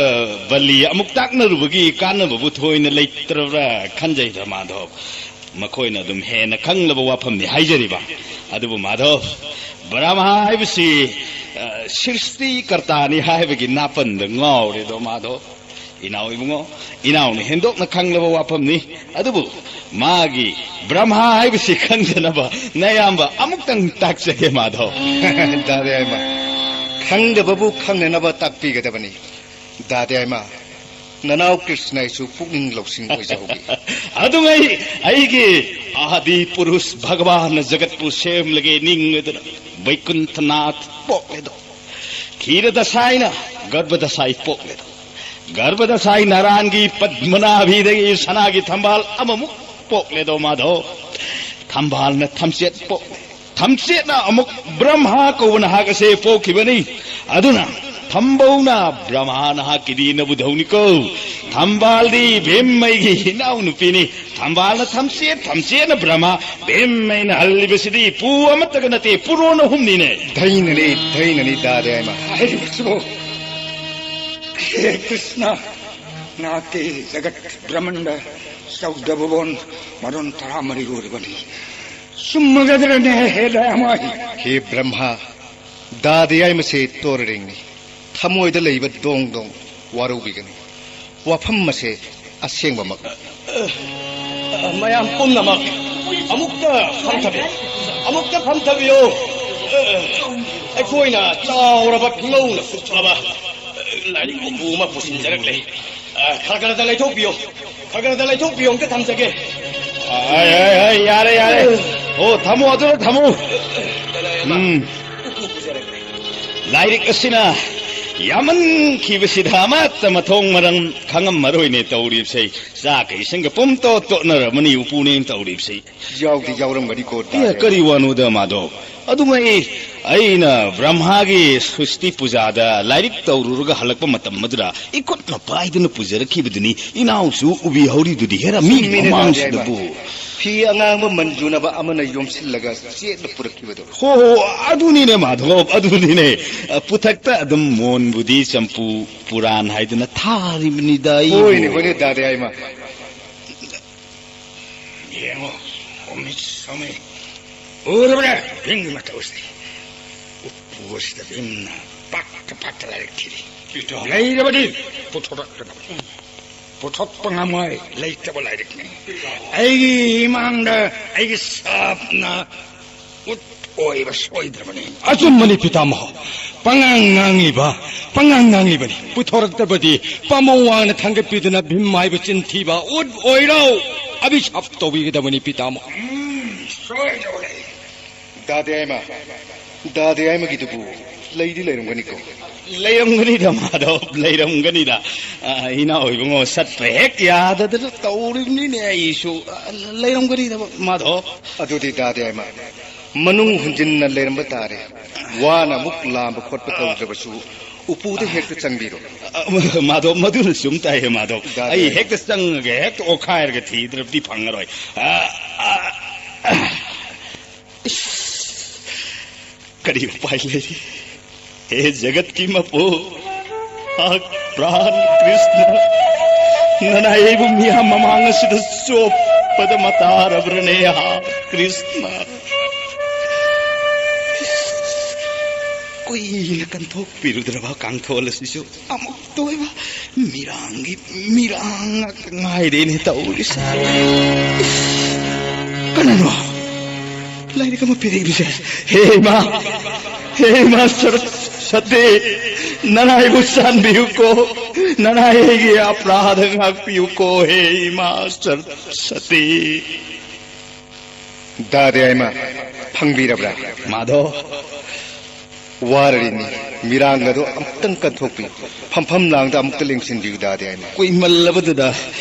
ꯕꯂꯤ ꯑꯃꯨꯛ ꯇꯥꯛꯅꯔꯨꯕꯒꯤ ꯀꯥꯟꯅꯕꯕꯨ ꯊꯣꯏꯅ ꯂꯩꯇ꯭ꯔꯕ꯭ꯔꯥ ꯈꯟꯖꯩꯗ, ꯃꯥꯙꯕ꯫ ꯃꯈꯣꯏꯅ ꯑꯗꯨꯝ ꯍꯦꯟꯅ ꯈꯪꯂꯕ ꯋꯥꯐꯝꯅꯤ ꯍꯥꯏꯖꯔꯤꯕ꯫ ꯑꯗꯨꯕꯨ, ꯃꯥꯙꯕ, ꯕ꯭ꯔꯍꯃꯥ ꯍꯥꯏꯕꯁꯤ, ꯑ, ꯁ꯭ꯔꯤꯁꯇꯤꯀꯔꯇꯥꯅꯤ ꯍꯥꯏꯕꯒꯤ ꯅꯥꯄꯟꯗ ꯉꯥꯎꯔꯦꯗꯣ, ꯃꯥꯙꯕ꯫ ꯏꯅꯥꯎ ꯏꯕꯨꯡꯉꯣ, ꯏꯅꯥꯎꯅ ꯍꯦꯟꯗꯣꯛꯅ ꯈꯪꯂꯕ ꯋꯥꯐꯝꯅꯤ꯫ ꯑꯗꯨꯕꯨ ꯃꯥꯒꯤ ꯕ꯭ꯔꯍꯃꯥ ꯍꯥꯏꯕꯁꯤ ꯈꯪꯖꯅꯕ ꯅꯌꯥꯝꯕ ꯑꯃꯨꯛꯇꯪ ꯇꯥꯛꯆꯒꯦ, ꯃꯥꯙꯕ꯫ ꯗꯥꯗꯥ ꯌꯥꯏꯃ, ꯈꯪꯗꯕꯕꯨ ꯈꯪꯅꯅꯕ ꯇꯥꯛꯄꯤꯒꯗꯕꯅꯤ꯫ ꯗꯥꯗꯥ ꯌꯥꯏꯃ, ꯅꯅꯥꯎ ꯀ꯭ꯔꯤꯁꯅ ꯑꯩꯁꯨ ꯄꯨꯛꯅꯤꯡ ꯂꯧꯁꯤꯡ ꯑꯣꯏꯖꯍꯧꯒꯦ꯫ ꯑꯗꯨꯉꯩ ꯑꯩꯒꯤ ꯑꯥꯗꯤ ꯄꯨꯔꯨꯁ ꯚꯒꯋꯥꯟꯅ ꯖꯒꯠꯄꯨ ꯁꯦꯝꯂꯒꯦ ꯅꯤꯡꯂꯗꯨꯅ ꯕꯩꯀꯨꯟꯊꯅꯥꯊ ꯄꯣꯛꯂꯦꯗꯣ꯫ ꯈꯤꯔꯗꯁꯥꯏꯅ ꯒꯔꯚꯗꯁꯥꯏ ꯄꯣꯛꯂꯦꯗꯣ꯫ ꯒꯔꯚꯗꯁꯥꯏ ꯅꯥꯔꯥꯟꯒꯤ ꯄꯗꯃꯅꯥꯚꯤꯗꯒꯤ ꯁꯅꯥꯒꯤ ꯊꯝꯕꯥꯜ ꯑꯃꯃꯨꯛ ꯄꯣꯛꯂꯦꯗꯣ, ꯃꯥꯙꯕ꯫ ꯊꯝꯕꯥꯜꯅ ꯊꯝꯆꯦꯠ ꯄꯣꯛꯂꯦ꯫ ꯊꯝꯆꯦꯠꯅ ꯑꯃꯨꯛ ꯕ꯭ꯔꯍꯃꯥ ꯀꯧꯕ ꯅꯍꯥꯛ ꯑꯁꯦ ꯄꯣꯛꯈꯤꯕꯅꯤ꯫ ꯑꯗꯨꯅ ꯊꯝꯕꯧꯅ ꯕ꯭ꯔꯍꯃꯥ ꯅꯍꯥꯛꯀꯤꯗꯤ ꯅꯕꯨꯙꯧꯅꯤꯀꯣ꯫ ꯊꯝꯕꯥꯜꯗꯤ ꯚꯤꯝꯃꯩꯒꯤ ꯏꯅꯥꯎꯅꯨꯄꯤꯅꯤ꯫ ꯊꯝꯕꯥꯜꯅ ꯊꯝꯆꯦꯠ, ꯊꯝꯆꯦꯠꯅ ꯕ꯭ꯔꯍꯃꯥ, ꯚꯤꯝꯃꯩꯅ ꯍꯜꯂꯤꯕꯁꯤꯗꯤ ꯄꯨ ꯑꯃꯠꯇꯒ ꯅꯠꯇꯦ, ꯄꯨꯔꯣꯟ ꯑꯍꯨꯝꯅꯤꯅꯦ꯫ ꯙꯩꯅꯅꯤ, ꯙꯩꯅꯅꯤ, ꯗꯥꯗꯥ ꯌꯥꯏꯃ꯫ ꯍꯥꯏꯔꯤꯕꯁꯤꯕꯨ, ꯍꯦ ꯀ꯭ꯔꯤꯁꯅ, ꯅꯍꯥꯛꯀꯤ ꯖꯒꯠ ꯕ꯭ꯔꯍꯃꯟꯗ ꯆꯧꯗꯕꯕꯣꯟ ꯃꯔꯣꯟ ꯇꯔꯥꯃꯔꯤ ꯑꯣꯏꯔꯤꯕꯅꯤ꯫ ꯆꯨꯝꯃꯒꯗ꯭ꯔꯅꯦ, ꯍꯦ ꯗꯌꯥꯃꯥꯏ? ꯍꯦ ꯕ꯭ꯔꯍꯃꯥ, ꯗꯥꯗꯥ ꯌꯥꯏꯃꯁꯦ ꯇꯣꯔꯔꯦꯡꯅꯤ꯫ ꯊꯃꯣꯏꯗ ꯂꯩꯕ ꯗꯣꯡ ꯗꯣꯡ ꯋꯥꯔꯧꯕꯤꯒꯅꯨ꯫ ꯋꯥꯐꯝ ꯑꯁꯦ ꯑꯁꯦꯡꯕꯃꯛ꯫ ꯃꯌꯥꯝ ꯄꯨꯝꯅꯃꯛ ꯑꯃꯨꯛꯇ ꯐꯝꯊꯕꯤꯌꯨ꯫ ꯑꯃꯨꯛꯇ ꯐꯝꯊꯕꯤꯌꯨ꯫ ꯑꯩꯈꯣꯏꯅ ꯆꯥꯎꯔꯕ ꯐꯤꯉꯧꯅ ꯀꯨꯞꯂꯕ ꯂꯥꯏꯔꯤꯛ ꯎꯄꯨ ꯑꯃ ꯄꯨꯁꯤꯟꯖꯔꯛꯂꯦ꯫ ꯈꯔ ꯈꯔꯗ ꯂꯩꯊꯣꯛꯄꯤꯌꯨ꯫ ꯈꯔ ꯈꯔꯗ ꯂꯩꯊꯣꯛꯄꯤꯌꯨ꯫ ꯑꯝꯇ ꯊꯝꯖꯒꯦ꯫ ꯑꯩ, ꯑꯩ, ꯑꯩ, ꯌꯥꯔꯦ, ꯌꯥꯔꯦ꯫ ꯑꯣ, ꯊꯝꯃꯣ, ꯑꯗꯨꯗ ꯊꯝꯃꯣ꯫ ꯎꯝ꯫ ꯎꯄꯨ ꯄꯨꯖꯔꯛꯂꯦ꯫ ꯂꯥꯏꯔꯤꯛ ꯑꯁꯤꯅ ꯌꯥꯝꯃꯟꯈꯤꯕꯁꯤꯗ ꯑꯃꯠꯇ ꯃꯊꯣꯡ ꯃꯔꯝ ꯈꯪꯉꯝꯃꯔꯣꯏꯅꯦ ꯇꯧꯔꯤꯕꯁꯦ꯫ ꯆꯥꯛꯀ ꯏꯁꯤꯡꯒ ꯄꯨꯝꯇꯣꯠ ꯇꯣꯠꯅꯔꯝꯃꯅꯤ ꯎꯄꯨꯅꯦꯅ ꯇꯧꯔꯤꯕꯁꯦ꯫ ꯌꯥꯎꯗꯤ ꯌꯥꯎꯔꯝꯒꯅꯤꯀꯣ, ꯑꯦ, ꯀꯔꯤ ꯋꯥꯅꯣꯗ ꯃꯥꯙꯣꯞ? ꯑꯗꯨꯉꯩ ꯑꯩꯅ ꯕ꯭ꯔꯍ꯭ꯃꯥꯒꯤ ꯁ꯭ꯔꯤꯁꯇꯤ ꯄꯨꯖꯥꯗ ꯂꯥꯏꯔꯤꯛ ꯇꯧꯔꯨꯔꯒ ꯍꯜꯂꯛꯄ ꯃꯇꯝ ꯑꯗꯨꯗ ꯏꯈꯨꯠꯅ ꯄꯥꯏꯗꯨꯅ ꯄꯨꯖꯔꯛꯈꯤꯕꯗꯨꯅꯤ꯫ ꯏꯅꯥꯎꯁꯨ ꯎꯕꯤꯍꯧꯔꯤꯗꯨꯗꯤ ꯍꯦꯔꯥ ꯃꯤ ꯆꯨꯝꯃꯤꯅꯦ, ꯃꯃꯥꯡꯁꯤꯗꯕꯨ꯫ ꯐꯤ ꯑꯉꯥꯡꯕ ꯃꯟꯖꯨꯅꯕ ꯑꯃꯅ ꯌꯣꯝꯁꯤꯜꯂꯒ ꯆꯦꯠꯅ ꯄꯨꯔꯛꯈꯤꯕꯗꯣ꯫ ꯍꯣ ꯍꯣ, ꯑꯗꯨꯅꯤꯅꯦ ꯃꯥꯙꯣꯞ, ꯑꯗꯨꯅꯤꯅꯦ꯫ ꯄꯨꯊꯛꯇ ꯑꯗꯨꯝ ꯃꯣꯟꯕꯨꯗꯤ ꯆꯝꯄꯨ ꯄꯨꯔꯥꯟ ꯍꯥꯏꯗꯨꯅ ꯊꯥꯔꯤꯕꯅꯤꯗ ꯑꯩꯕꯨ꯫ ꯍꯣꯏꯅꯦ, ꯍꯣꯏꯅꯦ, ꯗꯥ ꯗꯌꯥꯏꯃ꯫ ꯌꯦꯡꯉꯣ, ꯍꯣꯃꯤ ꯁꯣꯃꯤ꯫ ꯎꯔꯕ꯭ꯔꯥ? ꯚꯤꯝꯒꯤ ꯃꯇꯧꯁꯤ꯫ ꯎꯄꯨ ꯑꯁꯤꯗ ꯚꯤꯝꯅ ꯄꯥꯛꯇ ꯄꯥꯛꯇ ꯂꯥꯏꯔꯤꯛ ꯊꯤꯔꯤ꯫ ꯂꯩꯔꯕꯗꯤ ꯄꯨꯊꯣꯔꯛꯇꯅꯕ꯫ ꯄꯨꯊꯣꯛꯄ ꯉꯝꯃꯣꯏ, ꯂꯩꯇꯕ ꯂꯥꯏꯔꯤꯛꯅꯤ꯫ ꯑꯩꯒꯤ ꯏꯃꯥꯡꯗ ꯑꯩꯒꯤ ꯁꯥꯞꯅ ꯎꯠ ꯑꯣꯏꯕ ꯁꯣꯏꯗ꯭ꯔꯕꯅꯤ꯫ ꯑꯆꯨꯝꯕꯅꯤ ꯄꯤꯇꯥꯃꯍ꯫ ꯄꯉꯥꯡ ꯉꯥꯡꯂꯤꯕ, ꯄꯉꯥꯡ ꯉꯥꯡꯂꯤꯕꯅꯤ꯫ ꯄꯨꯊꯣꯔꯛꯇꯕꯗꯤ ꯄꯥꯃꯧ ꯋꯥꯡꯅ ꯊꯥꯡꯒꯠꯄꯤꯗꯨꯅ ꯚꯤꯝ ꯍꯥꯏꯕ ꯆꯤꯟꯊꯤꯕ ꯎꯠ ꯑꯣꯏꯔꯣ꯫ ꯑꯚꯤꯁꯥꯞ ꯇꯧꯕꯤꯒꯗꯕꯅꯤ ꯄꯤꯇꯥꯃꯍ꯫ ꯎꯝ, ꯁꯣꯏꯗꯕ ꯂꯩ꯫ ꯗꯥ ꯗꯌꯥꯏꯃ, ꯗꯥ ꯗꯌꯥꯏꯃꯒꯤꯗꯨꯕꯨ ꯂꯩꯗꯤ ꯂꯩꯔꯝꯒꯅꯤꯀꯣ? ꯂꯩꯔꯝꯒꯅꯤꯗ ꯃꯥꯙꯣꯞ, ꯂꯩꯔꯝꯒꯅꯤꯗ꯫ ꯑ, ꯏꯅꯥꯎ ꯏꯕꯨꯡꯉꯣ ꯆꯠꯄ ꯍꯦꯛ ꯌꯥꯗꯗꯅ ꯇꯧꯔꯤꯕꯅꯤꯅꯦ ꯑꯩꯁꯨ꯫ ꯑ, ꯂꯩꯔꯝꯒꯅꯤꯗ ꯃꯥꯙꯣꯞ꯫ ꯑꯗꯨꯗꯤ ꯗꯥ ꯗꯌꯥꯏꯃ, ꯃꯅꯨꯡ ꯍꯨꯟꯖꯤꯟꯅ ꯂꯩꯔꯝꯕ ꯇꯥꯔꯦ꯫ ꯋꯥꯅ ꯑꯃꯨꯛ ꯂꯥꯝꯕ ꯈꯣꯠꯄ ꯇꯧꯗ꯭ꯔꯕꯁꯨ ꯎꯄꯨꯗ ꯍꯦꯛꯇ ꯆꯪꯕꯤꯔꯣ꯫ ꯑ, ꯃꯥꯙꯣꯞ, ꯃꯗꯨꯅ ꯆꯨꯝ ꯇꯥꯏꯍꯦ ꯃꯥꯙꯣꯞ꯫ ꯗꯥ ꯑꯩ ꯗꯌꯥꯏꯃ꯫ ꯍꯦꯛꯇ ꯆꯪꯉꯒ ꯍꯦꯛꯇ ꯑꯣꯛꯈꯥꯏꯔꯒ ꯊꯤꯗ꯭ꯔꯕꯗꯤ ꯐꯪꯉꯔꯣꯏ꯫ ꯑ, ꯑ, ꯑ, ꯏꯁ, ꯀꯔꯤ ꯎꯄꯥꯏ ꯂꯩꯔꯤ? ꯍꯦ ꯖꯒꯠꯀꯤ ꯃꯄꯨ, ꯍꯥ ꯄ꯭ꯔꯥꯟ ꯀ꯭ꯔꯤꯁꯅ, ꯅꯅꯥꯏ ꯑꯩꯕꯨ ꯃꯤꯌꯥꯝ ꯃꯃꯥꯡ ꯑꯁꯤꯗ ꯆꯣꯞꯄꯗ ꯃꯇꯥꯔꯕ꯭ꯔꯅꯦ, ꯍꯥ ꯀ꯭ꯔꯤꯁꯅ? ꯀꯨꯏꯅ ꯀꯟꯊꯣꯛꯄꯤꯔꯨꯗ꯭ꯔꯕ ꯀꯥꯡꯊꯣꯜ ꯑꯁꯤꯁꯨ ꯑꯃꯨꯛꯇ ꯑꯣꯏꯕ ꯃꯤꯔꯥꯡꯒꯤ ꯃꯤꯔꯥꯡ ꯉꯥꯛꯇ ꯉꯥꯏꯔꯦꯅꯦ ꯇꯧꯔꯤꯁꯦ꯫ ꯀꯅꯥꯅꯣ? ꯂꯥꯏꯔꯤꯛ ꯑꯃ ꯄꯤꯔꯛꯏꯕꯁꯦ꯫ ꯍꯦ ꯏꯃꯥ, ꯍꯦ ꯏꯃꯥ ꯁꯔ-, ꯁꯇꯤ, ꯅꯅꯥꯏꯕꯨ ꯆꯥꯟꯕꯤꯌꯨꯀꯣ, ꯅꯅꯥꯏ ꯑꯩꯒꯤ ꯑꯄ꯭ꯔꯥꯙ ꯉꯥꯛꯄꯤꯌꯨꯀꯣ, ꯍꯦ ꯏꯃꯥ ꯁꯔ-, ꯁꯇꯤ꯫ ꯗꯥ ꯗꯌꯥꯏꯃ, ꯐꯪꯕꯤꯔꯕ꯭ꯔꯥ? ꯃꯥꯙꯣ꯫ ꯋꯥꯔꯔꯤꯅꯤ꯫ ꯃꯤꯔꯥꯡꯒꯗꯣ ꯑꯃꯨꯛꯇꯪ ꯀꯟꯊꯣꯛꯄꯤꯌꯨ꯫ ꯐꯝꯐꯝ ꯂꯥꯡꯗ ꯑꯃꯨꯛꯇ ꯂꯦꯡꯁꯤꯟꯕꯤꯌꯨ, ꯗꯥꯗꯤ ꯌꯥꯏꯃ꯫ ꯀꯨꯏꯃꯜꯂꯕꯗꯨꯗ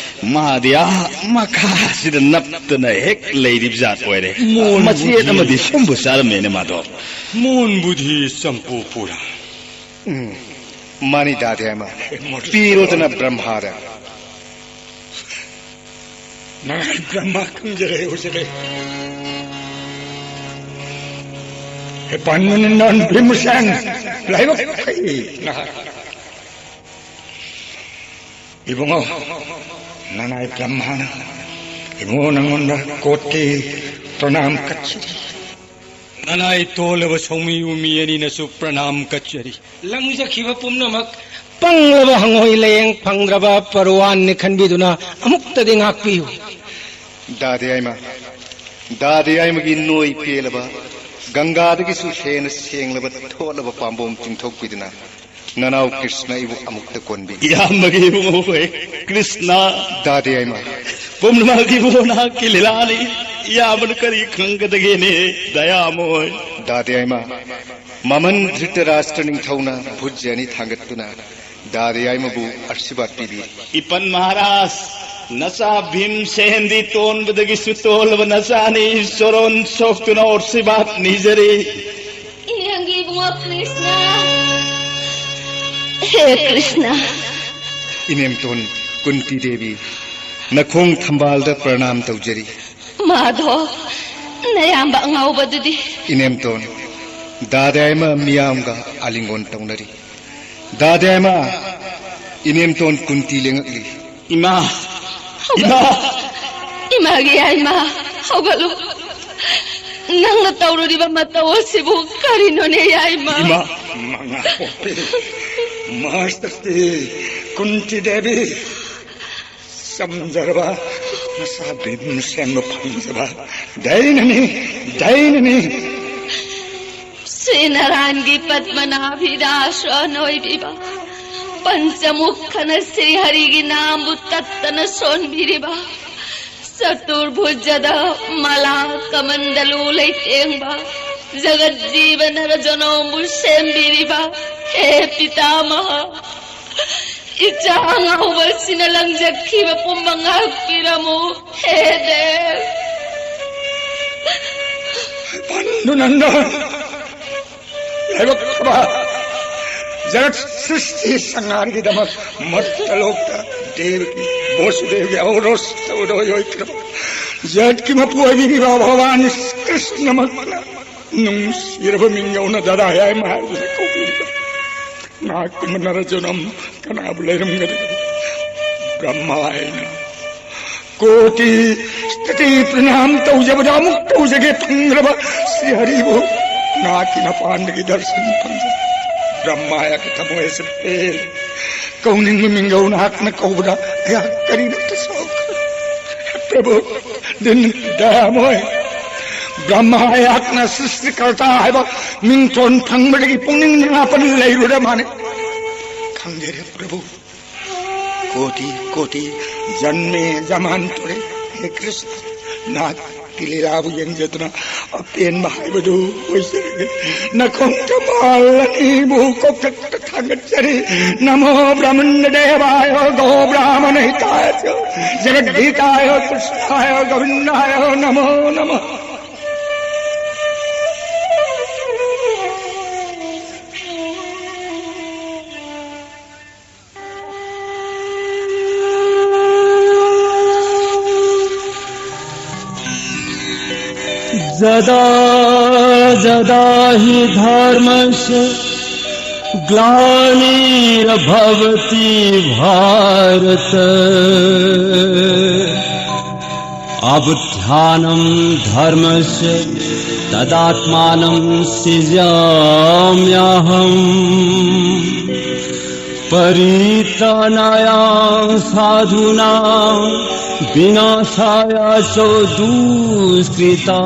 ꯃꯥꯗꯤ ꯑꯥ ꯃꯈꯥꯁꯤꯗ ꯅꯞꯇꯅ ꯍꯦꯛ ꯂꯩꯔꯤꯕ ꯖꯥꯠ ꯑꯣꯏꯔꯦ꯫ ꯃꯣꯟꯕꯨ ꯃꯆꯦꯠ ꯊꯤ꯫ ꯑꯃꯗꯤ ꯁꯨꯝꯕꯨ ꯆꯥꯔꯝꯃꯦꯅꯦ ꯃꯥꯗꯣ꯫ ꯃꯣꯟꯕꯨ ꯊꯤ ꯆꯝꯄꯨ ꯄꯨꯔꯥ꯫ ꯎꯝ, ꯃꯥꯅꯤ, ꯗꯥꯗꯤ ꯌꯥꯏꯃ꯫ ꯄꯤꯔꯣꯗꯅ ꯕ꯭ꯔꯍ꯭ꯃꯥꯗ꯫ ꯅꯪ ꯕ꯭ꯔꯍ꯭ꯃ ꯈꯪꯖꯔꯦ, ꯎꯖꯔꯦ꯫ ꯍꯦ ꯄꯟꯃꯅꯤ ꯅꯪ ꯚꯤꯝꯁꯦꯟ, ꯂꯥꯏꯕꯛ ꯐꯩ ꯅꯍꯥꯛ꯫ ꯏꯕꯨꯡꯉꯣ, ꯅꯅꯥꯏ ꯕ꯭ꯔꯍ꯭ꯃꯅ ꯏꯕꯨꯡꯉꯣ ꯅꯪꯉꯣꯟꯗ ꯀꯣꯇꯤ ꯄ꯭ꯔꯅꯥꯝ ꯀꯠꯆꯔꯤ꯫ ꯅꯅꯥꯏ ꯇꯣꯜꯂꯕ ꯁꯣꯃꯤ ꯎꯃꯤ ꯑꯅꯤꯅꯁꯨ ꯄ꯭ꯔꯅꯥꯝ ꯀꯠꯆꯔꯤ꯫ ꯂꯪꯖꯈꯤꯕ ꯄꯨꯝꯅꯃꯛ ꯄꯪꯂꯕ ꯍꯪꯉꯣꯏ ꯂꯥꯌꯦꯡ ꯐꯪꯗ꯭ꯔꯕ ꯄꯔꯋꯥꯟꯅꯤ ꯈꯟꯕꯤꯗꯨꯅ ꯑꯃꯨꯛꯇꯗꯤ ꯉꯥꯛꯄꯤꯌꯨ꯫ ꯗꯥꯗꯤ ꯌꯥꯏꯃ, ꯗꯥꯗꯤ ꯌꯥꯏꯃꯒꯤ ꯅꯣꯏ ꯄꯦꯜꯂꯕ, ꯒꯪꯒꯥꯗꯒꯤꯁꯨ ꯍꯦꯟꯅ ꯁꯦꯡꯂꯕ ꯊꯣꯠꯂꯕ ꯄꯥꯝꯕꯣꯝ ꯆꯤꯡꯊꯣꯛꯄꯤꯗꯨꯅ ꯅꯅꯥꯎ ꯀ꯭ꯔꯤꯁꯅ ꯏꯕꯨ ꯑꯃꯨꯛꯇ ꯀꯣꯟꯕꯤ꯫ ꯏꯌꯥꯝꯕꯒꯤ ꯏꯕꯨꯡꯉꯣ ꯍꯣꯏ, ꯀ꯭ꯔꯤꯁꯅ꯫ ꯗꯥꯗꯤ ꯌꯥꯏꯃ꯫ ꯄꯨꯝꯅꯃꯛ ꯏꯕꯨꯡꯉꯣ ꯅꯍꯥꯛꯀꯤ ꯂꯤꯂꯥꯅꯤ꯫ ꯏꯌꯥꯝꯕꯅ ꯀꯔꯤ ꯈꯪꯒꯗꯒꯦꯅꯦ, ꯗꯌꯥꯃꯣꯏ꯫ ꯗꯥꯗꯤ ꯌꯥꯏꯃ꯫ ꯃꯃꯟ ꯙ꯭ꯔꯤꯇꯔꯥꯁꯇ꯭ꯔ ꯅꯤꯡꯊꯧꯅ ꯚꯨꯖ ꯑꯅꯤ ꯊꯥꯡꯒꯠꯇꯨꯅ ꯗꯥꯗꯤ ꯌꯥꯏꯃꯕꯨ ꯑꯥꯁꯤꯔꯕꯥꯗ ꯄꯤꯕꯤꯔꯤ꯫ ꯏꯄꯟ ꯃꯍꯥꯔꯥꯖ, ꯅꯆꯥ ꯚꯤꯝꯁꯦꯟꯗꯤ ꯇꯣꯟꯕꯗꯒꯤꯁꯨ ꯇꯣꯜꯂꯕ ꯅꯆꯥꯅꯤ꯫ ꯆꯣꯔꯣꯟ ꯁꯣꯛꯇꯨꯅ ꯑꯥꯁꯤꯔꯕꯥꯗ ꯅꯤꯖꯔꯤ꯫ ꯏꯔꯦꯡꯒꯤ ꯏꯕꯨꯡꯉꯣ ꯀ꯭ꯔꯤꯁꯅ꯫ ꯍꯦ ꯀ꯭ꯔꯤꯁꯅ꯫ ꯏꯅꯦꯝꯇꯣꯟ ꯀꯨꯟꯇꯤ ꯗꯦꯕꯤ, ꯅꯈꯣꯡ ꯊꯝꯕꯥꯜꯗ ꯄ꯭ꯔꯅꯥꯝ ꯇꯧꯖꯔꯤ꯫ ꯃꯥꯗꯣ ꯅꯌꯥꯝꯕ ꯑꯉꯥꯎꯕꯗꯨꯗꯤ꯫ ꯏꯅꯦꯝꯇꯣꯟ, ꯗꯥꯗꯤ ꯌꯥꯏꯃ ꯃꯤꯌꯥꯝꯒ ꯑꯥꯂꯤꯡꯒꯣꯟ ꯇꯧꯅꯔꯤ꯫ ꯗꯥꯗꯤ ꯌꯥꯏꯃ, ꯏꯅꯦꯝꯇꯣꯟ ꯀꯨꯟꯇꯤ ꯂꯦꯡꯉꯛꯂꯤ꯫ ꯏꯃꯥ! ꯏꯃꯥ! ꯏꯃꯥꯒꯤ ꯌꯥꯏꯃ, ꯍꯧꯒꯠꯂꯨ꯫ ꯅꯪꯅ ꯇꯧꯔꯨꯔꯤꯕ ꯃꯇꯧ ꯑꯁꯤꯕꯨ ꯀꯔꯤꯅꯣꯅꯦ, ꯌꯥꯏꯃ? ꯏꯃꯥ! ꯃꯉꯥ ꯄꯣꯛꯄꯤ, ꯃꯍꯥꯁꯛꯇꯤ, ꯀꯨꯟꯇꯤ ꯗꯦꯕꯤ, ꯆꯝꯖꯔꯕ ꯅꯆꯥ ꯚꯤꯝꯁꯦꯟꯕꯨ ꯐꯪꯖꯕ ꯗꯩꯅꯅꯤ, ꯗꯩꯅꯅꯤ꯫ ꯁ꯭ꯔꯤ ꯅꯥꯔꯥꯌꯟꯒꯤ ꯄꯗꯃꯅꯥꯚꯤꯗ ꯑꯥꯁ꯭ꯔꯌ ꯑꯣꯏꯕꯤꯕ, ꯄꯟꯆꯃꯨꯈꯅ ꯁ꯭ꯔꯤ ꯍꯔꯤꯒꯤ ꯅꯥꯝꯕꯨ ꯇꯠꯇꯅ ꯁꯣꯟꯕꯤꯔꯤꯕ, ꯆꯇꯨꯔꯚꯨꯖꯗ ꯃꯂꯥ ꯀꯃꯟꯗꯂꯨ ꯂꯩꯇꯦꯡꯕ, ꯖꯒꯠ ꯖꯤꯕ ꯅꯔ ꯖꯅꯣꯝꯕꯨ ꯁꯦꯝꯕꯤꯔꯤꯕ ꯍꯦ ꯄꯤꯇꯥꯃꯍ, ꯏꯆꯥ ꯑꯉꯥꯎꯕꯁꯤꯅ ꯂꯪꯖꯈꯤꯕ ꯄꯨꯝꯕ ꯉꯥꯛꯄꯤꯔꯝꯃꯨ ꯍꯦ ꯗꯦꯕ꯫ ꯄꯥꯟꯗꯨꯅꯟꯗ, ꯂꯥꯏꯕꯛ ꯐꯕ ꯖꯒꯠ ꯁ꯭ꯔꯤꯁꯇꯤ ꯁꯪꯍꯥꯔꯒꯤꯗꯃꯛ ꯃꯔꯇꯂꯣꯛꯇ ꯗꯦꯕꯀꯤ ꯕꯣꯁꯨꯗꯦꯕꯒꯤ ꯑꯧꯔꯣꯁꯇ ꯎꯔꯣꯏ ꯑꯣꯏꯈ꯭ꯔꯕ ꯖꯒꯠꯀꯤ ꯃꯄꯨ ꯑꯣꯏꯕꯤꯔꯤꯕ ꯚꯒꯋꯥꯟ ꯀ꯭ꯔꯤꯁꯅꯃꯛꯅ ꯅꯨꯡꯁꯤꯔꯕ ꯃꯤꯡꯒꯧꯅ ꯗꯗꯥ ꯍꯥꯏ ꯍꯥꯏꯗꯨꯅ ꯀꯧꯕꯤꯔꯤꯕ ꯉꯥꯏꯍꯥꯛꯀꯤ ꯃꯅꯔ ꯖꯅꯝ ꯀꯅꯥꯕꯨ ꯂꯩꯔꯝꯒꯅꯤ? ꯕ꯭ꯔꯍ꯭ꯃꯥ ꯍꯥꯏꯅ ꯀꯣꯇꯤ ꯁ꯭ꯇꯨꯇꯤ ꯄ꯭ꯔꯅꯥꯝ ꯇꯧꯖꯕꯗ ꯑꯃꯨꯛ ꯇꯧꯖꯒꯦ ꯐꯪꯈ꯭ꯔꯕ ꯁ꯭ꯔꯤ ꯍꯔꯤꯕꯨ ꯉꯥꯏꯍꯥꯛꯀꯤ ꯃꯄꯥꯟꯗꯒꯤ ꯗꯔꯁꯟ ꯐꯪꯖ꯫ ꯕ꯭ꯔꯍ꯭ꯃꯥ ꯍꯥꯏ ꯊꯃꯣꯏ ꯑꯁꯤ ꯄꯦꯜꯂꯦ꯫ ꯀꯧꯅꯤꯡꯕ ꯃꯤꯡꯒꯧ ꯅꯍꯥꯛꯅ ꯀꯧꯕꯗ ꯑꯩꯍꯥꯛ ꯀꯔꯤꯃꯠꯇ ꯁꯥꯎꯈ꯭ꯔꯦ꯫ ꯄ꯭ꯔꯚꯨ, ꯗꯤꯟ ꯗꯌꯥꯃꯣꯏ, ꯕ꯭ꯔꯍ꯭ꯃ ꯑꯩꯍꯥꯛꯅ ꯁ꯭ꯔꯤꯁꯇꯤꯀꯔꯇꯥ ꯍꯥꯏꯕ ꯃꯤꯡꯊꯣꯟ ꯐꯪꯕꯗꯒꯤ ꯄꯨꯛꯅꯤꯡ ꯅꯥꯄꯟ ꯂꯩꯔꯨꯔ ꯃꯥꯅꯤ꯫ ꯈꯪꯖꯔꯦ ꯄ꯭ꯔꯚꯨ, ꯀꯣꯇꯤ ꯀꯣꯇꯤ ꯖꯟꯃꯦ ꯖꯃꯥꯟꯇꯔꯦ꯫ ꯍꯦ ꯀ꯭ꯔꯤꯁꯅ, ꯅꯍꯥꯛ ꯂꯤꯂꯥꯕꯨ ꯌꯦꯡꯖꯗꯨꯅ ꯑꯄꯦꯟꯕ ꯍꯥꯏꯕꯗꯨ ꯑꯣꯏꯖꯔꯒꯦ꯫ ꯅꯈꯣꯡ ꯊꯝꯕꯥꯜ ꯑꯅꯤꯕꯨ ꯀꯣꯛꯊꯛꯇ ꯊꯥꯡꯒꯠꯆꯔꯤ꯫ ꯅꯃꯣ ꯕ꯭ꯔꯍ꯭ꯃꯟꯗ ꯗꯦꯕꯥꯌ ꯒꯣ ꯕ꯭ꯔꯥꯍꯃꯟ ꯍꯤతాय ꯆ ꯖꯒꯗꯤꯇꯥꯌ ꯀ꯭ꯔꯤꯁꯅꯥꯌ ꯒꯣવિꯟꯗꯥꯌ ꯅꯃꯣ ꯅꯃ꯫ जदा जदा हि धर्मस्य ग्लानिर्भवति भारत। अब ध्यानं धर्मस्य तदात्मानं सृजाम्यहम्। परित्राणाय साधूनां विनाशाय च दुष्कृता।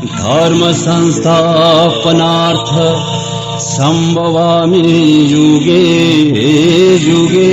धर्म संस्थापनार्थ संभवामि युगे युगे।